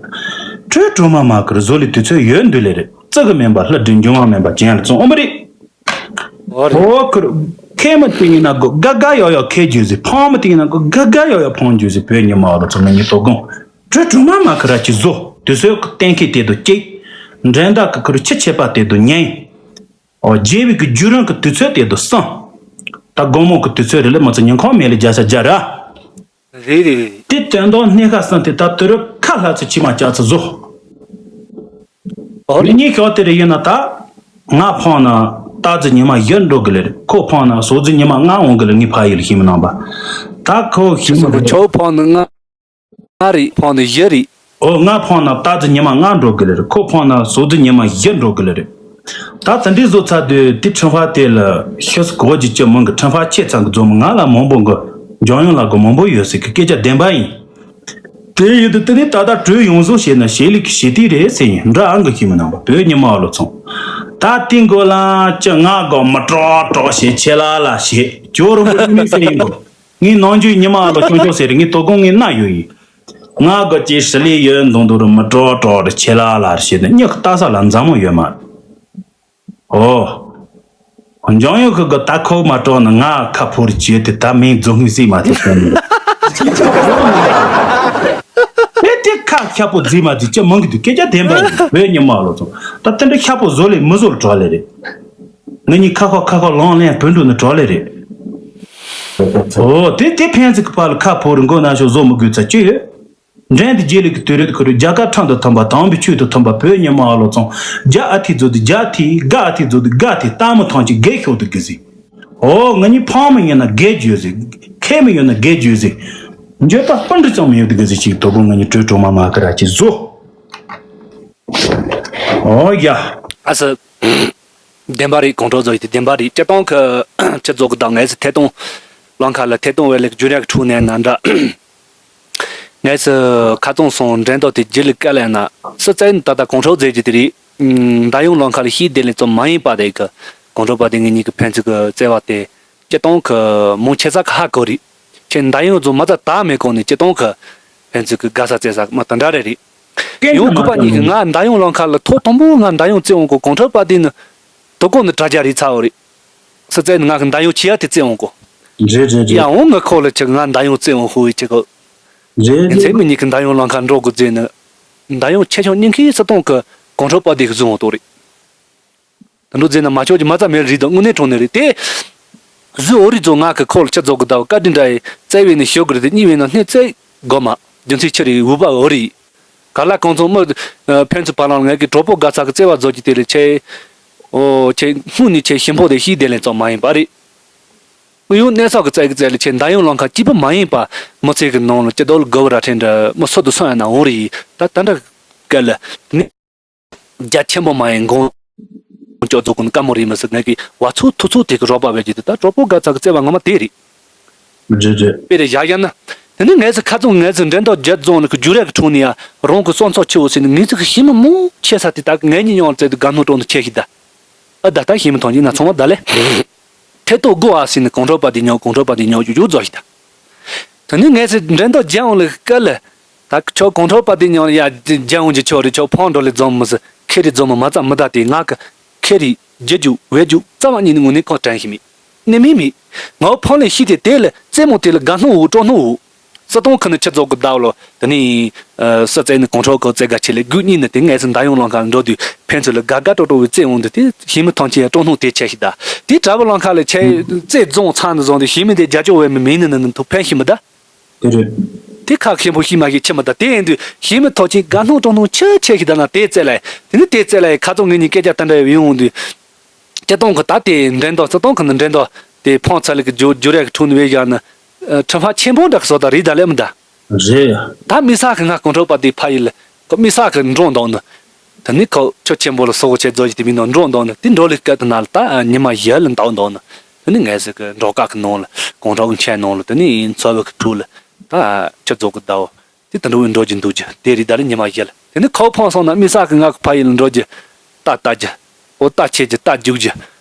ཁྲོས་གྲོ་མ་མ་ཁུ་རུ་བཟོ་ལི་དུས་ཚོད་ཡོད་འདུག་ལེ་རེད། བརྩི་གི་མིན་པ་ལྷ་སྒྲུབ་འབྱུང་བ་མིན་པ་ཅན་ལ་བཙོང་ཨོ་མི་རེད། ཨོ་རེད། ཨོ་ཁུ་རུ། ཁེ་མི་དེ་ཡིན་ན་གོ་དགའ་དགའ་ཡོ་ཡོ་ཁེ་རྒྱུ་ཟིག་ཕང་མི་དེ་ཡིན་ན་གོ་དགའ་དགའ་ཡོ་ཡོ་ཕང་རྒྱུ་ཟིག་བོད་ཉི་མ་ཨོ་ལ་ཚོ་ང་གཉིས་དོ་དགོང་། ཁྲོས་གྲོ་མ་མ་ཁུ་ར་ཅི་བཟོ་དུས་ཚོད་གི་གཏན་འཁེལ་དེ་དུ་གཅིག་འགྲན་ཟླ་གི་ཁུ་རུ་ཆི་ཆད་པ་དེ་དུ་ཉན། ཨོ་རྒྱལ་བའི་གི་རྒྱུད་རིང་གི་དུས་ཚོད་དེ་དུ་སང་། ད་དགོང་མོ་གི་དུས་ཚོད་རེ་ལ་མ་ཚོ་ཉིན་གང་མེད་ལ་རྒྱ་ཤ་རྒྱ་ར། རེད་རེད་རེད། དེ་དོན་དག་སྣེ་ཁ་སང་དེ་ད་དུ་རུ་ཁ་ལྷ་ཚོ་ཆི་མ་ཅག་ཚོ་བཟོ། ཨོ་རེད། ངས་ཤོག་དེ་རེ་ཡིན་ན་ད། ང་ཕང་ན་རྟ་རྫི་ཉི་མ་བཞི་འགྲོ་གི་ལེ་རེད། ཁོ་ཕང་ན་ཟོག་རྫི་ཉི་མ་ལྔ་འོང་གི་ལེ་ངས་ཕ་ཡི་ལ་ཤི་མི་ནང་པ། ད་ཁོ་ཤི་མི་རེད། ཁྱོད་ཕང་ན་ལྔ་ལྔ་རེད། ཕང་ན་བཞི་རེད། ཨོ་ང་ཕང་ན་རྟ་རྫི་ཉི་མ་ལྔ་འགྲོ་གི་ལེ་རེད། ཁོ་ཕང་ན་ཟོག་རྫི་ཉི་མ་བཞི་འགྲོ་གི་ལེ་རེད། ད་དེ་འདྲའི་བཟོ་ཚར་དུས་དེ་ཁྲིམས་ཧྥ་དེ་ལ་ཤི་སི་གོ་ཇི་ཅི་མང་གི་ཁྲིམས་ཧྥ་ཆེ་ཚང་གི་རྫོང་མི་ང་ལ་མང་པོ་གི་འཇང་ཡོང་ལ་གི་མང་པོ་ཡོད་ཟེར་གི་སྐད་ཆ་བདེན་པ་ཡིན། དེ་ཡིན་དུས་དེ་ནས་ད་ལྟ་གྲོས་ཡོངས་བཟོ་བྱས་ན་བྱེད་ལས་ཀྱི་བྱེད་དུས་རེད་ཟེར་ཡིན་འདྲ་ཨང་གི་ཤི་མི་ནང་པ་བོད་ཉི་མ་ཨ་ལོ་ཚོང་། ད་དེ་མགོ་ལ་ཅི་ང་གོ་མི་སྤྲོ་སྤྲོ་བྱེད་ཆེ་ལ་ལ་བྱེད་ཇོ་རུ་མི་མི་ཟེར་ཡིན་གོ། ངའི་ནང་ཆོས་ཉི་མ་ཨ་ལོ་ཆུང་ཆུང་ཟེར་ངའི་དོ་དགོང་ངའི་སྣ་ཡོད་ཡིན། ང་གོ་ཅི་ཧྲི་ལི་ཡོད་མདུང་དུ་རུ་མི་སྤྲོ་སྤྲོ་རུ་ཆེ་ལ་ལ་རུ་བྱེད་ནི་མྱི་ཁ་ལྟ་ས་ལ་མཛའ་མོ་ཡོད་མ། ཨོ། འཇང་ཡོད་ཁུ་གི་ད་ཁོ་མ་སྤྲོ་ན་ང་ཁ་ཕོར་བྱེད་དེ་ད་མིང་རྫོང་ངི་སྲིད་མ་ཐེ་སོང་། དེ་དེ་ཁ་ཤ་པོ་རྫི་མ་རྫི་ཅི་མང་གི་དུས་སྐད་ཆ་བདེན་པ་ཡིན་བོད་ཉི་མ་ཨ་ལོ་ཚོ་ད་དེ་འདྲ་ཤ་པོ་བཟོ་ལས་མི་བཟོ་ལ་གྲོགས་ལས་རེད། ང་གཉིས་ཁ་ཁ་ཁ་ཁ་ལོང་ལེན་བུ་འགྲོ་ནི་གྲོགས་ལས་རེད། ཨོ་དེ་དེ་ཕན་ཚིག་གི་བར་ལ་ཁ་ཕོ་རི་མགོ་ན་ཤོག་བཟོ་མི་དགོས་ཚ་ཅི་ཡོད། འགྲན་དེ་རྗེས་ལུས་ཀྱི་དུས་རེད་ཁུ་རུ་རྒྱ་གར་ཁྲང་དུ་ཐོན་པ་དང་པའི་ཆོས་དུ་ཐོན་པ་བོད་ཉི་མ་ཨ་ལོ་ཚོང་རྒྱ་ཨ་ཐི་རྫོ་དུ་རྒྱ་ཨ་ཐི་དགའ་ཨ་ཐི་རྫོ་དུ་དགའ་ཐི་ལྟ་མི་ཐང་ཅི་དགེ་ཤོག་དུ་དགེ་ཟིག་ཨོ་ང་གཉིས་ཕང་མི་ཡོད་ན་དགེ་རྒྱུ་ཟིག་ཁེ་མི་ཡོད་ན་དགེ་རྒྱུ་ཟིག་འགྱོད་པ་སྤུན་འདྲི་ཙམ་མི་ཡོད་དུ་དགེ་ཟིག་ཅིག་དོ་དགོང་ང་གཉིས་གྲོས་གྲོགས་མ་མ་ཀི་ར་ཅི་བཟོ། ཨོ་ཡ། ཨ་ས། བདེན་པ་རེད་གོང་ཁྲོ་བཟོ་ཡི་དེ་བདེན་པ་རེད་སྤྱི་སྟོང་གི་ཁྱི་རྫོགས་གི་དང་ངས་སི་ཐད་གཏོང་ལང་ཁ་ལ་ཐད་གཏོང་བས་ལེགས་རྒྱུ་རེག་འཁྲུག་ནས་ན་འདྲ། ངས་སི་ཁ་ཚོང་སོང་འགྲན་ཐོག་དེ་རྒྱུ་ལི་ཀ་ལས་ན་སི་ཙན་ད་ལྟ་གོང་ཁྲོ་བཟོས་རྒྱུ་དེ་རེད། མདའ་ཡོང་ལང་ཁ་ལ་ཤིས་བདེ་ལེ་ཙོ་མ་ཡིན་པ་དེ་གི་གོང་ཁྲོ་པ་དེ་ངེད་གཉིས་ཀྱི་ཕན་ཚུན་གི་བརྩེ་བ་དེ་སྤྱི་སྟོང་གི་མོང་ཆེ་ས་གི་ཧ་གོ་རེད། ཁྱེད་མདའ་ཡོང་ཚོ་མ་ཚ་ད་མེད་གོང་ནས་སྤྱི་སྟོང་གི་ཕན་ཚུན་གི་དགའ་ས་བརྩེ་ས་མ་དེ་འདྲ་རེད་རེད། ཡང་ཁུ་པ་གཉིས་ཀྱིས་ང་མདའ་ཡོང་ལང་ཁ་ལ་ཐོག་དང་པོ་ང་མདའ་ཡོང་རྩེ་འོང་གོ་གོང་ཁྲོ་པ་དེ་ནི་དོ་གོ་ནི་དྲ་རྒྱ་རི་ཚ་འོ་རེད། སི་ཙེ་ནི་ང་གི་མདའ་ཡོང་ཆེ་ཡ་དེ་རྩེ་འོང་གོ། རེད་རེད་རེད། ཡང་འོང་ངི་ཁོ་ལ་ཆེ་ང་མདའ་ཡོང་རྩེ་འོང་ཧུ་ཡི་ཆེ་གོ། རེད་ངི་ཚེ་རེད། མི་གཉིས་ཀྱི་མདའ་ཡོང་ལང་ཁ་འགྲོ་གོ་རྩེ་ནི། མདའ་ཡོང་ཆེ་ཆུང་གཉིས་ཀའི་སི་སྟོང་གི་གོང་ཁྲོ་པ་དེ་གི་བཟུང་འོང་དོ་རེད། ད་འགྲོ་རྫས་ན་མ་ཆོག་གི་མ་རྩ་མེད་རིགས་དང་དངོས་གནས་གྲོང་ནས་རེད་དེ། གཟི་འོ་རི་རྫོ་ང་གི་ཁོལ་ཆ་རྫོགས་གི་ཟླ་བ་བཀའ་དྲིན་འདྲ་ཡི་རྩེ་བས་ནི་ཞོག་གི་རེད་དེ་གཉིས་བས་ན་སྣེ་རྩེ་དགོ་མ་རྒྱུ་མཚན་ཆི་རེད་འུ་པ་འོ་རི། ག་ལ་གང་ཚང་མི་ཕན་ཚུན་བར་ལང་ངས་ཀྱི་གྲོགས་པོ་དགའ་ཚ་གི་བརྩེ་བ་རྫོགས་ཀྱི་དེ་ལས་ཆེ། ཨོ་ཆེ་སྔུན་ནས་ཆེ་ཞིམ་པོ་དེ་ཤི་དེ་ལས་ཙང་མ་ཡིན་པ་རེད། ཡང་གནས་ཚགས་ཀྱི་རྩལ་གྱི་རྩལ་ལས་ཆེ་མདའ་ཡོང་ལང་ཁ་སྐྱིད་པོ་མ་ཡིན་པ་མི་ཚེ་གི་ནང་ལ་སྐྱིད་སྡུག་ལ་དགའ་བོ་ར་ཕྲན་འདྲ་མི་སུ་དུ་སོང་ཡ་ན་འོང་རི་ཡི་ད་ད་འདྲ་སྐད་ལ་ནི། རྒྱ་ཆེན་པོ་མ་ཡིན་གོང་ཅོག་རྫོགས་ཀུན་དཀའ་མོ་རེད་མི་སྲིད་ངས་ཀྱི་བ་ཚུགས་ཐུག་ཚུགས་དེ་གི་རོགས་པ་བས་ཀྱི་དེ་ད་གྲོགས་པོ་དགའ་ཚ་གི་བརྩེ་བ་ངོ་མ་དེ་རེད། རེད་རེད། དཔེ་རེ་བཞག་ཡ་ན། དེ་ནི་ངས་སི་ཁ་ཚོང་ངས་སི་འགྲན་ཐོག་རྒྱལ་རྫོང་ནི་གི་རྒྱུ་རེ་གི་འཁྲུངས་ནི་ཡ་རང་གི་སོང་ཚོགས་ཆེ་བོ་ཟེར་ནི་ངས་སི་གི་ཞི་མི་མང་ཆེ་ས་དེ་ད་གི་ངས་ཉིད་ཉོང་བཙལ་དུ་དགའ་སྣང་སྤྲོ་ནི་ཆེ་ཞིག་ད། ཨ་ད་ད་ཞི་མི་ཐོང་ཅིག་ན་ཚོང་བ་ད་ལེ། ཐེ་གཏོགས་དགོ་ཨ་ཟེར་ནི་གོང་ཁྲོ་པ་དེ་ཉོ་གོང་ཁྲོ་པ་དེ་ཉོ་རྒྱུ་རྒྱུ་རྫོགས་ཞིག་ད། དེ་ནི་ངས་སི་འགྲན་ཐོག་རྒྱལ་འོང་ལི་གི་སྐད་ལེ། ད་ཁྱོད་གོང་ཁྲོ་པ་དེ་ཉོ་ཡ་རྒྱལ་འོང་གི་ཆོག་རེད་ཁྱོད་ཕོང་འགྲོ་ལེ་འཛོམས་མི་སི་ཁེ་རི་འཛོམས་མི་མ་ཙམ་མི་ད་དེ་ང་གི་ཁེ་རི་རྒྱལ་རྒྱུ་བས་རྒྱུ་རྩ་བ་ཉིད་ནི་དངོས་གནས་ཁོ་དྲན་ཞིག་མེད། ནི་མི་མི། ངའོ་ཕོང་ལེ་ཤི་དེ་དེ་ལེ་རྩེ་མོ་དེ་ལེ་དགའ་སྣང་འུ་སྤྲོ་སྣང་འུ། སི་སྟོང་ཁི་ནི་ཆི་རྫོགས་གི་ཟླ་བ་ལོ་དེ་ནི། སི་ཙེ་ནི་གོང་ཁྲོ་གི་རྩེ་དགའ་ཆེ་ལེ་དགུ་གཉིས་ནི་དེ་ངས་སི་མདའ་ཡོང་ལང་ཁ་འགྲོ་དུས་ཕན་ཚུན་ལེ་དགའ་དགའ་སྤྲོ་སྤྲོ་བའི་རྩེ་འོང་དུས་དེ་ཞི་མི་ཐང་ཆེ་ཡ་སྤྲོ་སྣང་དེ་ཆེ་ཞིག་ད། དེ་དྲ་བ་ལང་ཁ་ལེ་ཆེ་རྩེ་རྫོང་ཚང་ནི་བཟུང་དུས་ཞི་མི་དེ་རྒྱ་ཅོག་བས་མི་མིན་ནི་ནི་ནི་ཐུག་ཕན་ཞིག་མི་ད། དེ་རེད། དེ་ཁག་ཆེན་པོ་ཤི་མ་ཤི་ཆི་མི་ད་དེ་ཡིན་དུས་ཤི་མི་ཐོག་ཆེན་དགའ་སྣང་སྤྲོ་སྣང་ཆེ་ཆེ་ཤི་ད་ན་དེ་རྩེ་ལ་དེ་ནི་དེ་རྩེ་ལ་ཁ་ཚོང་ངེད་གཉིས་སྐད་ཆ་ད་འདྲ་ཡོད་ཡོང་དུས། སྤྱི་སྟོང་གི་ད་དེ་འགྲན་ཟླ་སྤྱི་སྟོང་གི་ནི་འགྲན་ཟླ་དེ་ཕོང་ཚ་ལི་གི་རྒྱུ་རྒྱུ་རེ་གི་འཁྲུངས་ནི་བས་བཞག་ནི། ཁྲི་ཕ་ཆེན་པོ་འདྲ་གི་བཟོ་ད་རེད་ད་ལེ་མི་ད། རེད། ད་མི་ས་གི་ང་གོང་ཁྲོ་པ་དེ་ཕ་ཡི་ལ་ཁོ་མི་ས་གི་འགྲོ་འདུག་ནི། ད་ནི་ཁོ་ཆོ་ཆེན་པོ་ལ་སོགས་ཆེ་རྫོགས་ཀྱི་དེ་མི་ནང་འགྲོ་འདུག་ནི་དེ་འགྲོ་ལི་སྐད་དུ་ན་ལ་ད་ཉི་མ་བཞི་ལ་འདུག་འདུག་ནི། ད་ནི་ངས་ཟེར་གི་འགྲོ་ཀ་གི་ནང་ལ་གོང་ཁྲོ་གི་མཆན་ནང་ལ་ད་ནི་འཚོ་བ་གི་ཐུག་ལ་ད་ཆུ་རྫོགས་གི་ཟླ་བ། དེ་དུད་འགྲོ་འགྲོ་རྒྱུ་འདུག་རྒྱུ་དེ་རེད། ད་རེས་ཉི་མ་བཞི་ལ་དེ་ནས་ཁོ་ཕོངས་སོང་ན་མི་ས་གི་ང་གི་ཕ་ཡུལ་ལ་འགྲོ་རྒྱུ། རྟ་བཏགས་རྒྱུ། འོ་རྟ་ཆས་རྒྱུ། རྟ་རྒྱུག་རྒྱུ།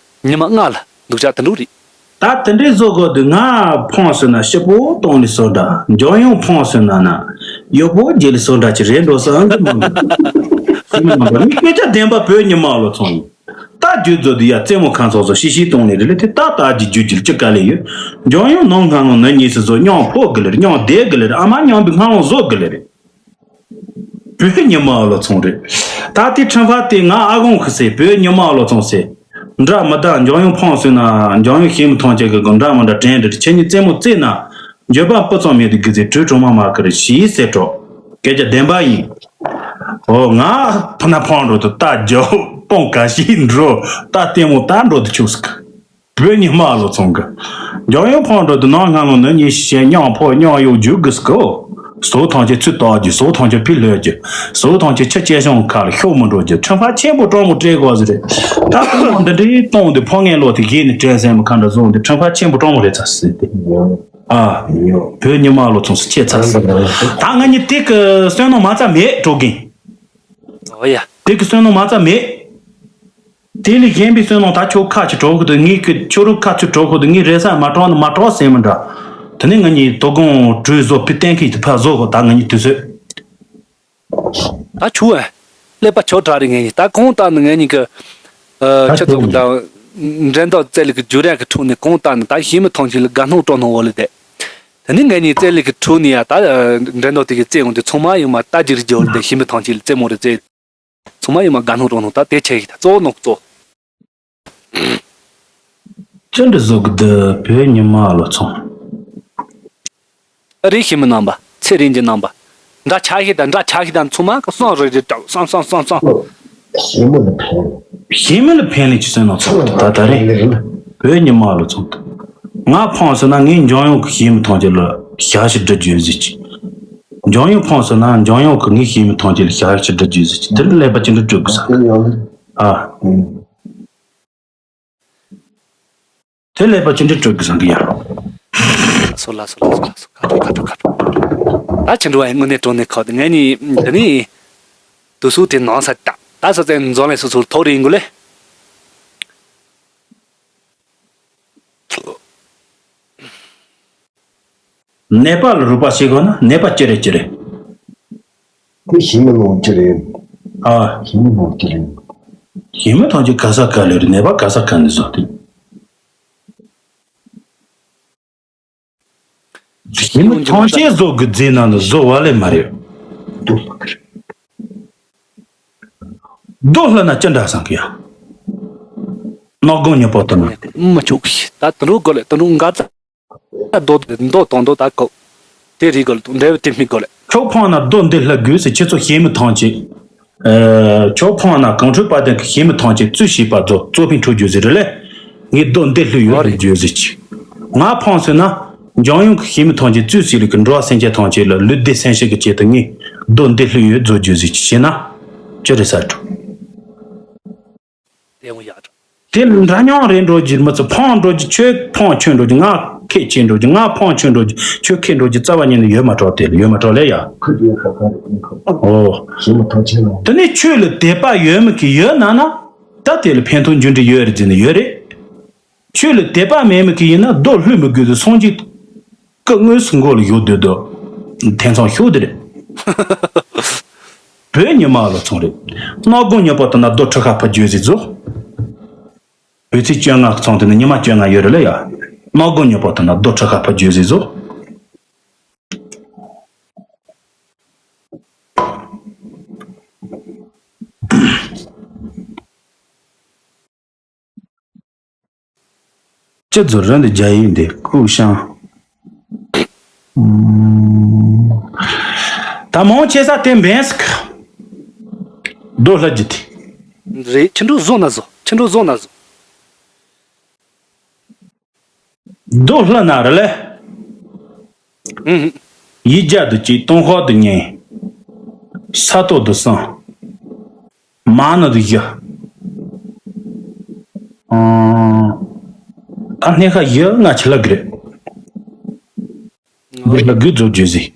ཉི་མ་ལྔ་ལ་འདུག་ཆ་དུད་འགྲོ་རེད། ད་དེ་འདྲའི་བཟོ་དགོས་འདུག་ང་ཕོངས་སོང་ན་སྐྱིད་པོ་གཏོང་ལི་སོ་འདྲ། འཇམ་དབྱངས་ཕོངས་སོང་ན་ན་གཡོག་པོ་རྒྱལ་ལི་སོ་འདྲ་ཅིག་རེད་འགྲོ་ས་ཨང་གི་མང་གི། ཤི་མི་མང་གི་མི་སྐད་ཆ་བདེན་པ་བོད་ཉི་མ་ལོ་ཚོང་ཡིན། རྟ་རྒྱུག་བཟོ་དུས་ཡ་རྩེད་མོ་ཁ་ཚོགས་སོ་ཤི་ཤི་གཏོང་ལེ་རེད་ལེ། དེ་རྟ་རྟ་རྒྱུག་རྒྱུག་རྒྱུག་ལ་ཅི་དཀའ་ལས་ཡོད། འཇམ་དབྱངས་ནང་སྔ་ལོང་ནི་གཉིས་སུ་བཟོ། མཉམ་ཕོ་གི་ལེ་རེད། མཉམ་བསྡད་གི་ལེ་རེད། ཨ་མ་མཉམ་པའི་སྔ་ལོང་བཟོ་གི་ལེ་རེད། བོད་ཉི་མ་ལོ་ཚོང་རེད། ད་དེ་ཁྲིམས་ཕ་དེ་ང་ཨ་ཁོང་གི་ཟེར། བོད་ཉི་མ་ལོ་ཚོང་ཟེར། འདྲ་མི་འདྲ་འཇམ་དབྱངས་ཕོངས་སོང་ན་འཇམ་དབྱངས་ཤི་མི་ཐང་ཆད་གི་གི་འདྲ་མི་འདྲ་དྲན་འདྲ་ཁྱེད་གཉིས་རྩེད་མོ་རྩེས་ན། འགྱོད་པ་སྤུ་ཙམ་མེད་དུ་གི་ཚེ་བྲོས་གྲོང་མ་མ་ཀི་རེད་ཤི་ཟེར་གྲོགས། སྐད་ཆ་བདེན་པ་ཡིན། ཨོ་ང་ཕུ་ན་ཕོངས་འགྲོ་དུ་རྟ་རྒྱུག་སྤོང་ག་ཤི་འགྲོ། རྟ་ལྟད་མོ་ལྟ་འགྲོ་དུ་ཆུག་སི་ཀི། བོད་ཉི་མ་ལོ་ཚོང་གི། འཇམ་དབྱངས་ཕོངས་འགྲོ་དུ་ནང་སྔ་ལོང་ནི་གཉིས་ཤི་ཤེས། མཉམ་ཕོ་མཉམ་གཡོག་རྒྱུག་གི་སི་ཀི་ཨོ། ཟོག་ཐང་ཆེ་ཚུར་བཏགས་རྒྱུ། ཟོག་ཐང་ཆེ་ཕི་ལྷོད་རྒྱུ། ཟོག་ཐང་ཆེ་ཆུ་སྐྱེ་ཤོང་ཁ་ལ་ཤོག་མི་འགྲོ་རྒྱུ། ཁྲིམས་ཕ་ཆེན་པོ་གྲོགས་མོ་སྤྲད་དགོས་ཟེར་རེད། ད་ཁོ་མོ་འདི་འདྲའི་གཏོང་དུ་ཕོ་ངན་ལོ་དེ་གཞི་ནས་དྲན་སེམས་མི་ཁ་འདྲ་བཟུང་དུ་ཁྲིམས་ཕ་ཆེན་པོ་གྲོགས་མོ་རེད་ཚ་སི་སི་ཏེ། ཨ། བོད་ཉི་མ་ལོ་ཚོང་སི་ཆེ་ཚ་སི། ད་ང་གཉིས་དེ་གི་བསོད་ནམས་མ་རྩ་མེད་འགྲོ་གིན། ཨོ་ཡ། དེ་གི་བསོད་ནམས་མ་རྩ་མེད། དེ་ལས་གཞན་པའི་བསོད་ནམས་ད་ཁྱོད་ཁ་ཅིག་གྲོགས་ཁུ་དུ་ངས་ཀི་ཁྱོད་རུ་ཁ་ཚུར་གྲོགས་ཁུ་དུ་ངས་རེ་ས་མ་གྲོགས་ནི་མ་གྲོགས་ཟེར་མི་འདྲ། དེ་ནས་ང་གཉིས་དོ་དགོང་གྲོས་བཟོ་ཕི་གཏན་འཁེལ་དུ་ཕ་བཟོ་གོ་ད་ང་གཉིས་དུས་ཚོད། ད་ཆུ་ཨེ། ཀླད་པ་ཆོ་དྲག་རེད་ངས་ནི་ད་གོང་ལྟར་ནི་ངས་ནི་གི། ཨ། ཁྱེད་ཚོ་གི་ད། འགྲན་ཟླ་རྩེད་ལི་གི་རྒྱུ་རན་གི་ཁྲུ་ནི་གོང་ལྟར་ནི་ད་ཤི་མི་ཐང་ཆེན་ལི་དགའ་སྣང་སྤྲོ་སྣང་འོ་ལི་དེ། དེ་ནི་ངས་ནི་རྩེད་ལི་གི་ཁྲུ་ནི་ཡ་ད། འགྲན་ཟླ་དེ་གི་རྩེད་འོང་དེ་ཚང་མ་ཡོང་མ་ད་ཇིར་རྒྱུ་འོ་ལི་དེ་ཤི་མི་ཐང་ཆེན་ལི་རྩེད་མོ་རེ་རྩེད། ཚང་མ་ཡོང་མ་དགའ་སྣང་སྤྲོ་སྣང་ད་དེ་ཆེ་ཡི་ད་གཙོ་ནོ་གཙོ། ཅི་འདྲ་བཟོ་གི་འདི་བོད་ཉི་མ་ལོ་ཚོང་། ཨ་རིའི་ཤི་མི་རྣམ་པ་ཚེ་རིང་གི་རྣམ་པ། འདྲ་ཆགས་ཤིག་དང་འདྲ་ཆགས་ཤིག་དང་ཚང་མ་གི་སོང་རེ་རེ་དྲག་སོང་སོང་སོང་སོང་། ཞི་མི་ལ་ཕན། ཞི་མི་ལ་ཕན་ལས་ཀྱི་སོན་ནོ་ཚོང་ད་ད་རེད། བོད་ཉི་མ་ལོ་ཚོང་ད། ང་ཕོངས་སོང་ན་ངས་འཇམ་དབྱངས་ཀྱི་ཞི་མི་ཐང་ཆེན་ལ་ཞག་ཞིག་འབྲི་རྒྱུ་ཟེར་གྱི། འཇམ་དབྱངས་ཕོངས་སོང་ན་འཇམ་དབྱངས་ཀྱི་ངའི་ཞི་མི་ཐང་ཆེན་ལ་ཞག་ཞིག་འབྲི་རྒྱུ་ཟེར་གྱི་དེ་ལ་ཀླད་པ་ཅི་འདྲ་སྤྲོད་དགོས་ས། ཨ། དེ་ཀླད་པ་ཅི་འདྲ་སྤྲོད་དགོས་བསམ་གི་ཡ། སོ་ལ་སོ་ལ་སོ་ལ་སོ་ཁ་ཁྲོ་ཁ་ཁྲོ་ཁ་ཁྲོ། ད་ཆི་འགྲོ་བའི་དངོས་གནས་དྲང་གནས་ཁག་དེ་ངས་ནི་འདི་ནི། དུ་སུ་དེ་ནང་ས་ད་ད་ས་ཙན་འཛོམས་ལས་སོ་སོར་ཐོག་རིང་གུ་ལེ། ནད་པ་ལ་རོགས་པ་བྱེད་དགོས་ན་ནད་པ་ཅི་རེད་ཅི་རེད། དེ་ཞི་མི་ལོངས་ཅི་རེད། ཨ། ཞི་མི་ལོངས་ཅི་རེད། ཞི་མི་ཐང་ཆེན་ག་ས་ག་ལེ་རེད། ནད་པ་ག་ས་ག་ནས་བཟོ་དེ། ཞི་མི་ཐང་ཆེན་བཟོ་དགོས་རྫས་ནང་དུ་བཟོ་བ་ལས་མ་རེད། རྡོ་ལྷུ་ན་ཅི་འདྲ་བསམ་གི་ཡ། ནག་གོང་ཉོ་པོ་དང་། མི་ཆོག་གི་ད་དུ་འགྲོ་དགོས་ལེ་དུ་འགྲོ་འགའ་ཙ། རྡོ་རྡོ་དང་རྡོ་ད་གོ། དེ་རིགས་དགོས་ལེ་འདྲ་བའི་དེ་མི་དགོས་ལེ། ཁྱོད་ཕང་ན་རྡོ་འདི་ལྷུ་དགོས་ཟེར་ཁྱེད་ཚོ་ཞི་མི་ཐང་ཆེན། ཨ། ཁྱོད་ཕང་ན་གངས་ཁྲོད་དཔལ་ལྡན་གྱི་ཞི་མི་ཐང་ཆེན་བཙུགས་ཤིག་པ་རྫོགས་གཙོ་ཕན་འཕྲོད་རྒྱུ་ཟེར་རེད་ལེ། ངས་རྡོ་འདི་ལྷུ་ཡོད་ལྷུ་རྒྱུ་ཟེར་གྱི། ང་ཕང་ཟེར་ན། འཇམ་དབྱངས་ཀྱི་ཞི་མི་ཐང་ཆེན་བཙུགས་ཟེར་ལེ་གི་འགྲོ་བ་སེམས་ཅན་ཐང་ཆེན་ལ་ལུས་བདེ་སེམས་ཤེས་ཀྱི་ཆེད་དུ་ངས་རྡོ་འདི་ལྷུ་ཡོད་རྫོགས་རྒྱུ་ཟེར་གྱི་ཤེས་ན། ཅི་རེད་ས་འགྲོ། དེ་འོང་ཡག་འགྲོ། དེ་འདྲ་མཉམ་རེད་འགྲོ་རྒྱུ་མི་ཚོ་ཕང་འགྲོ་རྒྱུ་ཁྱོད་ཕང་ཁྱོད་འགྲོ་རྒྱུ་ང་ཁེ་ཁྱེད་འགྲོ་རྒྱུ་ང་ཕང་ཁྱོད་འགྲོ་རྒྱུ་ཁྱོད་ཁེ་འགྲོ་རྒྱུ་རྩ་བ་ཉིད་ནས་ཡོད་མ་གྲོགས་དེ་ལ་ཡོད་མ་གྲོགས་ལས་ཡ། ཁུ་དེ་ཁ་ཁ་རེད་ཁུ་ཁ། ཨོ། ཞི་མི་ཐང་ཆེན་ལ། དེ་ནས་ཁྱོད་ལ་དད་པ་ཡོད་མི་གི་ཡོད་ན་ན། ད་དེ་ལ་ཕན་ཐོགས་འབྱུང་འདྲི་ཡོད་རེད་ཟེར་ནས་ཡོད་རེད། ཁྱོད་ལ་དད་པ་མེད་མི་གི་ཡིན་ན་རྡོ་ལྷུ་མི་དགོས་དུ་སངས་རྒྱས། སྐུ་དངོས་སུ་མགོ་ལ་བཞུགས་སྡོད་དོ། ཐེ་ཚོམ་ཤོར་དེ་རེད། བོད་ཉི་མ་ལོ་ཚོང་རེད། སྣ་དགུང་ཉི་པོ་དེ་ན་རྡོ་ཁྲི་ཁ་ཕ་བརྗོད་ཟིག་བཟོ། བོད་ཚེས་བཅོ་ལྔ་གི་ཚོང་དེ་ནི་ཉི་མ་བཅོ་ལྔ་ཡོད་རེད་ལ་ཡ། སྣ་དགུང་ཉི་པོ་དེ་ན་རྡོ་ཁྲི་ཁ་ཕ་བརྗོད་ཟིག་བཟོ། སྤྱི་ཚོགས་རིང་དུ་རྒྱ་ཡིག་འདི་ཀུ་ཤང་། ད་མང་ཆེ་ས་དེ་འབེན་སི་ཁ། རྡོ་ལྷ་རྒྱུ་དེ། རེད། ཁྱི་འགྲོ་བཟོ་ན་བཟོ། ཁྱི་འགྲོ་བཟོ་ན་བཟོ། རྡོ་ལྷ་ན་རེད་ལེ། ཨུ་ཧུ། ཡིག་བརྒྱ་དུ་གཅིག་སྟོང་ཤོག་དུ་གཉིས། ས་ཐོག་ཏུ་གསུམ། མ་ན་དུ་བཞི། ཨང་། ད་སྣེ་ཁ་བཞི་ལྔ་ཆི་ལ་གི་རེད། འདི་ལ་དགུ་རྫོགས་བརྗོད་ཟིན།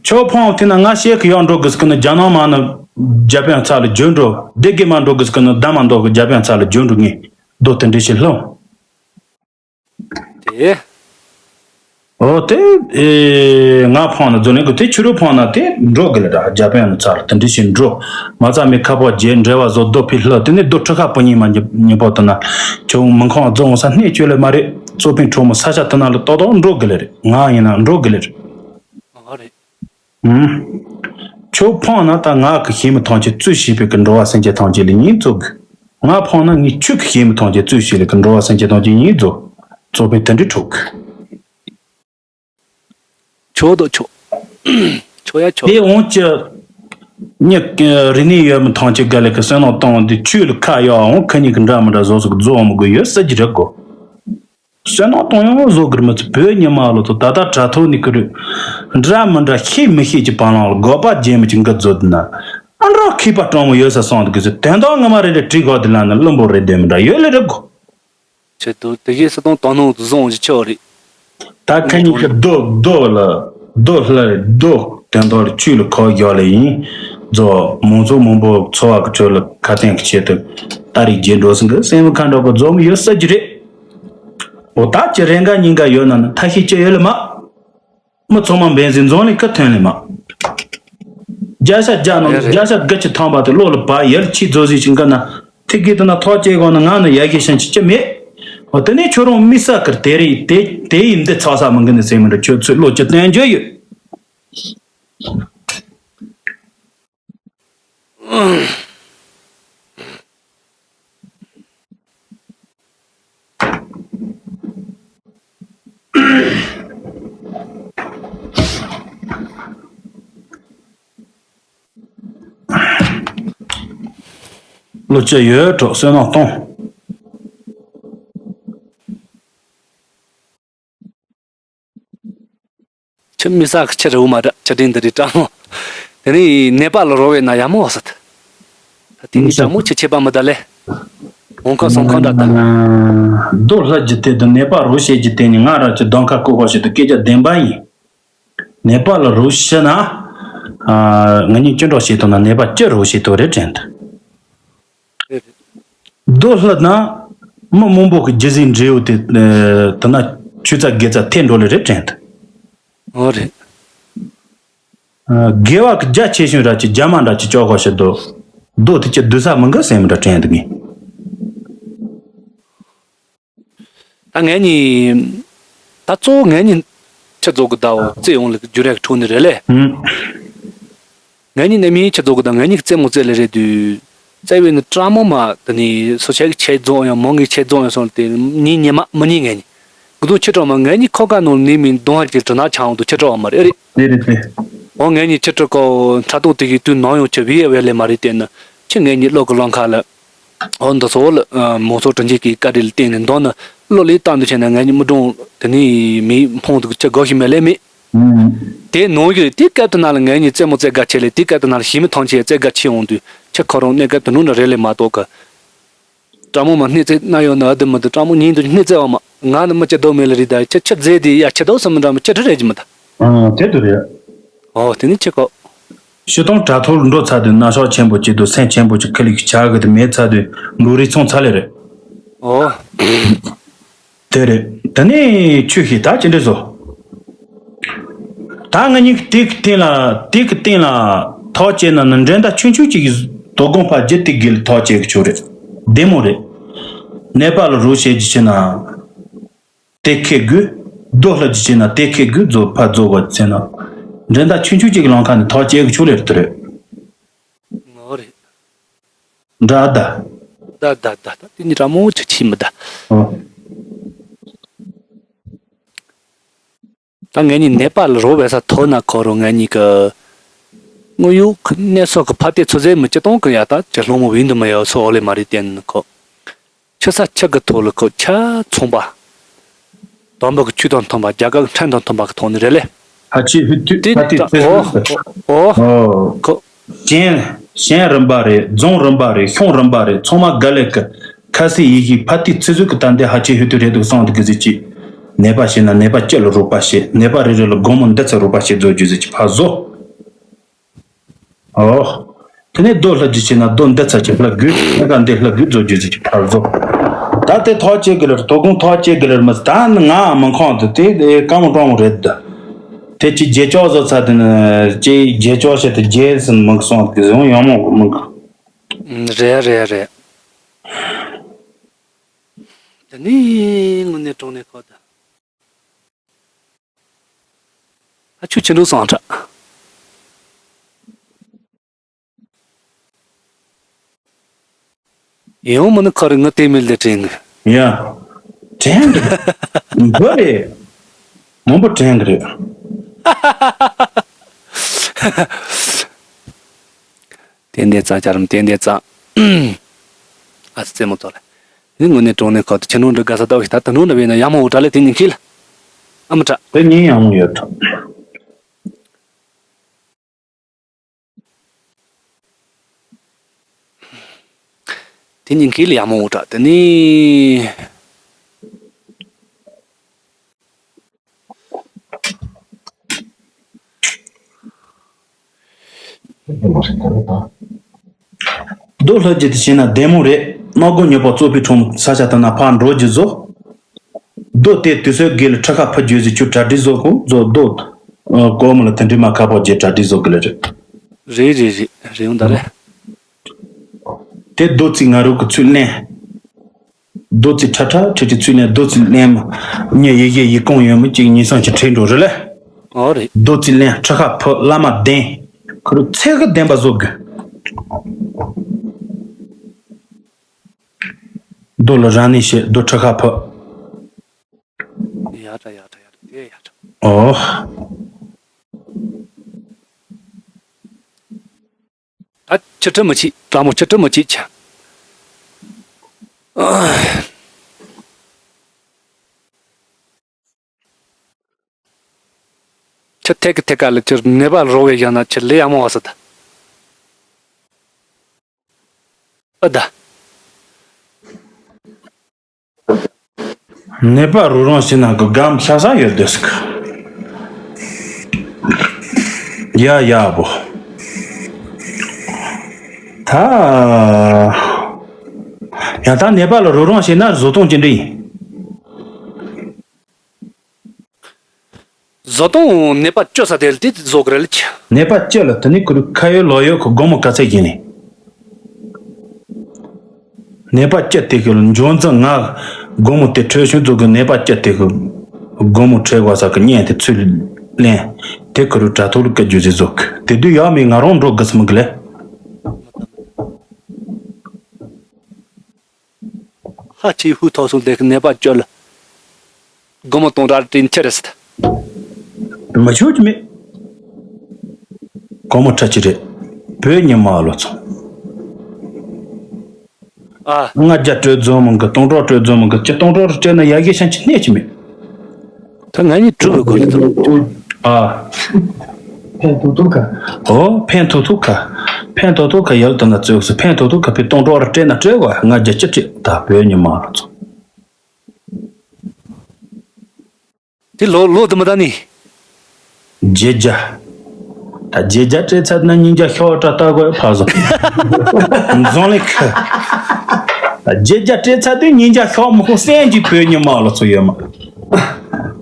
ཁྱོད་ཕོང་ཐེ་ན་ང་ཤེས་ཀི་ཡོག་འགྲོ་གི་སྐུ་ནི་རྒྱ་ནང་མ་ནི་རྒྱ་པན་ཚ་ལ་འཇོན་འགྲོ། སྡེ་དགེ་མ་འགྲོ་གི་སྐུ་ནི་ད་མ་འདོག་གི་རྒྱ་པན་ཚ་ལ་འཇོན་འགྲོ། ངས་རྡོ་དེ་འདྲི་ཞིག་ལྷུང་། དེ། ཨོ་དེ། ཨེ། ང་ཕོང་ན་རྫོ་ལེན་གི་དེ་ཆུ་རུ་ཕོང་ན་དེ་འགྲོ་གི་ལ་ར་རྒྱ་པན་ཚ་ལ་དེ་འདྲི་ཞིག་འགྲོ། མ་ཚ་མི་ཁ་པོ་རྗེ་འབྲེལ་བ་བཟོ་རྡོ་ཕི་ལྷུ་དེ་ནི་རྡོ་ཁྲི་ཁ་པོ་ཉིན་མ་ཉི་པོ་དེ་ན། ཁྱོད་མི་ཁོང་རྫོང་ས་སྣེ་ཁྱོད་ལ་མ་རེད། གཙོ་ཕིན་ཁྲོ་མོ་ས་ཆ་དེ་ན་ལ་ཏོག་ཏོག་འགྲོ་གི་ལ་རེད། ང་ཡིན་ན་འགྲོ་གི་ལ་རེད། ཨ་རེད། ཨུམ། ཁྱོད་ཕོང་ན་ད་ང་གི་ཤེས་མི་ཐང་ཆེ་བཙུགས་ཤེས་པའི་གི་འགྲོ་བ་སེམས་ཅན་ཐང་ཆེ་ལ་ཡིན་བཙུགས་གི། ང་ཕོང་ན་ངས་ཁྱོད་གི་ཤེས་མི་ཐང་ཆེ་བཙུགས་ཤེས་ལ་གི་འགྲོ་བ་སེམས་ཅན་ཐང་ཆེ་ཡིན་བཙུགས། གཙོ་ཕིན་དེ་འདྲི་འཁྲུག་གི། ཆོག་དོ་ཆོག་ཆོག་ཡ་ཆོག་དེ་འོང་ཅི། མྱི་རིག་གནས་ཡོད་མི་ཐང་ཆེ་ག་ལེ་གི་སེམས་ནང་གཏོང་འདི་ཆོས་ལ་ཁ་ཡོད་འོང་ཁ་ཉིན་གི་འདྲ་མི་འདྲ་བཟོ་ཟུག་རྫོགས་མི་དགོས་ཡོད་ས་ཀྱི་རེད་གོ། བསོད་ནམས་གཏོང་ཡང་བཟོ་དགོས་མི་ཚོ་བོད་ཉི་མ་ལོ་ཚོ་ད་ལྟ་དྲ་ཐོག་ནས་ཀི་རུ། འདྲ་མི་འདྲ་ཤེས་མི་ཤེས་ཀྱི་བང་ལང་ལ་དགོས་པ་རྗེས་མི་ཀྱི་འགི་རྫོད་ན། ཨ་འདྲ་མཁས་པ་སྤྲང་མོ་ཡོད་ས་སོང་དུ་གི་ཚོ་དོན་དག་ངོ་མ་རེ་རེ་བྲིས་གོ་དུ་ལ་ནི་བླུན་པོ་རེ་དོན་མི་འདྲ་ཡོད་ལེ་རེ་གོ། ཆེ་དུ་དེ་གའི་སྲིད་དོན་དོ་སྣང་དུ་བཟུང་ཞིག་ཆེ་བ་རེད། ད་ཁ་ཉིན་གི་རྡོ་རྡོ་ལ་རྡོ་ལྷ་རེ་རྡོ་དོན་དག་ལ་བཅུད་ལ་ཁོ་རྒྱག་ལེ་ཡིན། རྫོ་མང་ཚོགས་མང་པོ་འཚོ་བ་གི་ཁྲོད་ལ་ཁ་དན་གི་ཆེད་དུ་ད་རེས་རྗེས་འགྲོ་སོང་གི་སེམས་ཁ་འདྲ་པོ་རྫོགས་མི་ཡོད་ས་ཀྱི་རེད། འོ་ད་ཅི་རེ་འགའ་ཉིན་འགའ་ཡོད་ན་ནི་ཐ་ཤི་ཅི་ཡོད་ལེ་མ། མི་ཚང་མ་འབེན་ཟིན་རྫོང་ལས་ཀ་ཐོན་ལེ་མ། རྒྱ་ཤ་རྒྱ་ནང་རེད་རེད། རྒྱ་ཤ་དགུ་ཅི་ཐང་པ་དེ་ལོ་ལ་བ་ཡར་ཆི་རྫོ་ཟིག་ཅིག་འགའ་ན་ཐིག་གི་དེ་ན་ཐོག་བཅད་གོ་ན་ང་ནི་ཡ་གི་ཤན་ཅི་ཅི་མེད། འོ་དེ་ནས་ཁྱོད་རང་མི་ས་ཀར་དེ་རེད་དེ་དེ་ཡིན་འདི་ཚ་ས་མི་འགི་ནི་ཟེར་མི་འདྲ་ཁྱོད་ཚོས་ལོ་ཅི་བསྟན་རྒྱུ་ཡོད། ལོ་ཅི་ཡོད་གྲོགས་བསོད་ནམས་གཏོང་། ཁྱི་མི་ཟ་གི་ཁྱི་རེ་བོ་མ་འདྲ་ཁྱི་དྲིན་འདི་རེད་དྲང་མོ། དེ་ནས་ནེ་པ་ལ་རོ་བས་ན་ཡ་མོ་བ་སད། ད་དེ་ནས་དྲང་མོ་ཁྱི་ཆེ་པ་མི་ད་ལེ། འོང་ཁ་སོང་ཁ་འདྲ་ད། རྡོ་ལྷ་ཇི་ལྟེ་དུ་ནེ་པ་རོ་བྱེད་ཀྱི་སྟེང་ནས་ང་ར་ཅི་གདོང་ཁ་ཀོ་ཧོ་ཞིག་ཏུ་སྐད་ཆ་བདེན་པ་ཡིན། ནེ་པ་ལ་རོ་ཤི་ན། ང་གཉིས་ཅི་འགྲོ་བྱེད་དོ་ན་ནེ་པ་ཅི་རོ་བྱེད་དོ་རེད་དྲན་ད། རྡོ་ལྷ་ན། མི་མང་པོ་གི་རྒྱུ་ཟིག་འབྲས་བུ་དེ། དེ་ན་ཆུ་ཚ་དགེ་ཚ་ཐེ་འགྲོ་ལེ་རེད་དྲན་ད། འོ་རེད། དགེ་བ་གི་རྒྱ་ཆེ་ཤོས་ར་ཅི་རྒྱ་མ་འདྲ་ཅི་ཅོག་གོ་ཤི་དོ། རྡོ་དེ་ཅི་བསྡུ་ས་མི་འགི་སེམས་འདྲ་དྲན་ད་ངས། ད་ངས་ནི། ད་གཙོ་བོ་ངས་ནི་ཁྱི་རྫོགས་གི་ཟླ་བོ་རྩེ་ཡོང་ལ་རྒྱུ་རེག་འཕྲོ་ནི་རེད་ལེ། ངས་ནི་ནི་མི་ཁྱི་རྫོགས་གི་ཟླ་ངས་ནི་རྩེ་མོ་རྩེ་ལེ་རེད་དུས། རྩེ་བའི་ནི་ཀྲ་མོ་མ་དེ་ནི་སོ་ཆའི་ཆེ་རྫོགས་ཡང་མོ་ངའི་ཆེ་རྫོགས་ཡང་སོང་དེ་ནི་ཉི་མ་མི་ཉི་ངས་ནི། གི་དུ་ཁྱི་ཀྲོ་མ་ངས་ནི་ཁོ་ཀ་ནོར་ནི་མི་གདོང་ཧ་ཅི་ཀྲི་ན་ཆང་དུ་ཁྱི་ཀྲོ་མ་རེད་རེད། རེད་རེད་རེད། འོ་ངས་ནི་ཁྱི་ཀྲི་ཀོ་ཁྲ་ཏོ་དེ་གི་དུས་ནང་ཡོང་ཁྱི་བི་ཡ་བེ་ལེ་མ་རེད་དེ་ནི་ཁྱི་ངས་ནི་ལོ་གི་ལོང་ཁ་ལ། འོ་འདི་ཚོ་ལ་མོ་ཚོ་དྲིན་ཆེན་གྱི་བཀའ་དྲིན་ལ་བརྟེན་ནས་འདོན་ནི་བློ་ལས་བཏང་དུ་ཆེ་ན་ངས་ཉི་མི་སྒྲུང་དེ་ནི་མི་ཕོང་དུ་ཆ་དགོས་ཤིག་མེད་ལེ་མེད། དེ་ནོར་གྱི་རེད་དེ་སྐབས་དེ་ན་ལ་ངས་ཉི་རྩེད་མོ་རྩེ་དགའ་ཆེ་ལེ་དེ་སྐབས་དེ་ན་ལ་ཞི་མི་ཐང་ཆེ་རྩེ་དགའ་ཆེ་འོང་དུས་ཁྱི་ཁོ་རང་གནས་སྐབས་དེ་ནུ་ན་རེ་ལེ་མ་གཏོགས་གི། ཀྲ་མོ་མ་སྣེ་རྩེ་ན་ཡོད་ན་ཨ་དི་མི་དུ་ཀྲ་མོ་ཉིན་དུ་སྣེ་རྩེ་བ་མ་ང་ནི་མི་ཅི་དོ་མེད་ལེ་རེད་ད་ཁྱི་ཁྱི་རྫེ་དེ་ཡ་ཁྱི་དོ་སམ་མི་འདྲ་མི་ཁྱི་ཁྲི་རེད་ཀྱི་མི་ད། ཨ་དེ་དུ་རེད། ཨོ་དེ་ནི་ཁྱི་ཁོ། ཤི་སྟོང་དྲ་ཐོག་ལ་འགྲོ་ཚར་དུས་ན་ཤོག་ཆེན་པོ་གཅིག་ཏུ་སེམས་ཆེན་པོ་གཅིག་ཁི་ལིག་བྱ་གི་དུ་མེད་ཚར་དུས་འགྲོ་རིགས་ཚོང་ཚར་ལེ་རེད། ཨོ། དེ་རེད། དེ་ནས་ཆུ་ཤི་ད་ཅི་འདྲ་བཟོ། ད་ང་གཉིས་ཀྱི་དེ་གི་སྟེང་ལ་དེ་གི་སྟེང་ལ་ཐོག་བཅད་ན་ནི་འགྲན་ཟླ་ཆུང་ཆུང་གཅིག་གི་དོ་དགོང་ཕ་རྒྱུ་དེ་གི་ལ་ཐོག་བཅད་གི་ཆོག་རེད། བདེ་མོ་རེད། ནད་པ་ལ་རོ་བྱེད་ཀྱི་ཕྱིར་ན། དེ་ཁེ་དགོས། རྡོ་ལྷ་ཅི་བྱས་ན་དེ་ཁེ་དགོས་རྫོ་ཕ་རྫོ་བ་ཚེ་ན། འགྲན་ཟླ་ཆུང་ཆུང་ཅིག་གི་ལང་ཁ་ནས་ཐག་བཅད་གི་ཆོག་ལེར་དེ་རེད། ངོ་རེད། འདྲ་ད། ད་ད་ད་ད་དེ་ནི་ར་མོ་ཆ་ཆི་མི་ད། ཨོ། ད་ངས་ནི་ནད་པ་ལ་རོ་བས་ས་ཐོ་ན་ཁོ་རོ་ངས་ནི་གི། དངོས་ཡོད་ཁུ་གནས་སོགས་ཀྱི་ཕ་སྟེ་ཚོ་ཟེར་མི་ཅི་གཏོང་གི་ཡ་ད་ཅི་སློང་མོ་བིན་དུ་མི་ཡོད་སོ་ཨོ་ལེ་མ་རེད་བསྟན་ཁོ། ཆུ་ས་ཆུ་གི་ཐོག་ལ་ཁོ་ཆ་ཚོང་པ། དོམ་པ་གི་ཆུ་དང་མཐུན་པ་རྒྱ་གར་གི་ཕྲན་དང་མཐུན་པ་གི་ཐོག་ནས་རེད་ལེ། ཕ་ཆེ་ཧུ་ཐུ་དེ་ཕ་ཏི་ད་ཚེ་ཨོ་ཧུ་ཨོ་ཨོ་ཁོ། གཞན་གཞན་རིམ་པ་རེད། རྫོང་རིམ་པ་རེད། ཤོང་རིམ་པ་རེད། ཚང་མ་ག་ལེ་གི་ཁ་སི་ཡི་གི་ཕ་ཏི་ཚེ་ཟུག་གི་ད་འདི་ཧ་ཆེ་ཧུ་ཐུ་རེད་འདུག་སོང་འདི་གི་ཟི་ཅི། ནད་པ་ཤེས་ན་ནད་པ་སྐྱེ་ལ་རོགས་པ་བྱེད། ནད་པ་རེ་རེ་ལ་སྒོར་མོ་འདི་ཚེ་རོགས་པ་བྱེད་རྫོགས་རྒྱུ་ཟི་ཅི་ཕ་བཟོ། ཨོ། དེ་ནས་རྡོ་ལྷུ་རྒྱུ་བྱས་ན་རྡོ་འདི་ཚ་ཅིག་ལྷུ་དགོས། ཁ་འདི་ལྷུ་དགོས། རྫོགས་རྒྱུ་ཟིག་གི་ཕར་རྫོགས། ད་དེ་ཐག་བཅད་གི་ལེར། དོ་དགོང་ཐག་བཅད་གི་ལེར་མི་ད་ནི་ང་མི་ཁོང་དུ་དེ་དེ་སྐམ་གྲང་རེད་ད། དེ་ཅི་རྗེས་ཆོག་བཟོ་ཚ་དེ་ནི་ཅི་རྗེས་ཆོག་བྱེད་དུ་རྗེས་ཟིན་མི་སོང་གི་བཟུང་ཡང་མོ་མི། རེད་རེད་རེད། དེ་ནི་དངོས་གནས་དྲང་གནས་ཁོ་ད། ཨ་ཆུ་ཆུ་འགྲོ་སོང་ཁྲ། ཡང་མིན་ན་ཁོ་རང་ངི་དེ་མི་ལ་དྲན་གི། ཡ། དྲན་གི། འདི་རེད། མང་པོ་དྲན་གི་རེད། དེ་འདྲའི་རྩ་ཆ་རམ་དེ་འདྲའི་རྩ། ཨ་ཙི་རྩེད་མོ་ཚོ་ལ། ནི་དངོས་གནས་དྲང་གནས་ཁོ་ད་ཁྱི་ནོར་འདྲ་དགའ་ས་ལྟ་བུ་ཞིག་ད་ད་ནོར་འདྲ་བས་ན་ཡག་མོ་འོ་དྲ་ལེ་དེ་ཉིན་ཁྱི་ལ། ཨ་མ་དྲ། དེ་ཉིན་ཡག་མོ་ཡོད་དྲ། དེ་ཉིན་ཁྱི་ལ་ཡག་མོ་འོ་དྲ་དེ་ནི། རྡོ་ལྷུ་རྒྱུ་དེ་བྱས་ན་བདེ་མོ་རེད། སྣ་སྒོ་ཉོས་པ་གཙོ་ཕའི་ཁྲོམ་ས་ཆ་དེ་ན་ཕར་འགྲོ་རྒྱུ་བཟོ། རྡོ་དེ་དུས་ཚོད་དགོས་ལ་ཁྲི་ཁ་ཕུ་རྒྱུ་ཟིག་ཁྱོད་གྲ་སྒྲིག་བཟོ་གོ་བཟོ་རྡོ། ཨ། གོ་མོ་ལ་དེ་འདྲི་མ་ཁ་པོ་རྒྱུ་གྲ་སྒྲིག་བཟོ་དགོས་ལ་རེད། རེད་རེད་རེད་རེད་ཡོང་ད་རེད། དེ་རྡོ་རྩིག་ང་རོ་གི་ཚུལ་ལེན། རྡོ་རྩིག་ཁྲ་ཁྲ་ཁྲི་ཁྲི་ཚུལ་ནས་རྡོ་རྩིག་ལེན་མ། མྱི་ཡི་གེ་ཡི་གོང་ཡོད་མི་གཅིག་ཉིས་སང་ཆ་ཁྲིད་འགྲོ་རེད་ལེ། ཨོ་རེད། རྡོ་རྩིག་ལེན། ཁྲི་ཁ་ཕུ། བླ་མ་བདེན། ཁོ་རུ་ཚད་གི་བདེན་པ་བཟོ་དགོས། རྡོ་ལ་རང་ནས་བཤད། རྡོ་ཁྲི་ཁ་ཕུ། ཡ་ཏྲ་ཡ་ཏྲ་ཡ་ཏྲ་དེ་ཡ་ཏྲ། ཨོ། ད་ཁྱི་ཁྲི་མི་ཆིག་ལ་མོ་ཁྱི་ཁྲི་མི་ཆིག་ཆ། ཁྱི་ཐད་ཀི་ཐད་ཀ་ལ་ཁྱི་ནད་པ་རོ་བའི་ཡང་ན་ཁྱི་ལས་ཡང་མོ་བ་ས་ད། ཨ་ད། ནད་པ་རུ་རང་ཞིག་ནང་གི་སྒམ་ཤ་ས་ཡོད་དེ་སི་ཀ། ཡ་ཡ་བོ། ད། ཡང་ད་ནད་པ་ལ་རུ་རང་ཞིག་ན་བཟོ་སྟངས་ཅི་འདྲ་ཡིན། བཟོ་སྟངས་ནད་པ་བཅོས་ས་དེ་ལ་དེ་བཟོ་གི་རེད་ལ་ཁྱི། ནད་པ་བཅོས་ལ་དེ་ནི་ཁུ་རུ་ཁ་ཡོད་ལོ་ཡོད་ཁོ་སྒོར་མོ་ག་ཚད་ཡིན་ནི། ནད་པ་སྐྱི་སྟེ་གི་འབྱོར་འཛིན་ང་སྒོར་མོ་དེ་འཕྲོད་བྱུང་ཚོ་གི་ནད་པ་སྐྱི་སྟེ་གི་སྒོར་མོ་འཕྲོད་དགོས་ས་གི་བརྙན་དེ་ཚུར་ལེན། དེ་ཁུ་རུ་དྲ་ཐོག་ལ་བཀའ་བརྒྱུད་ཟེར་བཟོ་གི་དེ་དུས་ཡག་མེད་ང་རང་འགྲོ་དགོས་སམ་གི་ལེ། ཧ་ཅི་ཧུ་ཐོག་སོང་དེ་གི་ནད་པ་སྐྱོ་ལ། སྒོར་མོ་སྟོང་ཕྲག་སྤྲད་ཁྱི་རེད་ཟེར། མི་ཆོག་གི་མེད། སྒོར་མོ་ཁྲ་ཅི་རེད། བོད་ཉི་མ་ལོ་ཚོ། ཨ། ལྔ་བརྒྱ་སྤྲོད་རྫོང་མི་འགི་སྟོང་ཕྲག་སྤྲོད་རྫོང་མི་འགི་ཅི་སྟོང་ཕྲག་རུ་སྤྲད་ན་ཡ་གི་ཤན་ཅི་གནས་ཅི་མེད། ད་ང་གཉིས་གྲུབ་པའི་སྒོ་ལ་ཚོ། ཨ། ཕན་ཐོགས་ཐུག་ག་ཨོ་ཕན་ཐོགས་ཐུག་ག་ཕན་ཐོགས་ཐུག་ག་ཡལ་དུ་ན་བཙོས་སུ་ཕན་ཐོགས་ཐུག་ག་ཕི་སྟོང་ཕྲག་རུ་སྤྲད་ན་སྤྲོད་གོ་ལྔ་བརྒྱ་ཅི་སྤྲད་ད་བོད་ཉི་མ་ལོ་ཚོ། དེ་ལོ་ལོ་དུ་མ་ད་ནི། བརྒྱད་བརྒྱ། ད་བརྒྱད་བརྒྱ་སྤྲད་ཚར་ན་ཉིས་བརྒྱ་ཤོག་སྤྲད་ལྟ་དགོས་ཕ་བཟོ། འཛོམས་ལེགས། ད་བརྒྱད་བརྒྱ་སྤྲད་ཚར་དུས་ཉིས་བརྒྱ་ཤོག་མི་ཁོ་སེམས་ཀྱི་བོད་ཉི་མ་ལོ་ཚོ་ཡོད་མ།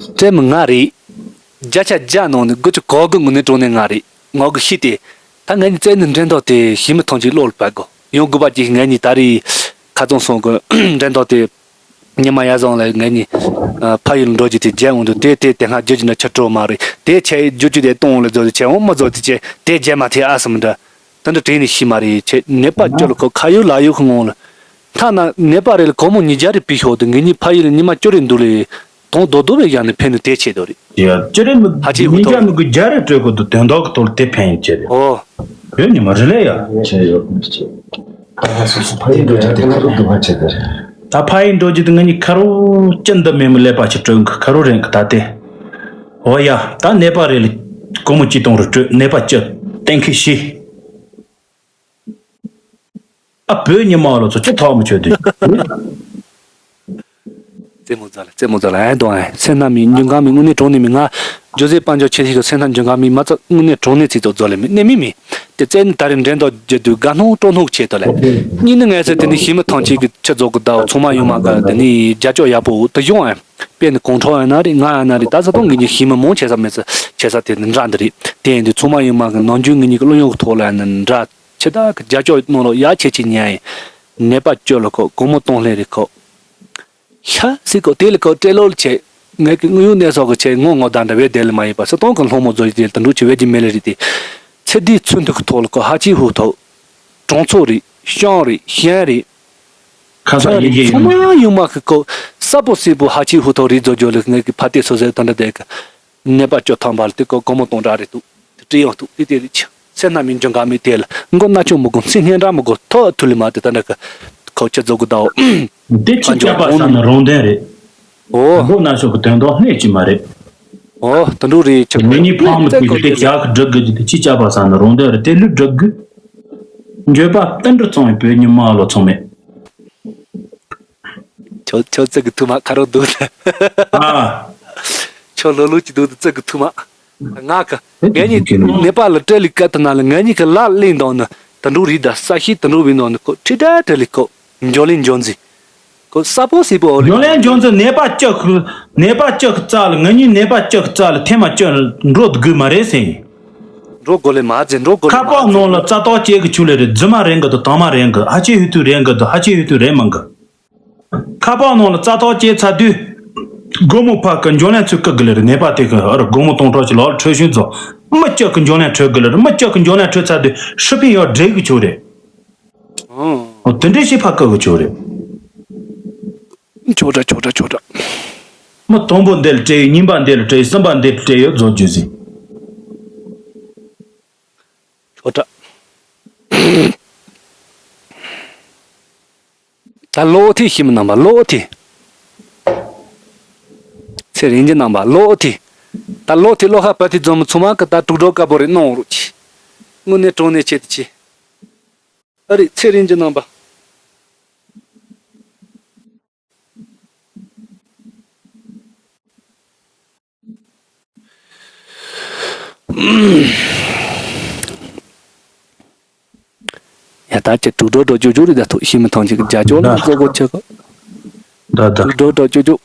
སྤྲད་མི་ང་རེད། བརྒྱ་ཆ་བརྒྱ་ནང་ནས་དགུ་བཅུ་གོ་དགུ་ངོ་ནས་གྲོངས་ནས་ང་རེད་ངོ་གི་ཤི་སྟེ། ད་ངེད་གཉིས་བཙལ་ནས་འགྲན་ཐོག་དེ་ཤི་མི་ཐོན་གྱི་བློ་ལ་བབ་གོ་ཡང་དགོས་པ་ཅིག་ངེད་གཉིས་ད་རེས་ཁ་ཚང་སོང་གི་འགྲན་ཐོག་དེ། ཉི་མ་ཡར་སོང་ལ་ངེད་གཉིས། ཕ་ཡུལ་འགྲོ་རྒྱུ་དེ་བརྗེད་འོང་དུས་དེ་དེ་དེ་སྔ་བརྗོད་རྒྱུ་ན་ཁྱོད་སྤྲོ་མ་རེད་དེ་ཆེ་བརྗོད་རྒྱུ་དེ་གཏོང་ལ་བཟོ་དེ་ཆེ་འོང་མ་བཟོ་དེ་ཆེ་དེ་བརྗེད་མ་ཐེ་ཨ་སམ་འདྲ། ད་འདི་དྲན་ནས་ཤི་མ་རེད་ཆེ་ནད་པ་སྐྱོ་ལ་ཁོ་ཁ་ཡོད་ལག་ཡོད་ཁོ་ངོ་ལ། ཐ་ན་ནད་པ་རེ་ལ་སྒོར་མོ་ཉིས་བརྒྱ་རེ་ཕུལ་ཤོག་དུ་ངེད་གཉིས་ཕ་ཡུལ་ལ་ཉི་མ་བཅུ་རེ་འདུག་ལས། དོང་རྡོག་རྡོག་བས་བཞག་ནས་ཕན་ནུས་དེ་ཆེ་དོ་རེད། ཡ་ཅི་རེད་མི་ཧ་ཅི་ཧུ་ཉིས་བརྒྱ་ཐོག་མི་དགོས་བརྒྱ་རེ་སྤྲོད་དགོས་འདུག་དོན་དག་གི་ཐོག་ལ་དེ་ཕན་ཡིན་ཆེ་རེད། ཨོ། བོད་ཉི་མ་རེད་ལས་ཡ། ཆེ་ཡོད་མི་ཆེ། ད་ཕ་ཡི་འགྲོ་རྒྱུ་དེ་ཁ་རུ་འདུག་ཧ་ཆེ་དེ་རེད། ད་ཕ་ཡི་འགྲོ་རྒྱུ་དེ་ང་གཉིས་ཁ་རུ་ཅི་འདི་མེད་མི་ཀླད་པ་ཆེ་སྤྲོད་གི་ཁ་རུ་རེད་གི་ད་དེ། ཨོ་ཡ་ད་ནད་པ་རེ་ལ་སྒོར་མོ་གཅིག་སྟོང་རེ་སྤྲོད་ནད་པ་སྐྱི་གཏན་འཁེལ་ཤི། ཨ་བོད་ཉི་མ་ལོ་ཚོ་ཅི་ཐོག་མི་ཆོད་དུས། རྩེད་མོ་རྩ་ལ་རྩེད་མོ་རྩ་ལ་ཨེ་དོ་ཨེ་སེམས་ན་མི་ཉུང་གང་མི་དངོས་གནས་གྲོངས་ནས་མི་ང་། ཇོ་ཟེར་དཔལ་འབྱོར་ཆེ་ཤོས་ཀྱི་སེམས་ཐག་འཇོག་ག་མི་མ་ཚད་དངོས་གནས་གྲོགས་ནས་ཚིག་ཐོག་རྫོགས་ལེ་མི་གནས་མི་མི། དེ་བཙལ་ནས་ད་རེས་འགྲན་ཟླ་བརྒྱུད་དུས་དགའ་སྣང་སྤྲོ་སྣང་ཆེད་དུ་ལས། གཉིས་ནི་ངལ་གསོ་དེ་ནི་ཤི་མི་ཐང་ཆད་ཀྱི་ཆུ་རྫོགས་ཀྱི་ཟླ་བ་ཚང་མ་ཡོང་མ་ག་དེ་ནི་རྒྱ་ཅོག་ཡག་པོ་དུ་ཡོང་ཨ། དཔེ་ནི་གོང་ཁྲོ་ཡིན་ན་རེད་ང་ཡིན་ན་རེད་ད་ས་དོང་ངེད་གཉིས་ཤི་མི་མང་ཆེ་ས་མེད་ས་ཆེ་ས་དེ་ནི་འདྲ་འདི་རེད། དེ་ཡིན་དུས་ཚང་མ་ཡོང་མ་གི་ནམ་རྒྱུན་ངེད་གཉིས་ཀྱི་བློ་ཡོང་གི་ཐོག་ལ་ནི་འདྲ། ཆེ་ད་གི་རྒྱ་ཅོག་ནང་ལོགས་ཡ་ཆེ་ཆེ་ཉན་ཡིན། ནད་པ་བཅོལ་ལ་ཁོ་སྒོར་མོ་གཏོང་ལེ་རེད་ཁོ། ཤ་སི་ཀོ་དེ་ལ་ཀོ་སྤྲེལ་ལོ་ལ་ཆེ། ངས་ཀྱི་དངོས་ཡོད་གནས་སོགས་ཀྱི་ཆེ་ངོ་ངོ་དང་འདྲ་བའི་དེ་ལ་མ་ཡིན་པ་སི་སྟོང་གི་སློང་མོ་བཟོ་ཡི་དེ་ལ་དུ་འགྲོ་ཆེ་བའི་གྱི་མེ་ལེ་རི་དེ། ཚེ་འདིའི་ཚུན་ཐུག་གི་ཐོག་ལ་ཀོ་ཧ་ཅི་ཧུ་ཐོག་གྲོང་ཚོ་རེད་ཤང་རེད་ཤན་རེད། ཁ་ས་ཚོ་ཡི་རེད་གེ་ཚོ་མ་ཡོང་མ་གི་ཀོ་ས་པོ་སི་པོ་ཧ་ཅི་ཧུ་ཐོག་རེད་བཟོ་རྒྱུ་ལ་ངས་ཀྱི་ཕ་དེ་སོ་སོའི་དོན་འདྲ་དེ་གི། ནད་པ་བཅོ་ཐང་བར་དེ་ཀོ་སྒོར་མོ་གཏོང་འདྲ་རེད་འདུག་དེ་སྤྲེལ་ཡང་འདུག་དེ་དེ་རེད་ཆ། སེམས་ན་མི་འཇོན་ག་མི་དེ་ལ་མགོ་སྣ་ཆུང་མི་དགོ་སེམས་སྙན་གྲགས་མི་དགོ་ཐོག་ཐུ་ལི་མ་དེ་ད་འདྲ་གི་ཁོ་ཆ་རྫོགས་གི་ད་འོ། དེ་ཕ་ཅི་འཇོག་སྐྱབས་པ་གོང་ས་ནི་ནས་རང་དོན་རེད། ཨོ། མགོ་སྣ་ཆུང་གི་དོན་དག་སྣེ་གཅིག་མ་རེད། ཨོ་དུ་འགྲོ་རེད་ཆ་མི་གཉིས་ཕང་མི་ཐུག་རྒྱུ་དེ་ཞག་གི་སྒྲུབ་དགོས་རྒྱུ་དེ་ཕྱི་སྐྱབས་པ་ས་ནི་རང་དོན་རེད་དེ་ལུས་སྒྲུབ་དགོས། འགྱོད་པ་བསྟུན་འགྲོ་ཚོང་བའི་བོད་ཉི་མ་ལོ་ཚང་མས། ཁྱོད་ཁྱོད་བཙུགས་གི་ཐུག་མ་ཁ་རོག་འདུག་ཨ། ཁྱོད་ལོ་ལོ་ཅིག་འདུག་བཙུགས་གི་ཐུག་མ། ང་གི་ངེད་གཉིས་ནེ་པ་ལ་སྤྲད་ལི་ཀ་ཏི་ན་ལ་ངེད་གཉིས་ཀྱི་ལ་གླིང་དང་ནི་དུ་འགྲོ་རི་ད་ས་ཤི་དུ་འགྲོ་བི་ནང་ནི་ཁོ་ཁྲི་ད་དྲ་ལི་ཁོ་འཇོ་ལིན་འཇོ་འཛི་ཁོ་ས་པོ་སི་པོ་ཨོ་ལི། འཇོ་ལིན་འཇོ་འཛི་ནེ་པ་ཅག་ནེ་པ་ཅག་རྩ་ལ་ངེད་གཉིས་ནེ་པ་ཅག་རྩ་ལ་ཐེ་མ་ཅག་འགྲོ་དགོས་མ་རེད་ཟེར། འགྲོ་དགོས་ལེ་མ་ཟེར་འགྲོ་དགོས་ལེ་ཁ་པར་ནང་ལ་རྩ་ཐག་བཅད་གི་ཆུ་ལེ་རེད་རྫི་མ་རེད་གི་དང་དང་མ་རེད་གི་ཧ་ཅི་ཧུ་ཐུ་རེད་གི་དང་ཧ་ཅི་ཧུ་ཐུ་རེད་མ་གི་ཁ་པར་ནང་ལ་རྩ་ཐག་བཅད་ཚར་དུས། སྒོར་མོ་ཕར་གི་འཇོན་ལན་ཚུར་བཀག་གི་ལེ་རེད་ནད་པ་དེ་གི་ཨ་ར་སྒོར་མོ་གཏོང་གྲབས་ཀྱི་ལག་ལ་འཕྲོད་ཤུན་རྫོགས། མི་གཅིག་གི་འཇོན་ལན་འཕྲོད་གི་ལེ་རེད་མི་གཅིག་གི་འཇོན་ལན་འཕྲོད་ཚར་དུས་ཧྲི་ཕིན་ཡོད་འདྲེ་གི་ཆོག་རེད། ཨོ་དེ་འདྲས་ཤིག་ཕར་བཀག་གི་ཆོག་རེད། ཆོག་དྲ་ཆོག་དྲ་ཆོག་དྲ། མི་དང་པོ་འདི་ལ་སྤྲད་ཡོད་གཉིས་པ་འདི་ལ་སྤྲད་ཡོད་གསུམ་པ་འདི་ལ་སྤྲད་ཡོད་རྫོགས་རྒྱུ་ཟིན། ཆོག་དྲ། ད་བློ་ཐེ་ཤི་མི་རྣམ་པ་བློ་ཐེ། ཚེ་རིང་གི་རྣམ་པ་བློ་ཐེ། ད་བློ་ཐེ་བློ་ཁ་བ་ཐེ་འཛོམས་མི་ཚང་མ་གི་ད་དྲུག་སྒྲོག་དཀར་པོ་རེ་གནང་རོགས་གྱིས། དངོས་གནས་དྲང་གནས་ཆེད་དུ་ཆེ། ཨ་རེ་ཚེ་རིང་གི་རྣམ་པ། ཡ་ད་ཅི་དྲུག་སྒྲོག་སྒྲོག་ཅུ་ཅུ་རེད་ད་ཐུག་ཤི་མི་ཐང་ཅིག་རྒྱ་ཅོག་ལ་ཛོ་གོ་ཆེ་གོ། ད་ད། དྲུག་སྒྲོག་སྒྲོག་ཅུ་ཅུ།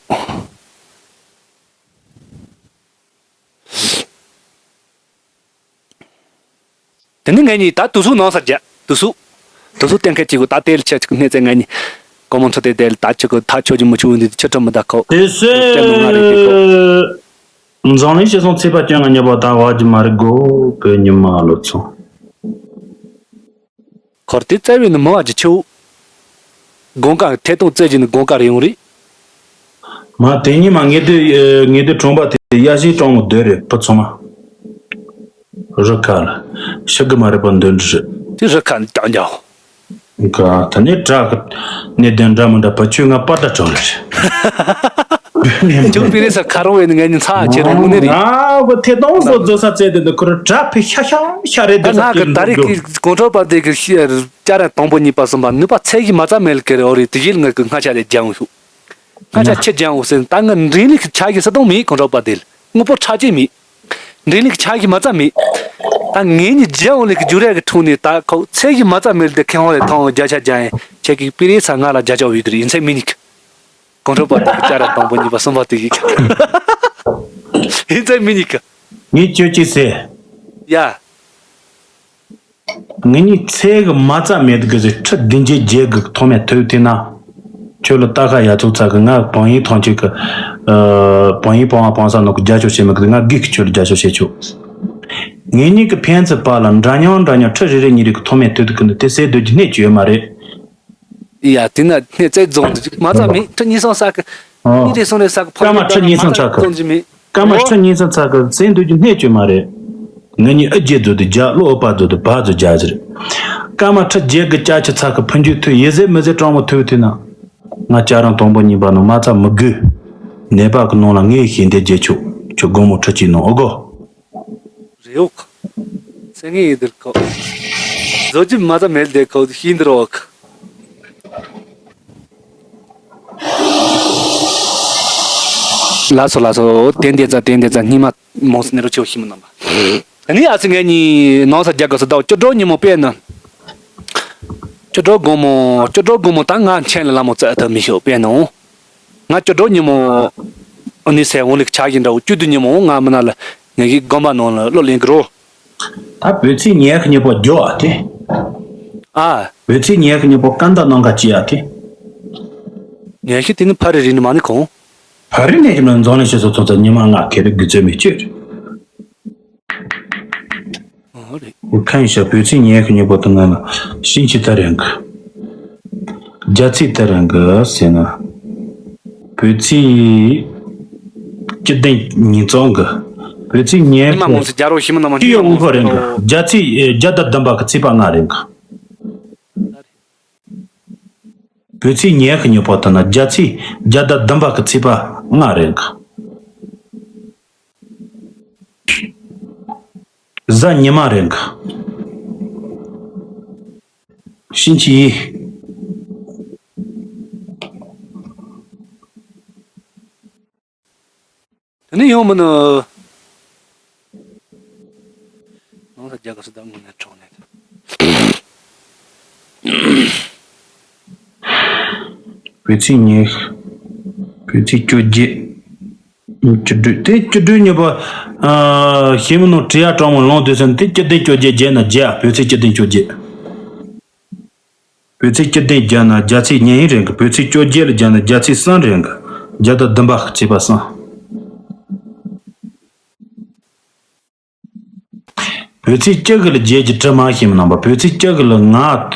དེ་ནི་ངེད་གཉིས་ད་དུ་སུ་ནང་སར་རྒྱ་དུ་སུ། དུ་སུ་གཏན་འཁེལ་གཅིག་གོ་ད་དེ་ལ་ཆ་གཅིག་གནས་ཚད་ངེད་གཉིས། ཀོ་མོ་ཚོ་དེ་དེ་ལ་ད་ཆུ་གོ་ད་ཆོ་གི་མི་ཆུ་འདི་ཆུ་ཁྲམ་མི་ད་ཁོ། དེ་སུ། ལྟད་མོ་ང་རེད་དེ་ཁོ། འཛམ་གླིང་སྤྱི་ཚོགས་ཚེས་པ་བཅོ་ལྔ་ཉི་པ་ད་བ་ཀྱི་མ་རེད་གོ་བོད་ཉི་མ་ལོ་ཚོ། ཁོར་དེ་བཙལ་བས་ནི་མི་བ་ཀྱི་ཆེའུ། དགོང་ཀ་ཐད་གཏོང་བཙལ་གྱི་ནི་དགོང་ཀ་རེ་ཡོང་རེད། མ་དེ་ཉིན་མ་ངེད་དུ་ངེད་དུ་གྲོང་པ་དེ་ཡ་ཤིང་གྲོང་མོ་སྡོད་རེད་བུ་ཚང་མ། རི་ཁ་ལ་ཤི་གི་མ་རེད་པ་འདོན་འདྲི་རེད། དེ་རི་ཁ་ལ་ཀྱང་རྒྱའོ། ག་ད་ནི་དྲག་གི་གནས་དོན་འདྲ་མི་འདྲ་བུ་ཆུ་ང་པར་ད་གྲོགས་རེད། ཁྱོད་པི་རེ་ས་ཁ་རོང་བས་ནི་ངས་ནི་ཚ་ཆེ་རང་ངུ་ནི་རེད། ཨ་བུ་ཐེ་གཏོང་བཟོ་བཟོ་ས་བཙལ་དེ་འདི་ཁོ་ར་དྲག་ཕི་ཤ་ཤ་ཤ་རེད། ད་འདི་ས་ང་གི་ད་རེས་ཀྱི་གོང་ཁྲོ་པ་དེ་གི་ཤི་ཡ་རི་བཅའ་ར་དང་པོ་གཉིས་པ་གསུམ་པ་ནུས་པ་ཚད་ཀྱི་མ་རྩ་མེད་ལ་ཀེ་རེ་ཨོ་རི་དེ་ཡིལ་ངས་ཀྱི་སྔ་ཆ་ལས་རྒྱང་ཤུགས། སྔ་ཆ་ཆེ་རྒྱང་འོ་ཟེར་ད་ང་འདྲེན་ལི་གི་ཆ་གི་ས་དོང་མི་གོང་ཁྲོ་པ་དེ་ལ་དངོས་པོ་ཁྲ་ཅེ་མི། འདྲེན་ལི་གི་ཆ་གི་མ་རྩ་མི། ད་ངེད་གཉིས་རྒྱང་འོ་ལི་གི་རྒྱུ་ར་གི་འཁྲུངས་ནས་ད་ཁོ་ཚད་གི་མ་རྩ་མེད་དེ་ཁེ་ཧོ་རེ་ཐང་བརྒྱ་ཆ་རྒྱང་ཡིན་ཁྱེད་ཀྱི་པི་རེ་ས་ང་ལ་རྒྱ་ཆ་བའི་དུ་ཡིན་ཚད་མི་ཉིག་གོང་ཁྲོ་པ་དེ་གི་བཅའ་ར་དང་པོ་གཉིས་པ་གསུམ་པ་དེ་ཡིག་ཡིན་ཚད་མི་ཉིག་ངས་ཁྱོད་ཅི་ཟེར། ཡ། ངེད་གཉིས་ཚད་གི་མ་རྩ་མེད་གི་ཟེར་ཁྲི་བདུན་བརྒྱད་བརྒྱད་གི་ཐོག་མའི་ཐོས་ཐུབ་ན། ཁྱོད་ལ་རྟ་ཁ་ཡ་ཚོ་ཚ་གི་ང་བང་ཡིག་ཐང་ཆད་གི། བང་ཡིག་བང་བ་བང་ས་ནོ་གི་རྒྱ་ཆོ་བྱེད་མི་གི་ང་གིས་གི་ཁྱོད་ལ་རྒྱ་ཆོ་བྱེད་ཆོག་ངེད་གཉིས་གི་ཕན་ཚུན་བར་ལ་འདྲ་མཉམ་འདྲ་མཉམ་ཁྲི་རེ་རེ་གཉིས་རེ་གི་ཐོག་མའི་ཐོས་ཐུབ་གི་ནི་དེ་ཟེར་སྡོད་རྒྱུ་གནས་ཀྱི་ཡོད་མ་རེད། ཡ་དེ་ན་སྣེ་རྩེ་རྫོང་དུ་མ་རྩ་མེད་ཁྲི་གཉིས་སོང་ས་གི། ཨོ། གཉིས་རེ་སོང་རེ་ས་གི་ཕ་སྐར་མ་ཁྲི་གཉིས་སོང་ཚ་གི། རྫོང་གི་མེད། སྐར་མ་ཁྲི་གཉིས་སོང་ཚ་གི་ཟེར་སྡོད་རྒྱུ་གནས་ཀྱི་ཡོད་མ་རེད། ང་གཉིས་ཨི་རྒྱལ་རྫོང་དུ་རྒྱ་བློ་ཨོ་པ་རྫོང་དུ་བ་རྫོང་རྒྱ་ཟེར། སྐར་མ་ཁྲི་བརྒྱད་གི་ཅ་ཆི་ཚ་གི་ཕུན་ཇུ་ཐུ་ཡེ་ཟེར་མི་ཟེར་གྲོང་མོ་ཐུ་ཐུ་ན། ང་ཅ་རང་དང་པོ་གཉིས་པ་ནང་མ་རྩ་མི་དགོས། ནད་པ་གི་ནང་ལ་ངས་ཤེས་འདི་རྒྱལ་ཆོག་ཁྱོད་དགོང་མོ་ཁྲི་གཅིག་ནང་ཨོ་གོ། རེའུ་ཁ། སེང་ངེ་ཡི་དིར་ཁོ། བཟོ་བཅོས་མ་རྩ་མེད་དེ་ཁོ་ཤིན་དིར་འོག་ལགས་སོ་ལགས་སོ། དེ་འདི་ཙ་དེ་འདི་ཙ་སྙིང་མ་མོ་སི་ནེ་རོ་ཆེ་བོ་ཤི་མོ་རྣམ་པ། ད་ནི་ཨ་སི་ངས་ནི་ནང་ས་རྒྱ་ག་སི་ཟླ་བ་བཅུ་དྲུག་ཉིན་མོ་དཔེར་ན། བཅུ་དྲུག་དགོང་མོ་བཅུ་དྲུག་དགོང་མོ་ད་ང་མཆན་ལ་ལ་མོ་ཙ་ཐ་མི་ཤོག་དཔེར་ན། ང་བཅུ་དྲུག་ཉིན་མོ་ཨ་ནི་སའི་འོང་ལིག་ཆ་ཡིན་འདྲ་བོ་བཅུ་བདུན་ཉིན་མོ་ང་མི་ན་ལ་ངེད་ཀྱི་དགོན་པ་ནང་ལ་སློབ་གླིང་གི་རོ། ད་བོད་ཚེས་ཉི་ཤུ་ཉིན་པོ་རྒྱོ་ཨ་དེ། ཨ། བོད་ཚེས་ཉི་ཤུ་ཉིན་པོ་སྐར་མདའ་གནང་ག་ཅི་ཨ་དེ། ཉི་ཤུ་དེ་ནི་ཕ་རི་རི་ནི་མ་ནི་གོང་། ཕ་རི་ནས་ཀྱི་ལ་འཛམ་གླིང་སྤྱི་ཚོགས་ཚོགས་ཚ་ཉི་མ་ལྔ་ཁེ་རི་དགུ་ཚོད་མི་གཅིག་ཨོ་རེད། འུར་ཁ་ཡིན་ཤག་བོད་ཚེས་ཉི་ཤུ་ཉིན་པོ་དང་ང་ལ་ཤིང་ཆི་ད་རེང་གི། རྒྱ་ཚེས་ད་རེང་གི་ཟེར་ན། བོད་ཚེས་བཅུ་བདུན་ཉིན་ཚང་གི། བོད་ཚེས་ཉི་ཉི་མ་མོ་ཤུ་སི་རྒྱ་རོ་ཤི་མོ་ན་མ་སྤྱི་ཡོངས་དངུལ་ཕོགས་རེད་འདུག་རྒྱ་ཚེས་ཨེ་བརྒྱ་དང་བདུན་པ་གི་ཚེས་པ་ལྔ་རེད་འདུག་བོད་ཚེས་ཉི་ཤུ་ཉིན་པོ་དང་ན་རྒྱ་ཚེས་བརྒྱ་དང་བདུན་པ་གི་ཚེས་པ་ལྔ་རེད་འདུག་གཟའ་ཉི་མ་རེད་འདུག་ཕྱིན་ཆད་ཡིན། དེ་ནས་ཡང་མིན་ནི། ནང་ལ་རྒྱ་གར་སུ་དང་དངོས་གནས་གྲོགས་ནས། བོད་ཚེས་ཉི་ཤུ། བོད་ཚེས་བཅོ་བརྒྱད། བཅུ་དྲུག་དེ་བཅུ་དྲུག་ཉིན་པ། ཨ། ཤེས་མི་ནོར་བྲིས་ཡ་གྲོགས་མོ་ལོང་དུས་ཟིན་དེ་བཅུ་བདུན་བཅོ་བརྒྱད་བརྒྱད་ན་བརྒྱད་ཨ། བོད་ཚེས་བཅུ་བདུན་བཅོ་བརྒྱད། བོད་ཚེས་བཅུ་བདུན་བརྒྱབ་ན་རྒྱ་ཚེས་གཉིས་རེད་གི། བོད་ཚེས་བཅོ་བརྒྱད་ལ་བརྒྱབ་ན་རྒྱ་ཚེས་གསུམ་རེད་གི། བརྒྱ་དང་བདུན་པ་ཚེས་པ་གསུམ། བོད་ཚེས་བཅུ་དགུ་ལ་རྒྱལ་གྱི་དྲི་མ་ཤེས་མི་རྣམ་པ། བོད་ཚེས་བཅུ་དགུ་ལ་ང་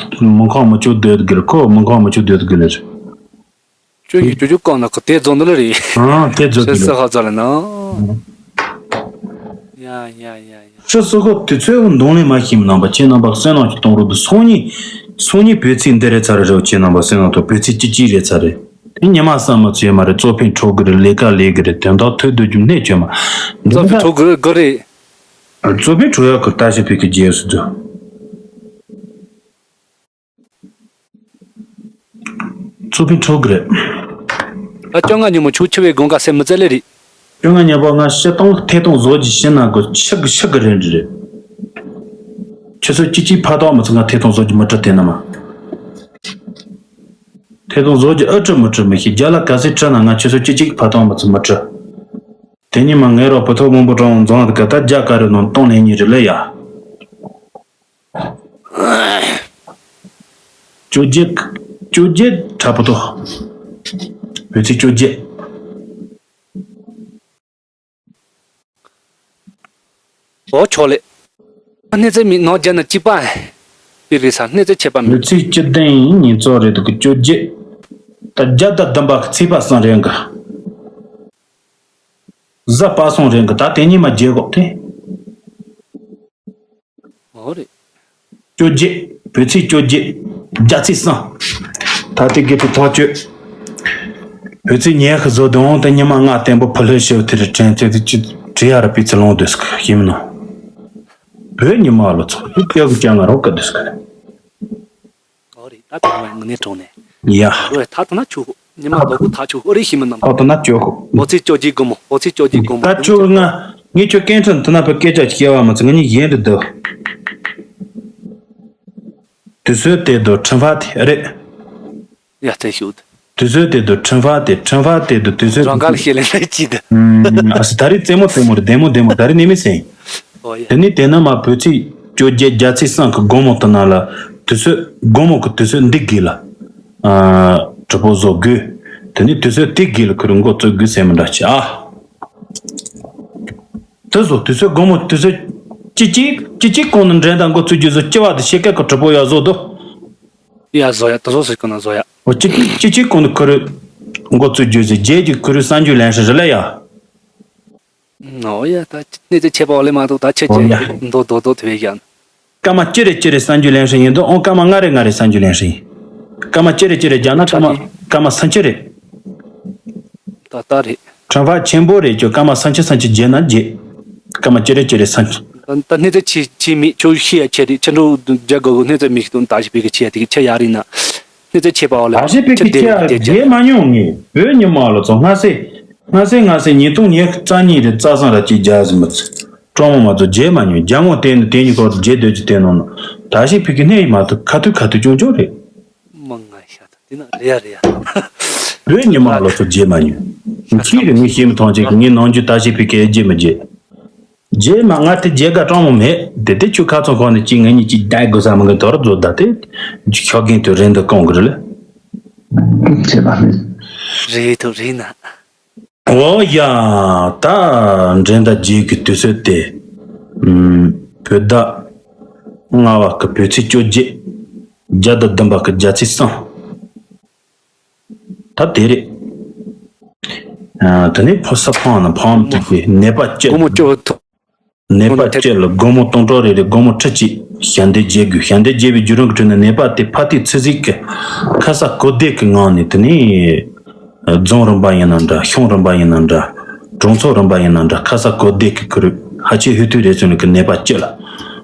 མི་ཁོང་མི་ཆོག་སྡོད་གི་རེད། ཁོ་མི་ཁོང་མི་ཆོག་སྡོད་གི་རེད། ཁྱོད་ཀྱིས་ཅོ་ཅོ་བཀང་ན་ཁོ་དེ་རྫོང་འདི་ལ་རེད། ཨང་། དེ་རྫོང་ཤི་འདི་སི་ལ་ཧ་ཙ་ལ་ན། ཨང་། ཡ་ཡ་ཡ་ཡ། ཤི་སི་ཁོ་དུས་ཚོད་གདོང་ལེན་མ་ཤེས་མི་རྣམ་པ། ཁྱེད་རྣམ་པ་བསོད་ནམས་ཀྱི་གཏོང་རོགས་འདུག་སང་ཉིན། སང་ཉིན་བོད་ཚེས་འདི་རེད་ཚར་རེད། ཁྱེད་རྣམ་པ་བསོད་ནམས་ཐོག་བོད་ཚེས་བཅུ་གཅིག་རེད་ཚར་རེད། དེ་ཉི་མ་བསམ་མ་ཚུལ་མ་རེད། གཙོ་ཕན་འཕྲོ་གི་རེད། ལས་ཀ་ལས་གི་རེད། དོན་དག་ཐོས་སྡོད་རྒྱུ་གནད་ཆོད་མ། འདི་གཙོ་ཕན་འཕྲོ་གི་རེད་གི་རེད། གཙོ་ཕན་འཕྲོ་ཡག་གི་ལྟ་ཞིབ་ཕིག་གི་རྗེས་སུ་འཛུལ། གཙོ་ཕན་འཕྲོ་གི་རེད། ད་བཅོ་ལྔ་ཉིན་མོ་ཆུ་ཆུ་བའི་དགུན་ཁ་སེམས་མི་བཙལ་ལེ་རེད། བཅོ་ལྔ་ཉིན་པོ་ང་ཤི་སྟངས་ཐད་གཏོང་བཟོ་རྒྱུ་ཤི་ན་དགོས་ཤི་གི་ཤི་གི་རེད་འདྲི་རེད། ཆུ་ཚོད་བཅུ་གཅིག་ཕ་ཐོག་མི་ཚོ་ང་ཐད་གཏོང་བཟོ་རྒྱུ་མི་སྤྲད་དེ་ན་མ། ཐད་གཏོང་བཟོ་རྒྱུ་ཨ་སྤྲད་མི་སྤྲད་མི་ཤེས། རྒྱ་ལ་ག་ཚོད་སྤྲད་ན་ང་ཆུ་ཚོད་བཅུ་གཅིག་ཕ་ཐོག་མི་ཚོ་མི་སྤྲད། དེ་ཉིན་མ་ངའི་རོགས་བུ་ཐོག་མང་པོ་གྲོང་འཛོང་དུ་ག་ད་རྒྱ་ག་རེ་ནང་གཏོང་ལེན་ཉིན་རེ་ལེ་ཡ། བཅོ་བརྒྱད། བཅོ་བརྒྱད་དྲ་པོ་ཏོ། བོད་ཚིག་བཅོ་བརྒྱད། ཨོ་ཆོག་ལེ། གནས་ཚད་མི་ནོར་བརྒྱ་ན་གཅིག་པ། པི་རི་ས་གནས་ཚད་ཆད་པ་མེད། བོད་ཚིག་སྤྱི་ལྡན་ཉིན་ཚོགས་རེད་འདུག་གི་བཅོ་བརྒྱད། ད་བརྒྱ་དང་བདུན་པ་གི་ཚེས་པ་གསུམ་རེད་འགའ། གཟའ་པ་སངས་རེད་འགའ། ད་དེ་ཉིན་མ་བརྗེད་གོ་དེ། ཨོ་རེད། བཅོ་བརྒྱད། བོད་ཚིག་བཅོ་བརྒྱད། རྒྱ་ཚིག་གསུམ། ད་ལྟའི་དགེ་ཕྲུག་ཐག་གཅོད། བོད་ཚིག་ཉལ་ཤི་བཟོ་དོན་དེ་ཉི་མ་ལྔ་བརྟན་པོ་ཕུ་ལྷོད་ཤེའུ་དེ་རུ་དྲན་ཚེ་དེ་ཅི་བྲི་ཡ་ར་པི་ཚི་ལོང་དུས་སྐུ་ཤེས་མི་ནོ། བོད་ཉི་མ་ལོ་ཚོགས་དུ་སྐྱོ་གི་ཅང་ང་རོགས་ག་དུས་སྐུ། ཨོ་རེད། ད་དེ་བས་ངུ་ནས་གྲོངས་ནས། ཡ། ཨོ་རེད། ད་ཐ་ན་ཆུ་ཉི་མ་ལོ་གུ་ཐག་ཆུ་ཨོ་རེད་ཤི་མི་ནམ། ཐོག་ཏུ་ན་ཅོ་ཁོ། ཨོ་ཚིག་བཅོ་བརྒྱད་དགོང་མོ། ཨོ་ཚིག་བཅོ་བརྒྱད་དགོང་མོ། ད་ཆུ་ང་ངས་ཁྱོད་སྐད་འཕྲིན་དུ་ན་བུ་སྐད་ཆ་ཅིག་བཤད་བ་མ་ཚད་ང་གཉིས་གཞན་དུ་འདུག་དུས་ཚོད་དེ་དུ་ཁྲིམས་ཕ་དེ་རེད། ཡ་ཚད་ཤུགས། དུས་ཚོད་དེ་དུ་ཁྲིམས་ཕ་དེ་ཁྲིམས་ཕ་དེ་དུ་དུས་ཚོད་རང་དཀར་ཤེས་ལེ་ལེ་ཅི་དུ། ཨ་སི་ད་རེས་རྩེད་མོ་རྩེད་མོ་རེད། བདེ་མོ་བདེ་མོ་ད་རེས་ནི་མི་སེང་། ཨོ་ཡ། དེ་ནི་དེ་ན་མ་བོད་ཚིག་བཅོ་བརྒྱད་རྒྱ་ཚིག་སང་གི་དགོང་མོ་དུ་ན་ལ་དུས་ཚོད་དགོང་མོ་གི་དུས་ཚོད་འདི་དགོས་ལ། ཨ་གྲུ་པོ་བཟོ་དགོས། དེ་ནི་དུས་ཚོད་དེ་དགོས་ལ་ཁུ་རུ་འགོ་བཙུགས་དགོས་ཟེར་མི་འདྲ་ཆེ་ཨ། དེ་བཟོ་དུས་ཚོད་དགོང་མོ་དུས་ཚོད་ཅི་གཅིག་ཅི་གཅིག་གོང་ནས་འགྲན་ཟླ་འགོ་བཙུགས་རྒྱུ་བཟོ་ཅི་བ་དེ་ཤེས་སྐད་ཀྱི་གྲུ་པོ་ཡ་བཟོ་དོ། ཡ་བཟོ་ཡ་དེ་བཟོ་ཟེར་གོ་ན་བཟོ་ཡ། འོ་ཅི་གཅིག་ཅི་གཅིག་གོང་ནས་ཁུ་རུ་འགོ་བཙུགས་རྒྱུ་ཟེར་རྗེས་ཀྱི་ཁུ་རུ་གསར་འགྱུར་ལེན་ཧྲི་རི་ལ་ཡ། ཨོ་ཡ་ད་གནས་ཚུལ་ཆད་པ་འོ་ལེ་མ་གཏོགས་ད་ཆད་ཨོ་ཡ། ཆད་མདོ་མདོ་མདོ་དེ་བས་ཀྱང་། སྐར་མ་གཅིག་རེ་གཅིག་རེ་གསར་འགྱུར་ལེན་ཧྲི་ཡིན་དུ་ཨོ་སྐར་མ་ལྔ་རེ་ལྔ་རེ་གསར་འགྱུར་ལེན་ཧྲི་ཡིན། སྐར་མ་གཅིག་རེ་གཅིག་རེ་རྒྱག་ན་སྐར་མ་སྐར་མ་སུམ་ཅུ་རེད། ད་ད་རེད། ཁྲམ་ཕག་ཆེན་པོ་རེད་ཀྱོ་སྐར་མ་སུམ་ཅུ་སུམ་ཅུ་བརྒྱབ་ན་བརྒྱད། སྐར་མ་གཅིག་རེ་གཅིག་རེ་སུམ་ཅུ། ད་ད་གནས་ཚུལ་ཆེ་ཆེ་མི་ཁྱོད་ཤེས་ཡ་ཆེ་རེད་ཁྱེད་འགྲོ་རྒྱ་གོ་གོ་གནས་ཚུལ་མི་ཤེས་དོན་ད་ཞིག་པའི་གི་ཆེ་ཡ་དེ་གི་ཆེ་ཡ་རེད་ན། གནས་ཚུལ་ཆེ་པ་འོ་ལེ་ད་ཞིག་པའི་གི་ཆེ་ཡ་རྒྱལ་མ་མྱོང་ངས་བོད་ཉི་མ་ལོ་ཚོ་སྔ་སེ། སྔ་སེ་སྔ་སེ་ཉིས་སྟོང་ཉི་ཤུ་རྩ་གཉིས་རེད། རྩ་གསུམ་ར་གཅིག་རྒྱ་ཟིན་མི་ཚེ་སྤྲང་མོ་མ་ཚོ་རྗེས་མ་ཉོན་རྒྱ་མོ་བལྟས་ནས་དེ་ཉིད་སྐོར་དུ་རྗེས་སྡོད་ཀྱི་བལྟས་ནོ་ན། ད་ཤི་ཕི་གི་གནས་ཡི་མ་ཐུབ་ཁ་ཐུག་ཁ་ཐུག་ཅུང་ཅུང་རེད། མ་ང་ཤ་ད་དེ་ན་རེ་ཡ་རེ་ཡ། བོད་ཉི་མ་ལོ་ཚོ་རྗེས་མ་ཉོན། ཁྱི་རེ་ངའི་ཤེས་མི་ཐང་ཅིག་ངའི་ནང་རྒྱུ་ད་ཤི་ཕི་གི་རྗེས་མི་རྗེས། རྗེས་མ་ང་དེ་རྗེས་ག་སྤྲང་མོ་མེད། དེ་དེ་ཆུ་ཁ་ཚོང་ཁང་ནས་ཅི་ངེད་གཉིས་ཅི་བསྡད་དགོས་ས་མི་འགི་དོར་རྫོ་ད་དེ་ཤོག་གིན་དུ་རེད་འདུག་གང་གི་རེད་ལ། བྱེད་པ་མེད། རེད་ཐུབ་རེད་ན། ཨོ་ཡ། ད་འགྲན་ཟླ་རྗེས་ཀྱི་དུས་ཚོད་དེ། ཨུམ། བོད་ཟླ་ལྔ་བ་གི་བོད་ཚེས་བཅོ་བརྒྱད། བརྒྱ་དང་བདུན་པ་གི་རྒྱ་ཚེས་གསུམ། ད་དེ་རེད། ཨ། དེ་ནས་ཕོ་ས་འཕང་ན་འཕང་དུས་ཀྱི་ནད་པ་སྐྱེ། སྒོར་མོ་བཅུ་ཐོབ། ནད་པ་སྐྱེ་ལ་སྒོར་མོ་སྟོང་ཕྲག་རེ་རེ་སྒོར་མོ་ཁྲི་གཅིག་ཞལ་འདེབས་བྱེད་དགོས། ཞལ་འདེབས་བྱེད་པའི་བརྒྱུད་རིམ་གྱི་ཁྲོད་ནས་ནད་པ་དེ་ཕ་ཏི་ཚེ་གཟིགས་ཀྱི་ཁ་ས་གོ་བདེ་གི་ངང་ནས། དེ་ནས་རྫོང་རིམ་པ་ཡིན་ན་འདྲ། གཞུང་རིམ་པ་ཡིན་ན་འདྲ། གྲོང་ཚོ་རིམ་པ་ཡིན་ན་འདྲ། ཁ་ས་གོ་བདེ་གི་ཁུར་ཧ་ཆེ་ཧུ་ཐུ་རེ་ཚོ་ནས་ཀྱི་ནད་པ་སྐྱེ་ལ་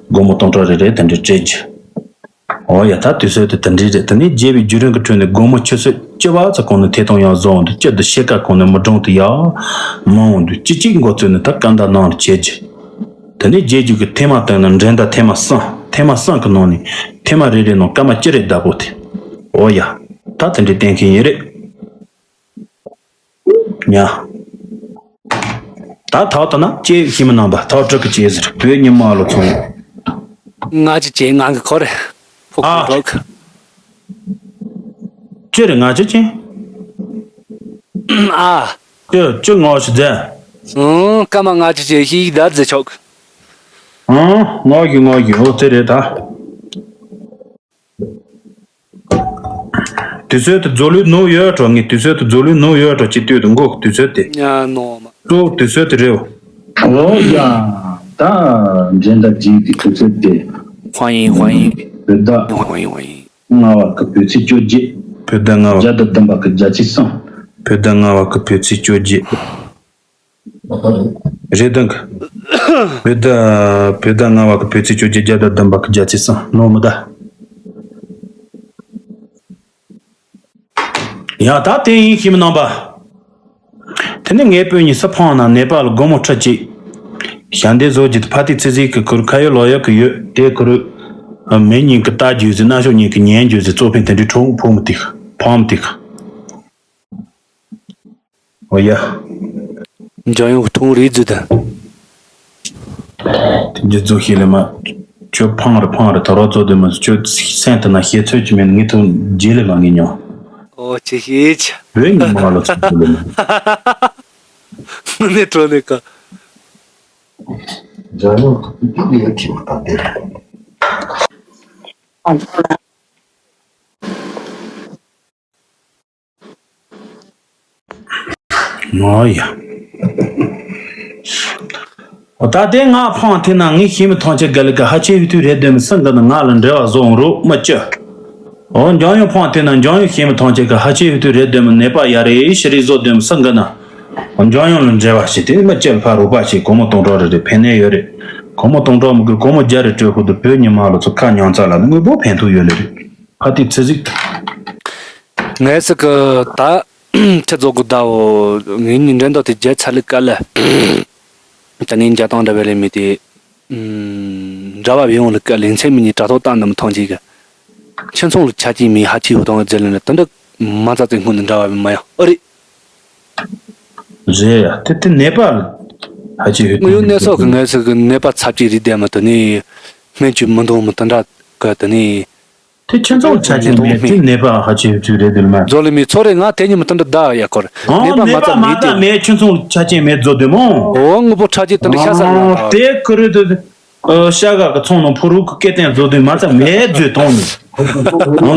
སྒོར་མོ་སྟོང་ཕྲག་རེ་རེ་དེ་འདྲ་སྤྲད་རྒྱུ། ཨོ་ཡ། ད་དུས་ཚོད་དེ་དེ་འདྲའི་རེད། དེ་ནས་རྒྱས་པའི་བརྒྱུད་རིམ་གྱི་ཁྲོད་ནས་སྒོར་མོ་ཆུ་ཚོད་བཅུ་པ་ཚོ་གོང་ནས་ཐེ་གཏོང་ཡག་བཟོ་འོང་དུས་སྤྱི་དུ་ཤེལ་ཀ་གོང་ནས་མི་གྲོང་དུ་ཡག་མང་འོང་དུས་སྤྱི་གཅིག་འགོ་བཙུགས་ནས་ད་སྐད་འདར་གནང་བར་བྱེད་རྒྱུ། དེ་ནས་རྒྱས་རྒྱུ་གི་ཐེངས་མ་བཏོན་ན་འགྲན་ཟླ་ཐེངས་མ་གསུམ། ཐེངས་མ་གསུམ་གི་ནང་ནས་ཐེངས་མ་རེ་རེ་ནང་སྐར་མ་བཅུ་རེ་བདག་པོ་དེ། ཨོ་ཡ། ད་དེ་འདྲའི་གཏན་འཁེལ་ཡིན་རེད། ཉ། ད་ཐག་ཏུ་ན་ཅེས་ཤི་མི་རྣམ་པ་ཐག་དྲུག་གི་ཅེས་ཟེར་བོད་ཉི་མ་ལོ་ཚོང་། ང་ཅི་ཅེས་ང་གི་ཁོ་རེ། ཕོ་ཨ། ཁོ་ཐོག་ཅི་རེད་ང་ཅི་ཅེས། ཨ། ཅི་ཅི་ངོ་ཤི་ཛེ། ཨང་། སྐར་མ་ང་ཅི་ཅེས་ཤི་ད་ཛེ་ཆོག་ཨང་། ངོ་ཤི་ངོ་ཤི། འོ་དེ་རེད་ད། དུས་ཚོད་དུ་རྫོགས་ལུས་ནུབ་ཡོད་འགྲོ། ངས་དུས་ཚོད་དུ་རྫོགས་ལུས་ནུབ་ཡོད་འགྲོ་ཅི་ལྟོས་དུ་འགོ་དུས་ཚོད་དེ། ཉ་ནོ་མ། ཀྲོ་དུས་ཚོད་དུ་རེད། ཨོ་ཡ། ད་འགྲན་ཟླ་རྗེས་ཀྱི་དུས་ཚོད་དེ། ཧོ་ཡིན་ཧོ་ཡིན། བོད་ཟླ་ཧོ་ཡིན་ཧོ་ཡིན། ལྔ་བ་གི་བོད་ཚེས་བཅོ་བརྒྱད། བོད་ཟླ་ལྔ་བ། བརྒྱ་དང་བདུན་པ་གི་རྒྱ་ཚེས་གསུམ། བོད་ཟླ་ལྔ་བ་གི་བོད་ཚེས་བཅོ་བརྒྱད། རེད་དང་། བོད་ཟླ། བོད་ཟླ་ལྔ་བ་གི་བོད་ཚེས་བཅོ་བརྒྱད་བརྒྱ་དང་བདུན་པ་གི་རྒྱ་ཚེས་གསུམ་ནོ་མི་ད། ཡང་ད་དེ་ཡིན་ཤི་མི་རྣམ་པ། དེ་ནས་ངའི་སྤུན་གཉིས་སུ་འཕང་ན་ནད་པ་ལ་སྒོར་མོ་ཁྲི་གཅིག་ཞལ་འདེབས་བཟོ་རྒྱུ་དེ་ཕ་ཏི་ཚེ་ཚིག་གི་ཁུར་ཁ་ཡོད་ལོ་ཡོད་གི་ཡོད་དེ་ཁུར། མི་གཉིས་ཀྱི་ལྟ་རྒྱུ་ཟེར་རྣ་ཤོག་གཉིས་ཀྱི་ཉན་རྒྱུ་ཟེར་གཙོ་ཕན་དེ་འདྲའི་ཁྲོམ་ཕོག་མི་ཐིག་ཕོག་མི་ཐིག་ཨོ་ཡ། འཇམ་དབྱངས་ཀྱི་ཐུང་རིག་རྫུ་དང་། དེ་འདྲ་རྫུ་ཤེས་ལེ་མ། ཁྱོད་ཕང་རེ་ཕང་རེ་ད་རོགས་ཚོ་དེ་མ་ཁྱོད་སེམས་དེ་ན་ཤེས་ཚོད་ཀྱི་མེད་ངས་ཐུང་རྗེས་ལེ་མ་ངས་མྱོང་། ཨོ་ཅི་ཤེས་ཆ། བོད་ཉི་མ་ལ་ཚོད་ཚོད་ལེ་མ། ངུ་ནས་བྲོ་ནས་ཀ། འཇམ་དབྱངས་ཀྱི་དུས་ལས་ཁྱིམ་དང་དེ། ཨོ་ཡ། ཨོ་ད་དེ་ང་ཕང་ཐེ་ན་ངས་ཤེས་མི་ཐང་ཆད་ག་ལི་ག་ཧ་ཆེ་ཧུ་ཐུ་རེད་དོན་མི་སང་ག་ན་ང་ལ་འབྲེལ་བ་བཟོ་འོང་རོགས་མ་ཅི། ཨོ་འཇམ་དབྱངས་ཕང་ཐེ་ན་འཇམ་དབྱངས་ཤེས་མི་ཐང་ཆད་ག་ཧ་ཆེ་ཧུ་ཐུ་རེད་དོན་མི་ནད་པ་ཡ་རེ་ཤི་རེ་བཟོ་དོན་མི་སང་ག་ན། ཨོ་འཇམ་དབྱངས་ལ་འབྲེལ་བ་བྱེད་དེ་མ་ཅི་ལ་ཕ་རོགས་པ་བྱེད་སྒོར་མོ་སྟོང་ཕྲག་རེ་རེ་ཕན་ནས་ཡོད་རེད། སྒོར་མོ་སྟོང་ཕྲག་མི་དགོས་སྒོར་མོ་བརྒྱ་རེ་སྤྲོད་ཁུ་དུ་བོད་ཉི་མ་ལ་ཚོ་ཁ་ཉང་ཚ་ལ་དངོས་པོ་ཕན་ཐོགས་ཡོད་ལེ་རེད། ཕ་ཏི་ཚེ་གཟིགས། ངས་སི་ཀི་ད་ཁྱེད་ཚོ་གི་ཟླ་བོ་ངེད་གཉིས་འགྲན་ཟླ་དེ་བརྒྱབ་ཚར་ལེ་ཀ་ལ། ད་ནི་འཇའ་དང་འདྲ་བའི་ལས་མི་དེ། འདྲ་བ་བས་ཡོང་ལེ་ཀ་ལེ་མཚན་མི་གཉིས་དྲ་ཐོག་བཏང་ནམ་ཐང་ཅིག་གི། ཁྱིམ་ཚང་ལ་ཆ་རྐྱེན་མེད་ཧ་ཆེ་བོ་དང་རྫས་ལེན་ལ་དེ་འདྲ་མ་ཚ་ཚེ་སྔོན་ནས་འདྲ་བ་བས་མ་ཡང་ཨོ་རེད། རེད་ཡ་དེ་དེ་ནད་པ་ལ་ཧ་ཅི་ཡོད་དངོས་ཡོད་གནས་ཚུལ་གི་ངལ་གསོ་གི་ནད་པ་ཚབས་ཆེ་རེད་བསྡད་མི་དེ་ནི་སྨན་བཅོས་མི་འདང་མི་དེ་འདྲ་གི་དེ་ནི། དེ་ཁྱིམ་ཚང་ཆ་རྐྱེན་མེད་དེ་ནད་པ་ཧ་ཅི་ཡོད་ཚུལ་རེད་དེ་མ། རྫོགས་ལེ་མི་ཚོ་རེད་ང་དེ་ཉིན་མི་དེ་འདྲ་བསྡད་ཡ་ཁོར་ཨང་ནད་པ་ནད་མ་པ་ཚ་མ་མེད་ཚ་དེ་མེད་ཁྱིམ་ཚང་ཆ་རྐྱེན་མེད་རྫོགས་དེ་མོ། འོ་དངོས་པོ་ཁྲག་རྐྱེན་དེ་འདྲ་ཤ་ཟ་ཡོང་ད། དེ་ཁུ་རུ་དེ། ཤ་ག་གི་ཚོང་ནང་ཕུ་རུ་གི་སྐད་བསྟན་བཟོ་དུས་མ་ཚད་མེད་བཟོས་གཏོང་ནས།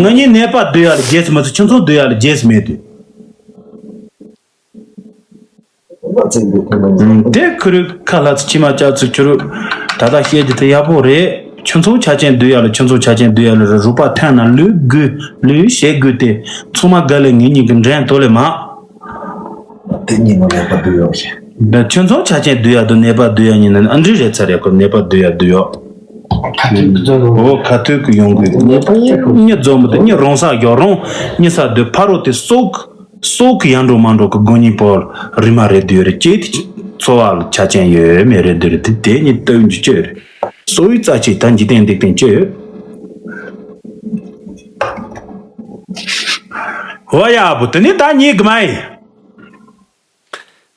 ང་གཉིས་ནད་པ་སྡུག་ཡག་ལ་རྒྱས་སུ་མ་ཚུད་ཁྱིམ་ཚང་སྡུག་ཡག་ལ་རྒྱས་སུ་མེད་དུས། དེ་ཁུ་རུ་ཁ་ལྷ་ཚོ་ཕྱི་མ་ལྕགས་ཚུལ་ཁྱུ་རུ། ད་ལྟ་བཤད་རྒྱུ་དེ་ཡག་པོ་རེད། ཁྱིམ་ཚང་ཆ་རྐྱེན་སྡུག་ཡག་ལ་ཁྱིམ་ཚང་ཆ་རྐྱེན་སྡུག་ཡག་ལ་རུ་རུག་པ་ཐན་ན་ལུས་དགོས་ལུས་བྱེད་དགོས་ཏེ་ཚང་མ་དགའ་ལས་ངེད་གཉིས་ཀྱི་འགྲན་དོ་ལས་མ། དེ་གཉིས་ནང་ནད་པ་སྡུག་ཡག་བྱས། ད་ཁྱོད་ཚོ་ཆ་རྐྱེན་སྡུག་ཡག་དང་ནད་པ་སྡུག་ཡག་གཉིས་ནི་ཨ་འདྲི་རེད་ཚར་ཡག་གི་ནད་པ་སྡུག་ཡག་སྡུག་ཡག་ཁ་ཐུག་གི་ཡོང་དགོས། ཁ་ཐུག་གི་ཡོང་དགོས། ནད་པ་གཉིས་རྫོང་མི་དེ་གཉིས་རོང་ས་ཡོག་རོང་གཉིས་ས་སྡོད་ཕ་རོ་དེ་སོག་སྲོག་གི་ཡར་འགྲོ་མར་འགྲོ་གི་དགོས་ཉེན་པོ་རི་མ་རེད་དུས་རེད་ཅེས་དེ་འཚོ་བ་ལ་ཆ་རྐྱེན་ཡོད་མེད་རེད་དུས་རེད་དེ་དེ་ཉིད་སྟོན་རྒྱུ་ཅི་ཡོད་རེད། སྲོག་ཡིག་རྩ་ཆེ་ད་འཇིག་རྟེན་འདི་སྟེང་ཅི་ཡོད། ཧོ་ཡ་བུ་དེ་ནི་ད་ཉིད་གི་མ་ཡིན།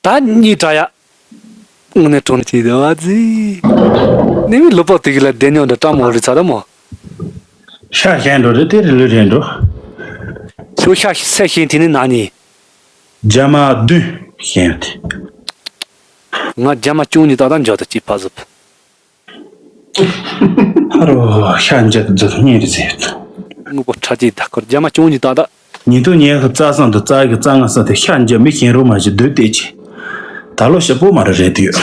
ད་གཉིས་དྲག་ཡ། དངོས་གནས་གྲོང་ཁྱེར་དེ་བ་ཛི། ནི་མི་ལོ་པོ་དེ་གི་ལ་བདེ་ཉོ་འདྲ་སྤྲང་མོ་རི་ཚ་ད་མོ། ཤ་ཞན་འགྲོ་རེད་དེ་རི་ལུ་རེད་འགྲོ། ཁྱོད་ཤ་སེ་ཤེན་དེ་ནི་ན་ནི། རྒྱ་མ་བདུན་ཞན་དེ། ང་རྒྱ་མ་བཅུ་གཉིས་ཏག་ཏག་འཇོག་ཏུ་ཅི་ཕ་ཟུབ། ཧ་རོ་ཤ་འཇག་རྫུ་སྙིང་རི་ཟེར། དངོས་པོ་ཁྲ་ཅིག་ད་ཁོར་རྒྱ་མ་བཅུ་གཉིས་ཏག་ཏག་ཉིན་ཐོ་ཉལ་གི་རྩྭ་སང་དུ་རྩྭ་གི་རྩྭ་ང་ས་དེ་ཤ་འཇག་མི་ཤེས་རོ་མ་ཞིག་སྡོད་བལྟས་ཀྱི། ད་ལོ་ཞིབ་པོ་མ་རེད་རེད་དུས།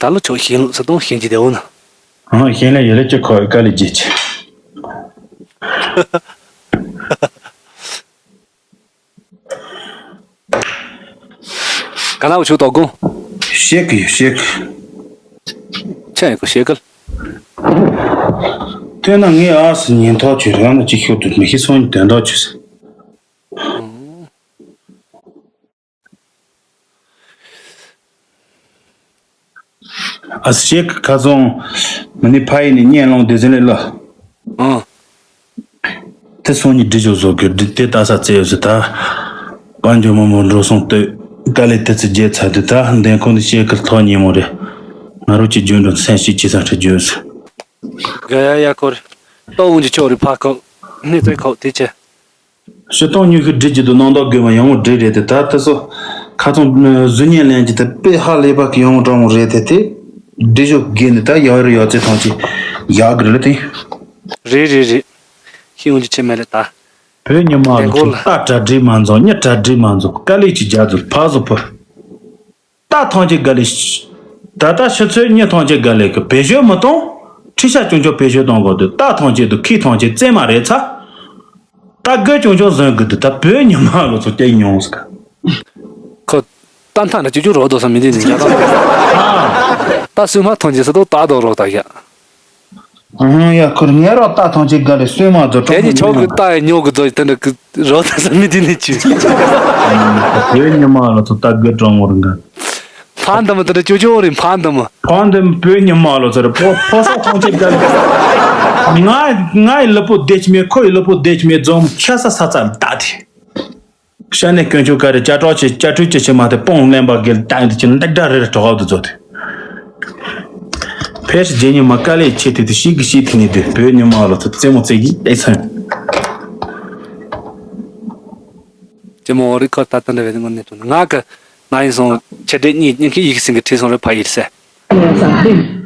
ད་ལོ་ཆོག་ཤེས་ལུགས་ས་དོང་ཤེས་ཀྱི་བདེ་བོ་ན། ཨང་ཤེས་ལ་ཡོད་ལ་ཅི་ཁོ་དཀའ་ལས་རྒྱས་ཀྱི། ག་ན་བ་ཆུ་དོག་གོ། ཤེས་ཀི་ཡོད་ཤེས་ཀི། ཆ་ཡི་གོ་ཤེས་ཀི། དེ་ན་ངས་ཨ་སི་ཉིན་ཐོག་ཆུ་རང་ན་ཅི་ཤོད་དུ་མི་ཤི་སོང་དོན་དག་ཆུ་ས། ཨ་སི་ཤེས་ཀི་ཁ་སང་མི་ནི་ཕ་ཡི་ནི་གཉེན་སློང་དེ་ཟིན་ལེ་ལ། ཨང་། དེ་སོང་ཉིད་འདྲི་ཆོག་བཟོ་དགོས་འདི་དེ་ལྟ་ས་བཙལ་ཡོད་ཟེར་ད། དཔལ་འབྱོར་མང་པོ་འགྲོ་སོང་ལྟོས་དཀའ་ལས་དེ་ཚོ་རྒྱལ་ཚར་དུས་ད་འདན་ཁོང་དུ་བཤད་ཁུལ་ཐོག་ཉིན་མོ་རེད། ང་རོ་གཅིག་རྒྱུན་འགྲོ་སེམས་ཤིག་ཅི་ས་ཁྲི་རྒྱུན་ཟེར། ག་ཡ་ཡ་ཁོར་ཏོ་འུན་གྱི་ཆོག་རི་ཕ་ཁོག་སྣེ་རྩེ་ཁོག་དེ་ཆེ། ཕྱི་སྟོང་ཉུལ་ཤུལ་སྒྲིག་གི་འདུག་ནང་ལྡོག་དགོས་མ་ཡང་མོ་སྒྲིག་རེད་དེ་ད་དེ་ཚོ་ཁ་ཚོང་གཟུ་ཉན་ལེན་གྱི་དེ་དཔེ་ཧ་ལས་པ་གི་ཡང་མོ་གྲོང་མོ་རེད་དེ་དེ་སྒྲིག་གཞོག་དགོས་ནི་ད་ཡག་རེད་ཡག་ཚེ་ཐང་ཆེ་ཡག་གི་རེད་དེ། རེད་རེད་རེད། ཤི་ཡོང་རྒྱུ་ཆེ་མེད་ལ་ད། བོད་ཉི་མ་ལ་ཚོ་རྟ་གྲ་སྒྲིག་མ་འཛོམས་གཉའ་གྲ་སྒྲིག་མ་འཛོམས་དཀའ་ལས་ཀྱི་རྒྱ་མཚོར་ཕག་བཟོ་བུར། རྟ་ཐང་ཆེ་དགའ་ལས། ད་ལྟ་ཕྱི་ཚོད་གཉའ་ཐང་ཆེ་དགའ་ལས་ཀྱི་བེད་སྤྱོད་མི་གཏོང་། ཁྲི་ཤ་ཅུང་ཅུང་བེད་སྤྱོད་གཏོང་དགོས་འདུག་རྟ་ཐང་ཆེ་དུ་ཁྱི་ཐང་ཆེ་རྩེ་མ་རེད་ཚ། རྟ་རྒོད་ཅུང་ཅུང་བཟོས་དགོས་འདུག་ད་བོད་ཉི་མ་ལ་ཚོ་སྐྱེ་མྱོང་ཟིག་ཁོ། རྟ་མཐའ་ན་ཅུང་ཅུང་རོགས་དོ་ས་མི་འདི་ནི་རྒྱ་གར། རྟ་སུས་མ་ཐང་ཆེ་ས་དོ་རྟ་དོ་རོགས་ད་ཡ། ཨང་ཡ་ཁུར་ངས་རོགས་རྟ་ཐང་ཆེ་དགའ་ལས་སུས་མ་དོ་དེ་གྲོགས་ནི་ཆོག་གི་རྟ་ཡི་ཉོ་གི་དོ་དེ་འདྲ་གི་རོགས་དོ་ས་མི་འདི་ནི་ཅུ། བོད་ཉི་མ་ལ་ཚོ་རྟ་རྒོད་གྲོགས་མོ་རིང་ག་ཕ་འདི་མོ་དེ་འདྲ་ཅོ་ཅོ་རེད་ཕ་འདི་མོ། ཕ་འདི་མོ་བོད་ཉི་མ་ལོ་ཚར་ཕོ་ཕོ་ས་ཐོང་ཆེ་དགའ་ལ། ང་ང་ཡི་ལུས་པོ་བདེ་ཆི་མེད་ཁོ་ཡི་ལུས་པོ་བདེ་ཆི་མེད་འཛོམས་ཤ་ས་ས་ཚ་ལ་བཏགས་ཏེ། ཤ་ནས་དཀོན་མཆོག་ག་རེ་ཅ་གྲོགས་ཆེ་ཅ་ཁྲུས་ཅི་ཆེ་མ་དེ་སྤོང་ལེན་པ་གེལ་བཏང་དེ་ཆི་འདི་འདྲ་རེ་རེ་གྲོགས་དུ་ཚོ་དེ། ཕེ་ཤི་རྗེ་ཉི་མ་དཀའ་ལས་ཆེ་དེ་དེ་ཤིག་གི་ཤིག་དེ་ནས་དེ་བོད་ཉི་མ་ལོ་ཚོ་རྩེད་མོ་རྩེ་གི་ཨེ་ཚན། ཅེ་མོ་རི་ཁོ་ད་ལྟ་འདྲ་བའི་དངོས་གནས་དྲང་ང་གི་ང་ཡིན་སོང་ཆེ་འདྲེ་གཉིས་གཉིས་ཀྱི་ཡིག་སིང་གི་ཁྲིད་སོང་རེ་ཕ་ཡིར་སེ།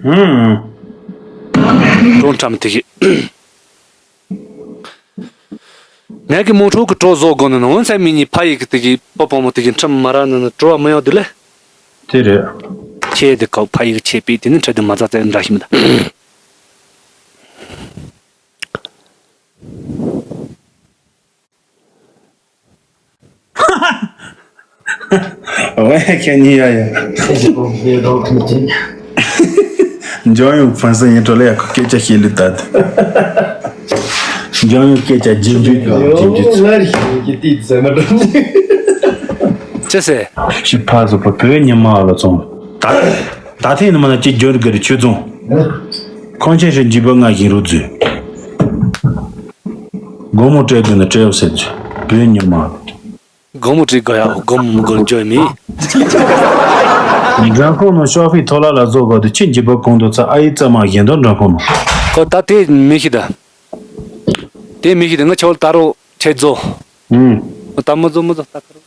ཧུམ། གྲོང་ཁྲམ་དེ་གི། ངས་གི་མོ་ཁྲོ་གི་གྲོ་བཟོ་དགོ་ནི་ནོ་འོན་ཚེ་མི་གཉིས་ཕ་ཡིག་གི་དེ་གི་པོ་པོ་མོ་དེ་གི་ཁྲམ་མ་ར་ནི་ནི་གྲོ་བ་མི་ཡོང་དུ་ལེ། དེ་རེད། ཁྱེད་དེ་ཁོ་ཕ་ཡིག་ཆེ་པི་དེ་ནི་ཁྲ་དེ་མ་ཛ་ཙེ་འདྲ་ཞིག་མི་ད། ཝེ་ཁྱེད་གཉིས་ཡ་ཡ། འཇོན་ཡོང་ཕན་སེ་ཡིན་འགྲོ་ལ་ཡ་ཁོ་སྐད་ཆ་བཤད་ལུགས་ད་དེ། འཇོན་ཡོང་སྐད་ཆ་རྗེས་འཇུག་རྗེས་འཇུག་ཡོང་ལར་ཞིག་གི་ཏི་ཙེ་མ་འགྲོ། ཅི་སེ། ཤི་ཕ་སོ་པ་བོད་ཉི་མ་ལ་ཚོང་ད། ད་ཐེངས་ནི་མ་ན་ཅི་འབྱོར་དགའ་རི་ཆོས་རྫོང་། ཁོང་ཆེན་ཧྲི་འཇིགས་པ་ལྔ་བཞིན་རུ་འཛུལ། སྒོར་མོ་སྤྲད་དགོས་ན་སྤྲད་ཡོད་ཟེར་རྒྱུ། བོད་ཉི་མ། སྒོར་མོ་སྤྲད་དགོས་ཡ་སྒོར་མོ་མི་དགོས་འཇོག་མི། མགྲོན་ཁང་ནང་ཤོག་ཧྥི་ཐོ་ལ་ལ་བཟོ་དགོས་དུ་ཁྱི་འཇིགས་པ་གོང་དུ་ཚ་ཨ་ཡི་རྩ་མ་བཞིན་དུ་མགྲོན་ཁང་ནང་། ཁོ་ད་དེ་མི་ཤི་ད། དེ་མི་ཤི་ད་ང་ཆོལ་ད་རོ་ཁྱེད་རྫོ། ཨུམ། ད་མོ་ཛོ་མོ་ཛོ་ད་ཁ་རོ།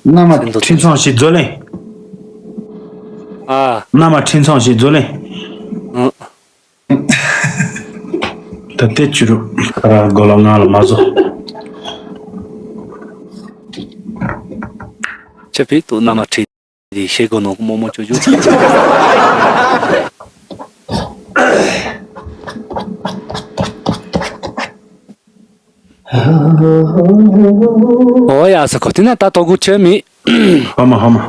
མནའ་མ་ཁྲིམས་སྲུང་ཞིག་རྫོ་ལེན། ཨ། མནའ་མ་ཁྲིམས་སྲུང་ཞིག་རྫོ་ལེན། ཨ། ད་དེ་ཆུ་རུ་ཁ་ར་གོ་ལ་ང་ལ་མ་བཟོ། ཆེ་ཕི་ཏུ་མནའ་མ་ཁྲིད། དེ་ཤེས་དགོས་ནོ་རྨོ་མོ་ཅོ་ཅོ། ཨོ་ཡ་ས་ཁོ་དེ་ན་ད་ཏོ་གུ་ཆེ་མི། ཧ་མ་ཧ་མ།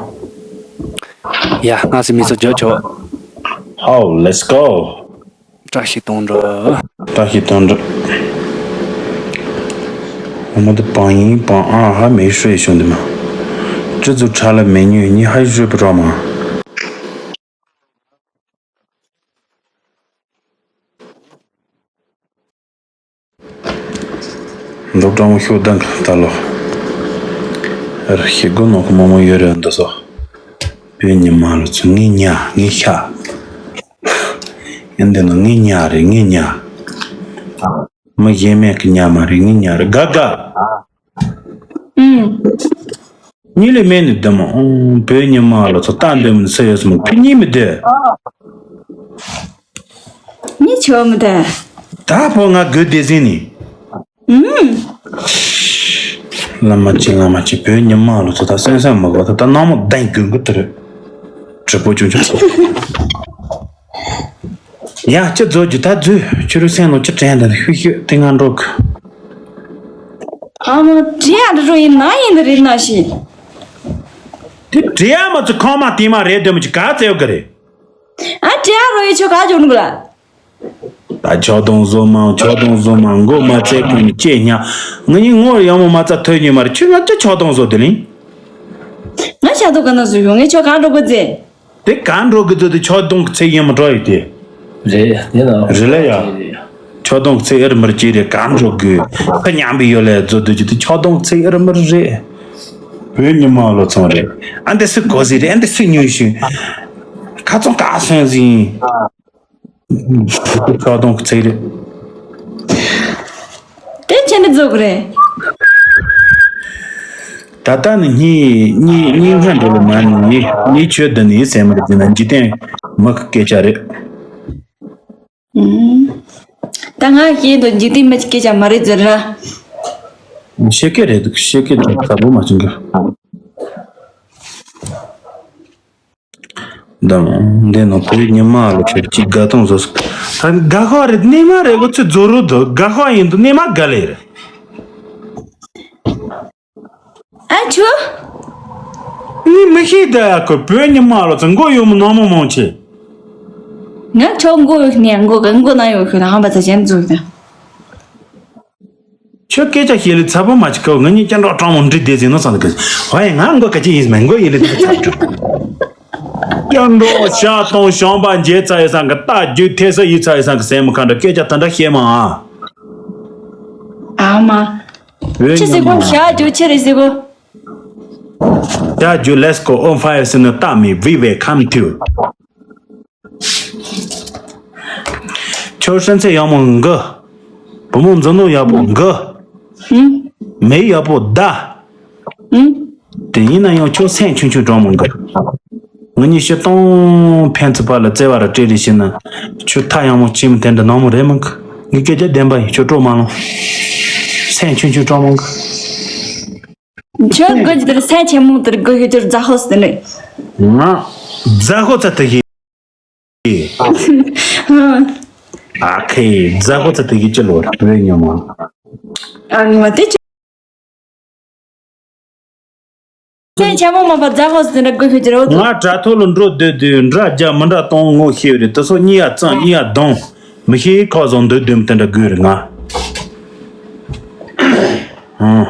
ཡ་ང་སི་མི་སོ་ཇོ་ཆོ། ཧའོ་let's go། བཀྲ་ཤིས་གཏོང་འགྲོ། བཀྲ་ཤིས་གཏོང་འགྲོ། 我们的榜一榜二还没睡兄弟们，这就差了美女，你还睡不着吗？ མདོ་སྤྲང་བོ་ཤོག་ལྡན་གི་ད་ལོ། ཨར་ཤེས་དགོས་ནོ་གི་མོ་མོ་ཡོད་རེད་འདི་སོ། བོད་ཉི་མ་ལོ་ཚོ་ངའི་ཉ་ངའི་ཤ། ཡིན་འདི་ནོ་ངའི་ཉ་རེད་ངའི་ཉ། མི་གཞན་མེད་གི་ཉ་མ་རེད་ངའི་ཉ་རེད་དགའ་དགའ། ཨུམ། གཉིད་ལས་མེད་ནི་འདི་མོ། བོད་ཉི་མ་ལོ་ཚོ་ལྟ་འདོད་མི་སུ་ཡོད་སམ་ཁུ་གཉིད་མི་འདོད། གཉིད་ཆོག་མི་འདོད། ད་ཕོ་ང་དགོད་བདེ་ཟིན་ནི། ཨུམ། བླ་མ་ཅི་བླ་མ་ཅི་བོད་ཉི་མ་ལོ་ཚོ་ད་སེམས་སེམས་མི་དགོས་ད་ད་ནང་མོ་གདན་དགོས་མགོ་དེ་རེད། གྲི་པོ་ཆུང་ཆུང་། ཡ་ཅི་རྫོགས་རྒྱུ་ད་རྫོས་ཁྱོད་རུ་སེམས་ནང་ཅི་དྲན་ད་ནི་ཤུ་ཤུ་དེ་ང་འགྲོ་གི། ཨ་མ་དྲི་ཡ་འདྲི་རོ་ཡིན་ན་ཡིན་ནི་རེད་ན་ཤི། དེ་དྲི་ཡ་མ་ཚོ་ཁང་མ་དེ་མ་རེད་དེ་མ་ཅི་ག་ཚེ་ཡོད་གི་རེད། ཨ་དྲི་ཡ་རོ་ཡི་ཆོ་ག་འཇོག་ནི་གི་ལ། ད་ཆོག་དོང་བཟོ་མང་ཆོག་དོང་བཟོ་མང་མགོ་མ་ཚད་ཀུན་ལྕེ་ཉ། ང་གཉིས་ངོར་ཡང་མོ་མ་རྩ་ཐོས་ཉོས་མ་རེད་ཁྱོད་ང་ཅི་ཆོག་དོང་བཟོ་དེ་ལིང་། ང་ཤ་དོ་ག་ན་བཟོ་ཡོང་ངས་ཆོ་ག་འགྲོ་གི་རྫས། དེ་ག་འགྲོ་གི་རྫས་དེ་ཆོག་དོང་གི་ཚེ་ཡིན་མ་འགྲོ་ཡི་དེ། རེད་དེ་ན། རེད་ལ་ཡ། ཆོག་དོང་གི་ཚེ་ཨེར་མར་ཅི་རེད་ག་འགྲོ་གི་ཁ་མཉམ་པའི་ཡོད་ལ་རྫོ་དུ་ཅི་དེ་ཆོག་དོང་གི་ཚེ་ཨེར་མར་རེད། བོད་ཉི་མ་ལོ་ཚོང་རེད། ཨ་འདི་སུ་གོ་ཟི་རེད་ཨ་འདི་སུ་ཉོས་ཤིང་། ཁ་ཚོང་ག་སོན་ཟིན། ཆོག་དོང་གི་ཚིག་རེད། དེ་ཁྱེད་ནི་རྫོགས་རེད། ད་ལྟ་ནི་གཉིས་གཉིས་གཉིས་སྔ་འགྲོ་ལ་མ་ནི་གཉིས་ཆོས་འདི་ནི་ཟེར་མ་རེད་ཟེར་ན་འཇིག་རྟེན་མི་གི་སྐད་ཆ་རེད། ད་ང་ཤེས་འདུག་འཇིག་རྟེན་མི་གི་སྐད་ཆ་མ་རེད་ཟེར་ར། ཤེས་ཀྱི་རེད་འདུག་ཤེས་ཀྱི་འདུག་ཚ་པོ་མ་བྱུང་གི། དང་། འདི་ནང་བོད་ཉི་མ་ལ་ཁྱོད་ཀྱིས་དགའ་སྟོན་བཟོ་སོང་། ད་དགའ་ཤོག་རེད་གནས་མ་རེད་གོ་ཚོད་རྫོ་རུ་འདུག་དགའ་ཤོག་ཡིན་འདུག་གནས་མ་དགའ་ལེ་རེད། ཨ་ཆུ། ངས་མི་ཤེས་ད་ཡ་ཁོ་བོད་ཉི་མ་ལ་ཚོ་མགོ་ཡོད་མོ་ནང་མོ་མང་ཆེ། ང་ཆོ་མགོ་ཡོད་ནས་མགོ་གི་མགོ་ནང་ཡོད་ཤོད་ཧམ་པ་ཚ་ཅན་འཛུགས་ད། ཁྱོད་སྐད་ཆ་བཤད་ལེ་ཚ་པོ་མ་ཅིག་གོ་ང་གཉིས་སྐྱ་འགྲོ་སྤྲང་མོ་འདྲི་བསྡད་ཟིན་ནོ་བསམ་གི། ཧོ་ཡ་ང་མགོ་ག་ཅི་ཡིན་མེད་མགོ་ཡིན་ལེ་འདི་ཚ་གྲུབ། སྐྱ་འགྲོ་ཤ་དང་ཤམ་པ་འཇལ་ཚ་ཡི་སང་གི་རྟ་རྒྱུག་ཐེ་ས་ཡི་ཚ་ཡི་སང་གི་སེམས་མི་ཁ་འདྲ་སྐད་ཆ་ད་འདྲ་བཤད་མ་ཨ། ཨ་མ། ཆི་ཟེར་གོ་ཤ་རྒྱུག་ཆི་རེད་ཟེར་གོ་ཤ་རྒྱུག་let's go on fire ཟེར་ནས་རྟ་མི་we will come to ཁྱོད་སེམས་ཚེ་ཡག་མོ་འགུ། བུ་མོ་འཛིན་ནོ་ཡག་པོ་འགུ། ཨུམ། མེ་ཡག་པོ་ད། ཨུམ། དེ་ཡིན་ན་ཡང་ཁྱོད་སེམས་ཆུང་ཆུང་གྲོགས་མོ་འགུ། ང་གཉིས་ཤི་སྟོང་ཕན་ཚུན་བར་ལ་བརྩེ་བ་ར་སྤྲད་རེས་བྱས་ན། ཁྱོད་ཐ་ཡག་མོ་ཅི་མི་དེ་འདྲ་ནང་མོ་རེད་མི་འགུ། ངའི་སྐད་ཆ་བདེན་པ་ཡིན་ཁྱོད་སྤྲོ་མ་ལོང་། སེམས་ཆུང་ཆུང་གྲོགས་མོ་འགུ། ཁྱོད་དགོད་ཀྱི་དེར་སེམས་ཆེན་མོ་དེར་དགོད་ཤོད་ཀྱི་རྫ་ཧོ་ཟེར་ནས། ང་རྫ་ཧོ་ཚ་དེ་ཤི། ཨ་ཁེ་རྫ་ཧོ་ཚ་དེ་ཤི་ཅི་ལོ་རེད་ཉོ་མ། ཨ་ངོ་དེ་ཅི། སེམས་ཆེན་མོ་མ་པ་རྫ་ཧོ་ཟེར་ནས་དགོད་ཤོད་ཀྱི་རོ། ང་དྲ་ཐོག་ལ་འགྲོ་སྡོད་དུས་འདྲ་རྒྱ་མི་འདྲ་གཏོང་ངོ་ཤེས་རེད་དེ་སོ་གཉིས་ཡ་གཙང་གཉིས་ཡ་གདོང་། མི་ཤེས་ཁ་བཟང་འདོད་འདོད་དེ་འདྲ་དགོས་རེད་ང་། ཨང་།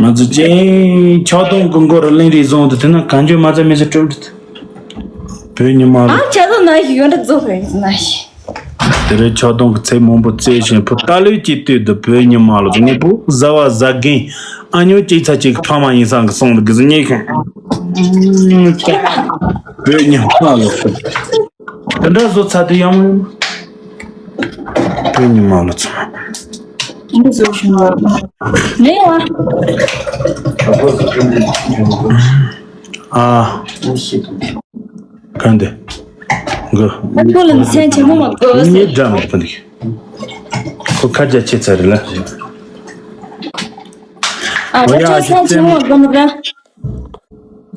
མ་ཚུ་ཅན་ཆག་སྡང་གི་མགོ་རུ་གླེང་རེས་བཟུང་དུ་དེ་ན་གང་བྱོས་མ་ཚ་མི་ཚེ་སྤྲོད་དུ། བོད་ཉི་མ་ལ། ཨ་ཆག་སྡང་ན་ཞིག་ཡོད་འདྲ་རྫོགས་རེད་ན་ཞིག་དེ་རིང་ཆག་སྡང་གི་ཚེ་མང་པོ་བཙལ་བཞིན་བུ་ལྟ་ལོས་ཀྱིས་ལྟོས་དུ་བོད་ཉི་མ་ལ་ངས་བུ་བཟའ་བ་བཟའ་རྒན་ཨ་ཉོ་གཅིག་ཚ་གཅིག་ཕ་མ་ཡིན་སང་གི་སོང་དུ་གི་ཟི་ཉེས་ཤོང་། བོད་ཉི་མ་ལ། དེ་འདྲ་བཟོ་ཚར་དུས་ཡང་མོ་ཡིན། བོད་ཉི་མ་ལ་ཚོ། འདི་བཟོ་ཤོང་ལ། ནས་ཡ། ཨ། གང་འདི། གི། ཁོ་ལ་མཚན་ཆེན་མོ་མ་གོ་ཟེར། ངའི་འདྲ་མི་ཁོ་འདི། ཁོ་ཁ་རྒྱ་ཆེ་ཚར་རེད་ལ། ཨ་ཁོ་ཁྱོད་མཚན་ཆེན་མོ་མ་གོ་ནི་ར།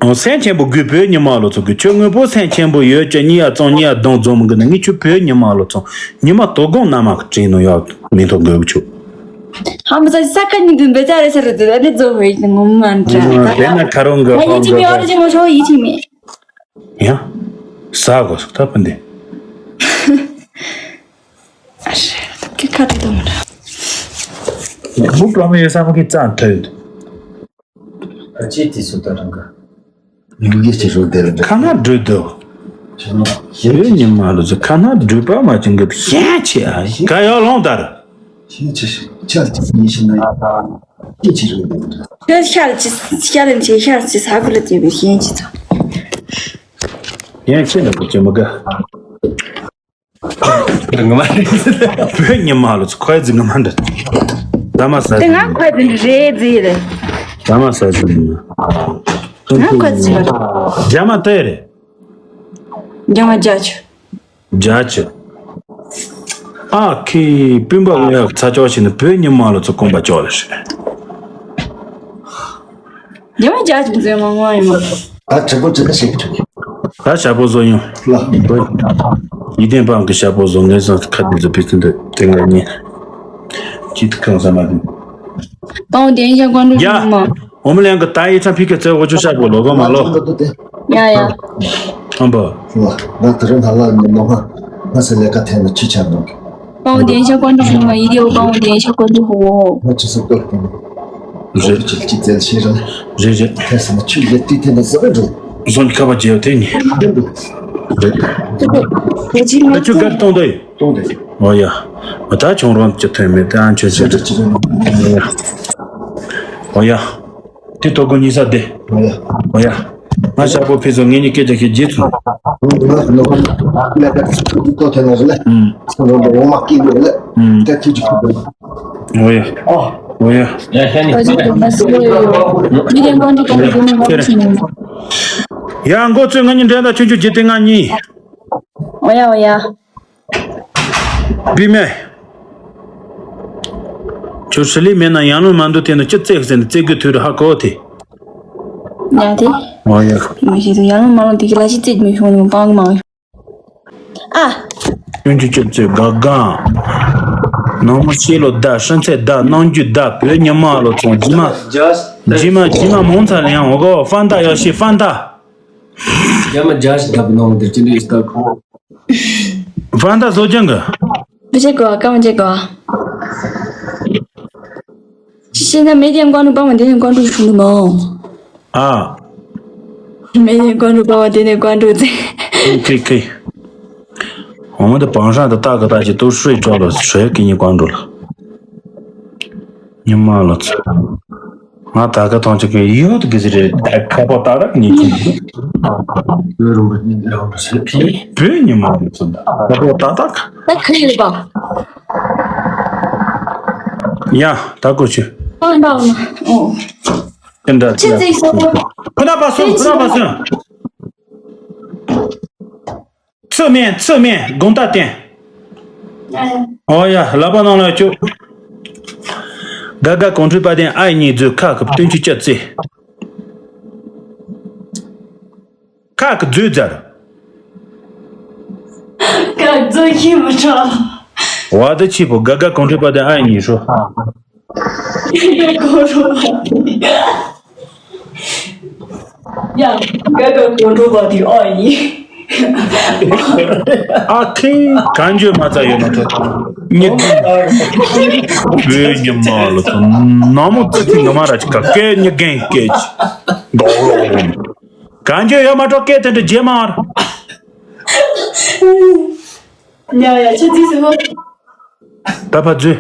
ཨོ་སེམས་ཆེན་པོ་དགོས་བོད་ཉི་མ་ལོ་ཚོ་དགོས་ཁྱོད་དངོས་པོ་སེམས་ཆེན་པོ་ཡོད་ཀྱི་གཉིས་ཡ་བཙོང་གཉིས་ཡ་གདོང་འཛོམས་གི་ན་ངས་ཁྱོད་བོད་ཉི་མ་ལོ་ཚོ་ཉི་མ་དོ་དགོང་ན་མ་གི་དྲིན་ནོ་ཡག་མི་ཐོག་དགོས་ཁྱོད། ཧ་མ་ས་ས་ཀ་གཉིས་དུ་འབེ་ཙ་རེ་ས་རེ་དུ་ཨ་ནི་རྫོ་བོད་ཉི་ངོ་མ་འདྲ་ད་དེ་ན་ཁ་རོང་གི་ཧ་ཧོང་ཡིན་གི་ཅི་མི་ཧོང་ཨ་རེ་ཅི་མོ་ཤོ་ཡིད་ཆེས་མེད། ཡ། ས་གོ་སུ་ཐབས་པ་འདི། ཨ་ཤེ། ཁྱི་ཁ་དེ་དུ་མི་འདྲ། མུ་པྲ་མི་ཡོད་ས་མ་གི་རྩ་མཐོ་ཡོད། ཨ་ཅེ་དེ་སུ་ད་རང་ག་ཡུལ་གྱི་ཆེ་ཤོས་དེ་རེད། ཁ་ན་འགྲོ་འདུག་ཡོད་ཉི་མ་ལོ་ཚོ་ཁ་ན་འགྲོ་པ་མ་ཅུང་གི་ཤན་ཆེ་ཨ་ག་ཡོད་ལོང་དར། ཤན་ཆེ་ཤོས་ཆ་ཉི་ཤི་ན་ཡ་ཅེ་ཆེ་ཤོས་དེ་རེད། ཤར་ཤར་ཆེ་ཤར་ཆེ་ས་གུ་ལ་དེ་བས་ཤན་ཆེ་ཚོ། ཡན་ཆེ་ན་གི་ཅེ་མ་ག་ང་མ་རེད། བོད་ཉི་མ་ལོ་ཚོ་ཁོའི་ཟིག་ང་མ་འདྲ། ད་མ་ས་དེ་ང་ཁོའི་ཟིག་རེད་ཟིག་རེད། ད་མ་ས་ཟིག་ང་ཁོའི་ཟིག་རྒྱ་མ་ཏེ་རེད། རྒྱ་མ་རྒྱ་ཆུ། རྒྱ་ཆུ། ཨ་ཁི་སྤུན་པ་ལོ་ཡག་ཚ་ཅོག་ཞིག་ནི་བོད་ཉི་མ་ལོ་ཚོ་ཀོང་པ་ཅོག་ལ་ཞིག་རྒྱ་མ་རྒྱ་ཆུ་མཛོད་མ་ངོ་ཡིན་མ། ད་དྲི་པོ་ཅི་ལ་ཞིག་དྲི། ད་ཞྭ་པོ་བཟོ་ཡོང་། ལ། ཡིད་བརྟན་སྤང་གི་ཞྭ་པོ་བཟོ་ངེས་སོང་ཁ་དེ་ཚོ་ཕི་སྟོན་དུ་དེ་ང་ཉིན། ཅི་ཐུ་ཁང་ས་མ་དུ། སྤང་བདེན་ཤ་ཀོང་ཀྲུག་ཡ། ཞུ་མ། འོ་མ་ལན་གི་ད་ཡི་ཚང་ཕི་ཁ་ཚེ་འོ་ཆུ་ཞྭ་པོ་ལོ་གོ་མ་ལོ། ཡ་ཡ། ཨམ་པ། ང་ད་རུང་ཧ་ལ་ནི་མ་ཧ། ང་ས་ལས་ཀ་ཐེན་ན་ཆུ་ཆར་འདུག་སྤང་བདེན་ཤ་ཀོང་ཀྲུག་ཞུ་མ་ཡི་དེའུ་སྤང་བདེན་ཤ་ཀོང་ཀྲུག་ཧོ། ང་ཆུ་སོག་ཏོ། རེད། ཅིག་ཅིག་བཙལ་ཤེས་ར། རེད་རེད། ཁ་སང་ཆུ་ལེ་ཏི་ཏི་ན་ཟ་རེད། བཟོ་ཁ་བ་རྒྱལ་དེ་ནི། རེད། ད་ཆུ་གར་གཏོང་དོ་ཡི། གཏོང་དོ་ཡི། ཨོ་ཡ། ད་ཆུང་རོང་ཅི་ཐོན་མེད་ད་ཆུ་ཆུ་རེད། ཨོ་ཡ། དེ་ཏོ་གོ་ཉི་ས་དེ། ཨོ་ཡ། ང་ཞག་པོ་ཕེ་སོ་ངེད་གཉིས་སྐད་ཆ་ཤེས་རྗེས་ཚུན། ཨུམ། ཨོ་ཡ། ཨོ་ཡ། ཨོ་ཡ། མི་དེ་འགོ་འདི་ག་ལ་དགོས་ནས་མ་ཁྱོད་ནས། ཡ་འགོ་ཚོས་ང་གཉིས་འདྲེན་དང་ཆུང་ཆུང་བརྒྱུད་དེ་ང་གཉིས། ཨོ་ཡ་ཨོ་ཡ། བི་མེ། ཁྱོད་ཧྲི་ལི་མེད་ན་ཡང་ལོང་མ་འདུག་དེ་ནི་ཅི་བཙལ་ཟེར་ནས་བཙལ་དགོས་དུས་རུ་ཧ་གོ་དེ། ཡ་དེ། ཨོ་ཡ། མ་ཤེས་དུ་ཡང་ལོང་མ་ལོང་དེ་གི་ལ་ཅི་བཙལ་མི་ཤོང་ནི་མ་སྤང་གི་མ། ཨ། ཀུན་གྱི་སྤྱོད་ཚུལ་དགའ་དགའ། ནང་མི་ཤེས་ལོ་ད་ཧྲིན་ཚེ་ད་ནང་རྒྱུད་ད་བོད་ཉི་མ་ལོ་ཚོང་རྗེས་མ། རྗེས་མ་རྗེས་མ་མོང་ཚ་ལ་ཡང་འོ་གོ་ཧྥན་ཏ་ཡོ་ཤི་ཧྥན་ཏ། རྒྱ་མ་རྒྱ་ཞིག་ད་བུ་ནང་དེར་ཅི་འདྲ་ཡོད་ད་ཁོ། ཧྥན་ཏ་བཟོ་ཅན་གི། མི་བྱེད་གོ་ཀ་མ་བྱེད་གོ། ཅི་ཤེས་ན་མེད་ཀྱང་ཀོང་ཀྲུག་པ་མ་དེ་ནས་ཀོང་ཀྲུག་བྱུང་ནི་མོ། ཨ། མེད་ཀྱང་ཀོང་ཀྲུག་པ་མ་དེ་ནས་ཀོང་ཀྲུག་ཙེ། ཁེ་ཁེ། འོ་དེ་བང་ཧྲང་དུ་ཏག་གི་ཏག་ཅིག་ཏུ་ཧྲུའི་ཀྲོ་ལོ་ཧྲེ་ཀི་ཉི་ཀོང་ཀྲུག་ལ། ཉི་མ་ལོ་ཚོ། ང་ད་ག་ཐང་ཅིག་གི་ཡོད་གི་ཟི་རེད་ད་ཁ་པོ་ཏག་ཏག་ཉི་ཁྱི། བོད་རུ་བོད་ཉི་རུ་ཟེར་ཕི་བོད་ཉི་མ་ལོ་ཚོ་ད་ཁ་པོ་ཏག་ཏག་ད་ཁ་ཡོད་པ། ཡ་ད་གོ་ཆུ། ཨ་འདྲ་འོ། ཨེ་འདྲ་ཆི་ཙིག་སོ། ཁོ་ན་པ་སོང་ཁོ་ན་པ་སོང་། ཚུ་མེན་ཚུ་མེན་དགོང་ད་བསྟན། ཨོ་ཡ་ལ་པ་ནང་ལ་བཅུག་དགའ་དགའ་གོང་ཁྲོས་པ་དན་ཨ་ཡི་གཉིས་མཛོད་ཁ་གི་བསྟན་བཅོས་བཅད་རྩེ། ཁ་གི་མཛོད་རྫར། ཁ་གི་མཛོད་ཤེས་མི་ཁྲ། བ་དི་ཆི་པོ་དགའ་དགའ་གོང་ཁྲོས་པ་དན་ཨ་ཡི་གཉིས་ཧྲོ། ཡ། དགའ་དགའ་གོང་ཁྲོ་པ་དེ་ཨ་ཡིན། ཨ་ཁེ་གང་བརྗོད་མ་ཚ་ཡོད་མ་ཐོག་ཉི་གི། བོད་ཉི་མ་ལ་ཚོ་ནག་མོ་ཙི་ཙི་ངོ་མ་ར་ཅི་ཀ་སྐད་ཉི་གན་སྐད་ཅི། འགྲོ་རོགས། གང་བརྗོད་ཡོད་མ་གྲོགས་སྐད་དེ་འདྲ་བརྗེད་མ་ར། ཡ་ཡ་ཆི་ཙི་ཟེར་ཧོ། ད་ཕ་ཛུ།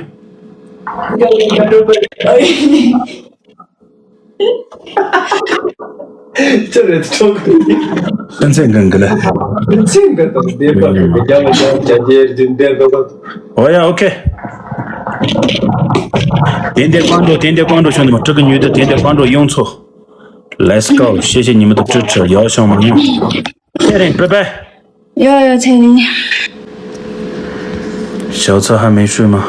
ཅི་རེད་ཆོག་གི། ཨན་ཚེ་འགན་གི་ལ། ཨན་ཚེ་འགན་དང་བདེ་བ་རེད་རྒྱ་མ་རྒྱ་རྒྱ་རྒྱ་རྒྱ་རྒྱ་འདེ་འདོག་ག། ཨོ་ཡ་ཨོ་ཁེ། དེ་འདེ་ཀོང་ཀྲོ་དེ་འདེ་ཀོང་ཀྲོ་ཤོན་དུ་མ་ཀྲི་གི་ཉུས་དུ་དེ་འདེ་ཀོང་ཀྲོ་ཡོང་ཚོ། Let's go ཤེས་ཤེས་ཉི་མ་དུ་ཀྲི་ཀྲི་ཡོ་ཤོང་མ་ཉོ། ཚེ་རིང་པེ་པེ། ཡོ་ཡོ་ཚེ་རིང་། 小菜还没睡吗？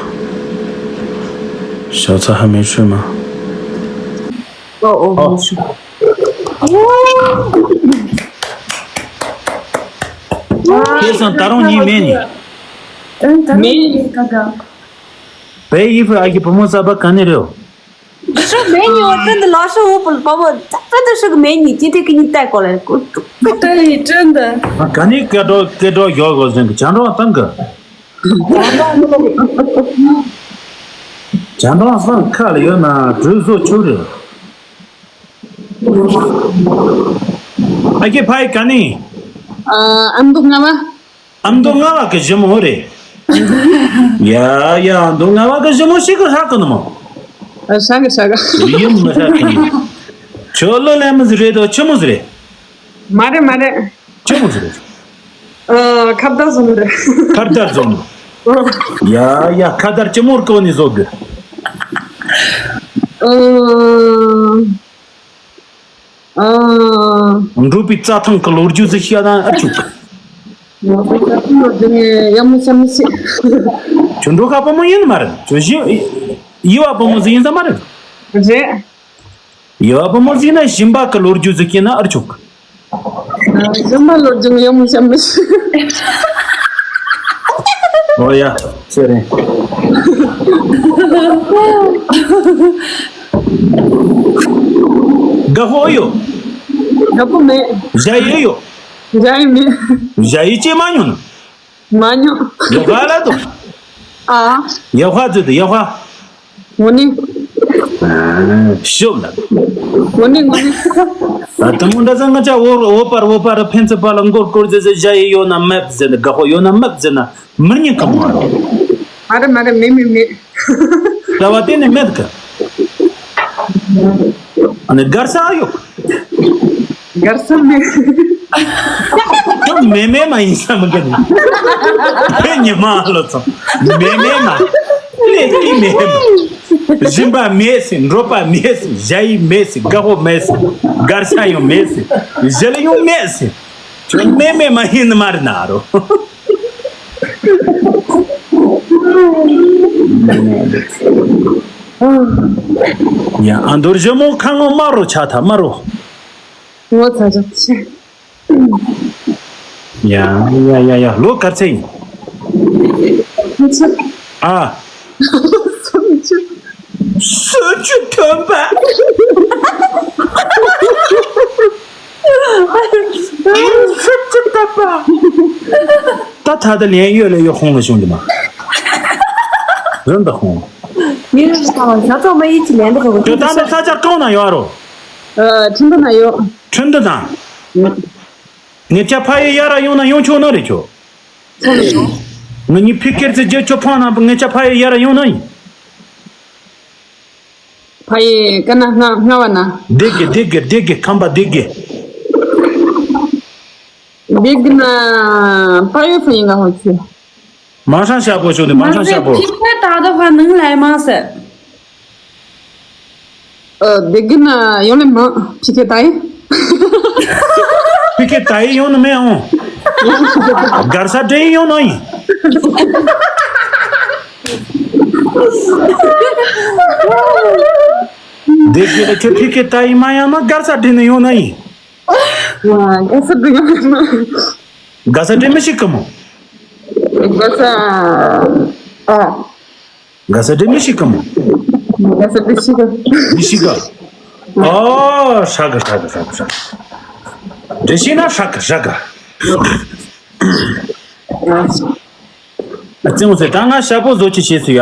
小菜还没睡吗？哦哦，没睡。 ཁེ་སང་ད་རུང་གཉིད་མེད་ནི། ཨང་ད་རུང་མེད་ནི་ཀ་ཀ། བའི་ཡི་ཕུ་ཨ་ཀི་བུ་མོ་གསར་པ་ག་ནས་རེད། ཧྲི་མེད་ནི་འོ་ཏན་དི་ལ་ཧྲི་འོ་པུ་པ་བོ་ཙག་ཙག་ཏི་ཧྲི་གི་མེད་ནི་ཅི་ཏི་ཀི་ཉི་ཏའི་གོ་ལེ་ཀུ་ཀུ་ཏི་ཡི་ཏན་དི། ག་ནས་སྐད་གྲོགས་སྐད་གྲོགས་ཡོད་གོ་ཟིན་གི་ཅང་གྲོགས་བཏང་གི། བྱ་འབྲང་སང་ཁ་ལ་ཡོད་ན་གྲོས་བཟོ་ཆོག་རེད། ཨ་ཁྱེད་ཕ་ཡི་ག་ནས། ཨ་མདོ་སྔ་བ། ཨ་མདོ་སྔ་བ་གི་ཞི་མོ་རེད། ཡ་ཡ་མདོ་སྔ་བ་གི་ཞི་མོ་ཞིག་གི་ཧྲག་གི་ནི་མོ། ཨ་ཧྲག་གི་ཧྲག་གི། ཡིན་མི་ཧྲག་གི་ཡིན། ཁྱོད་ལོ་ལས་མི་ཟི་རེད་དོ་ཆི་མོ་ཟི་རེད། མ་རེད་མ་རེད། ཆི་མོ་ཟི་རེད། ཨ་ཁ་བརྡ་བཟོ་མི་རེད། ཁ་བརྡ་བཟོ་མི། ཡ་ཡ་ཁ་བརྡ་ཅི་མོར་གོ་ནི་བཟོ་དགོས། ཨ། ཨ། འགྲོ་པའི་རྩྭ་ཐང་གི་ལོ་རྒྱུས་ཟིག་བཤད་ན་ཨ་ཅུག་ཡག་མོ་ཤ་མི་ཤེས། ཁྱོད་འགྲོ་ཁ་བུ་མོ་ཡིན་ནི་མ་རེད། ཁྱོད་ཞི་ཡི་བ་བུ་མོ་ཟིག་ཡིན་ས་མ་རེད། རེད། ཡི་བ་བུ་མོ་ཟིག་ན་ཞིམ་པ་གི་ལོ་རྒྱུས་ཟིག་བཤད་ན་ཨ་ཅུག་གཞན་པ་ལོ་རྒྱུས་ཡག་མོ་བཤད་མི་ཤེས། ཨོ་ཡ། ཚེ་རིང་། དགའ་པོ་ཡོད། དགའ་པོ་མེད། ཞ་ཡི་ཡོད། ཞ་ཡི་མེད། ཞ་ཡི་ཅེ་མ་ཉོན། མ་ཉོ། ཡག་པ་ལ་དུ། ཨ། ཡག་པ་ཙི་དུ་ཡག་པ། ངོ་ནི། ཤོབ་ལ། ངོ་ནི་ངོ་ནི། ཨ་དུ་མོ་འདྲ་ཟ་ང་ཅག་འོ་འོ་པར་འོ་པར་ཕན་ཚུན་པ་ལ་མགོར་སྐོར་ཟེར་ཟེར་ཞ་ཡི་ཡོད་ན་མེད་ཟེར་ནི་དགའ་པོ་ཡོད་ན་མེད་ཟེར་ན་མི་རྙེད་གི་མ་རེད། མ་རེད་མ་རེད་མེད་མེད་མེད། ལྟ་བ་དེ་ནི་མེད་གི། ཨ་ནི་སྒར་ས་ཡོད། སྒར་ས་མེད། ཁྱོད་མེ་མེ་མ་ཡིན་ས་མི་འགྲོ་ནི། དེ་ཉི་མ་ལོ་ཚོ། མེ་མེ་མ། ལས་ཀྱི་མེ་མ། སྦྱིན་པ་མེད་སི་འགྲོ་པ་མེད་སི་ཞ་ཡི་མེད་སི་དགའ་པོ་མེད་སི་སྒར་ས་ཡང་མེད་སི་གཞི་ལ་ཡང་མེད་སི། ཁྱོད་མེ་མེ་མ་ཡིན་ནི་མ་རེད་ན་རོ། ཡ་ཨ་མདོ་རི་ཞི་མོ་ཁ་ངོ་དམར་རོ་ཆ་ཐ་དམར་རོ། ངོ་ཚ་ཚ་ཆེ། ཡ་ཡ་ཡ་ཡ་ལོ་ག་ཚད་ཡིན། སུམ་ཅུ། ཨ། སུམ་ཅུ། སུམ་ཅུ་ཐོན་པ། སུམ་ཅུ་ཐོན་པ། ད་ད་ད་ལན་ཡོད་ལ་ཡོད་ཧོང་ལ་ཤོང་གི་མ། རིན་ད་ཧོང་། མི་རིགས་ཚང་མ་ཞག་ཚོགས་མ་ཡིད་ཀྱི་ལན་འདི་ཧོང་གི། ད་ད་ས་ཆ་གང་ན་ཡོད་རོ། ཨ་ཁྲིན་ཏུ་ན་ཡོད། ཁྲིན་ཏུ་ན། ངེད་ཅག་ཕ་ཡུལ་ཡར་ཡོང་ན་ཡོང་ཆོག་ནི་རེད་ཁྱོད། ཚོ་ལ་ཡོང་། ང་གཉིས་ཕི་ཀེར་ཙི་རྒྱལ་ཁྱོད་ཕང་ན་ངེད་ཅག་ཕ་ཡུལ་ཡར་ཡོང་ན་ཡིན། ཕ་ཡུལ་ཀ་ན་སྔ་སྔ་བ་ན། སྡེ་དགེ་སྡེ་དགེ་སྡེ་དགེ་ཁམས་པ་སྡེ་དགེ། སྡེ་དགེ་ན་ཕ་ཡུལ་ཕ་ཡུལ་ང་ཧོ་ཆུ། མང་ཤང་ཤ་པོ་ཤོད་དེ་མང་ཤང་ཤ་པོ། ཕི་ཁ་ད་ད་ཧ་ནང་ལ་མང་སེ། ཨ་སྡེ་དགེ་ན་ཡོང་ལེ་མང་ཕི་ཁེ་ད་ཡི། ཕི་ཁེ་ད་ཡི་ཡོང་ནི་མེད་ཨང་། སྒར་ས་འདྲེ་ཡི་ཡོང་ནི་ཡིན། སྡེ་དགེ་ལ་ཁྱོད་ཕི་ཁེ་ད་ཡི་མ་ཡང་ན་སྒར་ས་འདྲེ་ནི་ཡོང་ནི་ཡིན། ཨ་སྒར་ས་འདྲེ་ཡོང་ནི་མ། སྒར་ས་འདྲེ་མི་ཤི་གི་མོ། སྒར་ས་ཨ། ག་ས་དེ་མི་ཤི་ག་མོ། ག་ས་དེ་ཤི་ག། མི་ཤི་ག། ཨོ་ཧྲ་ག་ཧྲ་ག་ཧྲ་ག་ཧྲ་ག། དེ་ཤི་ན་ཧྲ་ག་ཧྲ་ག། ཨ་ཙི་མོ་ཟེར་ད་ང་ཤ་པོ་བཟོ་ཅི་བྱེད་སུ་ཡ།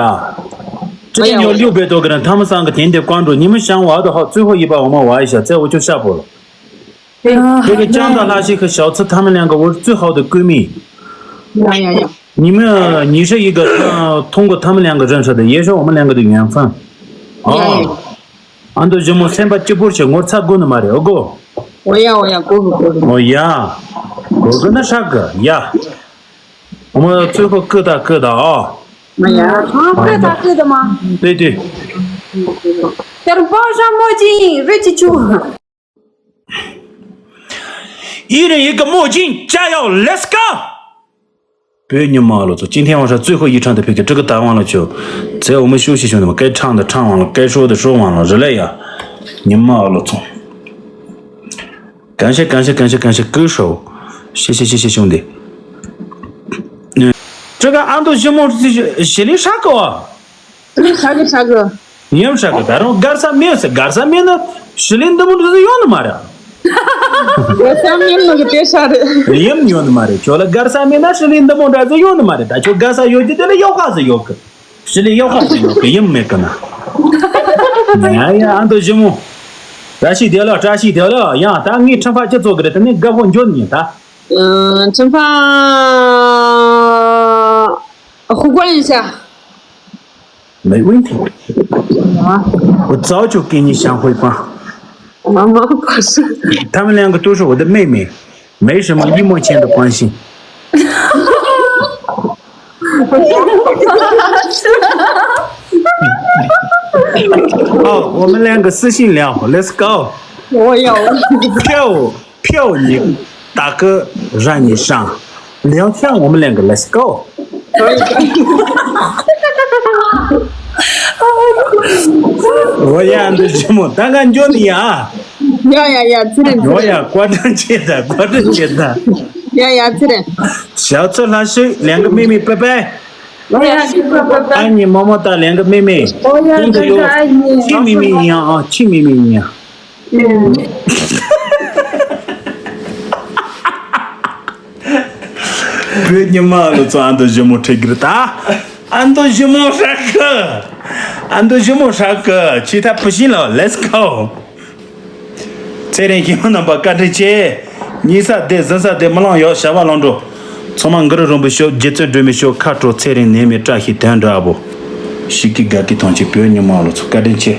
ཅི་དེ་ཉོ་ལུག་བེ་ཏོ་ག་ར་ཐ་མ་སང་ག་དེན་དེ་ཀོན་འགྲོ་ཉི་མ་ཤང་བ་དོ་ཧ་ཙུ་ཧོ་ཡི་པ་འོ་མ་བ་ཡི་ཤ་ཙེ་འོ་ཅོ་ཤ་པོ་ལོ། དེ་གི་ལྕང་དང་ལྷ་ཞིག་གི་ཞའོ་ཚི་ཐ་མི་ལན་གི་འུར་ཙུ་ཧའོ་དུ་ཀུ་མི། ཡ་ཡ་ཡ། ཉི་མ་ཉི་ཤ་ཡི་གི་ཐང་གི་ཐ་མི་ལན་གི་རིན་ཧྲ་དུ་ཡེ་ཤོ་འོ་མི་ལན་གི་དུ་ཡོན་ཧྥང་། ཡ་ཡ། ཨ་འདོ་ཞི་མོ་སེམས་པ་སྐྱིད་པོར་བྱེད་ངོར་ཚ་དགོ་ནི་མ་རེད་ཨོ་གོ། འོ་ཡ་འོ་ཡ་གོ་གི་གོ་གི། འོ་ཡ། གོ་གི་ན་ཧྲ་གི་ཡ། འོ་མ་ཚོད་ཁོ་ཀི་ད་ཀི་ད་ཨ། མ་ཡ། ཨ་ཀི་ད་ཀི་ད་མ། དེ་དེ། དེར་པོ་ཞང་མོ་ཅིང་རི་ཅི་ཆུ། ཡི་རེ་ཡི་ག་མོ་ཅིན་ཅ་ཡའོ། Let's go། བོད་ཉི་མ་ལོ་ཚོ་ཅིན་ཐེ་ཝང་ཧྲ་ཙུའི་ཧོ་ཡི་ཁྲང་དེ་བོད་ཀྱི་ཀྲི་ཀི་ད་ཝང་ལ་ཆོ། ཚེ་འོ་མ་ཤུ་ཤི་ཤོ་ནི་མ་སྐད་ཁྲང་དེ་ཁྲང་ཝང་ལ་སྐད་ཧྲོ་དེ་ཧྲོ་ཝང་ལ་རི་ལེ་ཡ། ཉི་མ་ལོ་ཚོ། གན་ཤེ་གན་ཤེ་གན་ཤེ་གན་ཤེ་ཀུ་ཧྲོ། ཤི་ཤི་ཤི་ཤི་ཤུང་དེ། ཀྲི་ཀི་ཨ་མདོ་ཞི་མོ་ཞི་ལི་ཧྲ་གོ། ཧྲ་གི་ཧྲ་གི། ཡིན་ཧྲ་གི་ད་རུང་སྒར་ས་མེད་ཟེར་སྒར་ས་མེད་ན་ཞི་ལི་འདི་མོ་འདི་ཚོ་ཡོང་ནི་མ་རེད། སྒར་ས་མེད་ནོ་གི་དེ་ཧྲ་རེད། ཡིན་ཡོང་ནི་མ་རེད་ཁྱོད་ལ་སྒར་ས་མེད་ན་ཞི་ལི་འདི་མོ་འདྲ་ཚོ་ཡོང་ནི་མ་རེད་ད་ཁྱོད་སྒར་ས་ཡོད་ཀྱི་དེ་ལ་ཡོག་ཁ་ཟེར་ཡོད་གི། ཞི་ལི་གཡོག་ཁ་ཅིག་ཡོད་གི་ཡིན་མེད་གི་ན། ཡ་ཡ་ཨ་མདོ་ཞི་མོ། བཀྲ་ཤིས་བདེ་ལེགས། བཀྲ་ཤིས་བདེ་ལེགས། ཡང་ད་ངའི་ཁྲིམས་ཕ་ཅི་ཚོགས་གི་རེད། དེ་ནས་དགའ་པོ་འགྱོ་ནི་ཡིན་ད། ཁྲིམས་ཕ་ཧུ་ཀོན་ཡིན་ཤ། 没问题。我早就给你想回报。妈妈不是。他们两个都是我的妹妹，没什么一毛钱的关系。哦，我们两个私信聊，Let's go。我有。票票你打个让你上，聊天我们两个 Let's go。我也安的节目，刚刚就你啊。 ཡ་ཡ་ཡ་ཚེ་རིང་། ཚེ་རིང་། ཡ་ཡ་བཀའ་དྲིན་ཆེ་ད། བཀའ་དྲིན་ཆེ་ད། ཡ་ཡ་ཚེ་རིང་། ཞའོ་ཚོ་ལྷ་ཤི་两个妹妹拜拜。 ཡ་ཡ་ཤི་པ་པ་པ། 爱你么么哒两个妹妹。 ཨོ་ཡ་真的有。 ད་ད་ཨ་ནི། 亲妹妹一样啊，亲妹妹一样。 བོད་ཉི་མ་ལོ་ཚོ་ཨ་མདོ་ཞི་མོ་ཁྲིད་གི་རེད་ད། ཨ་མདོ་ཞི་མོ་ཧྲ་གི། ཨ་མདོ་ཞི་མོ་ཧྲ་གི། ཆི་ཐ་ཕུ་ཤིན་ལོ། Let's go། ཚེ་རིང་ཞི་མོ་རྣམ་པ་བཀའ་དྲིན་ཆེ། ཉལ་ས་བདེ་ཟ་ས་བདེ་མི་ལང་ཡོག་བྱ་བ་ལང་འགྲོ། ཚང་མ་གུ་རུ་རིན་པོ་ཆེ་རྗེ་བཙུན་སྒྲོལ་མའི་ཞབས་ཁ་དྲོ། ཚེ་རིང་ནད་མེད་བཀྲ་ཤིས་དོན་འགྲུབ་བོ། ཤི་ཀི་དགའ་ཀི་ཐང་ཆེ་བོད་ཉི་མ་ལོ་ཚོ་བཀའ་དྲིན་ཆེ།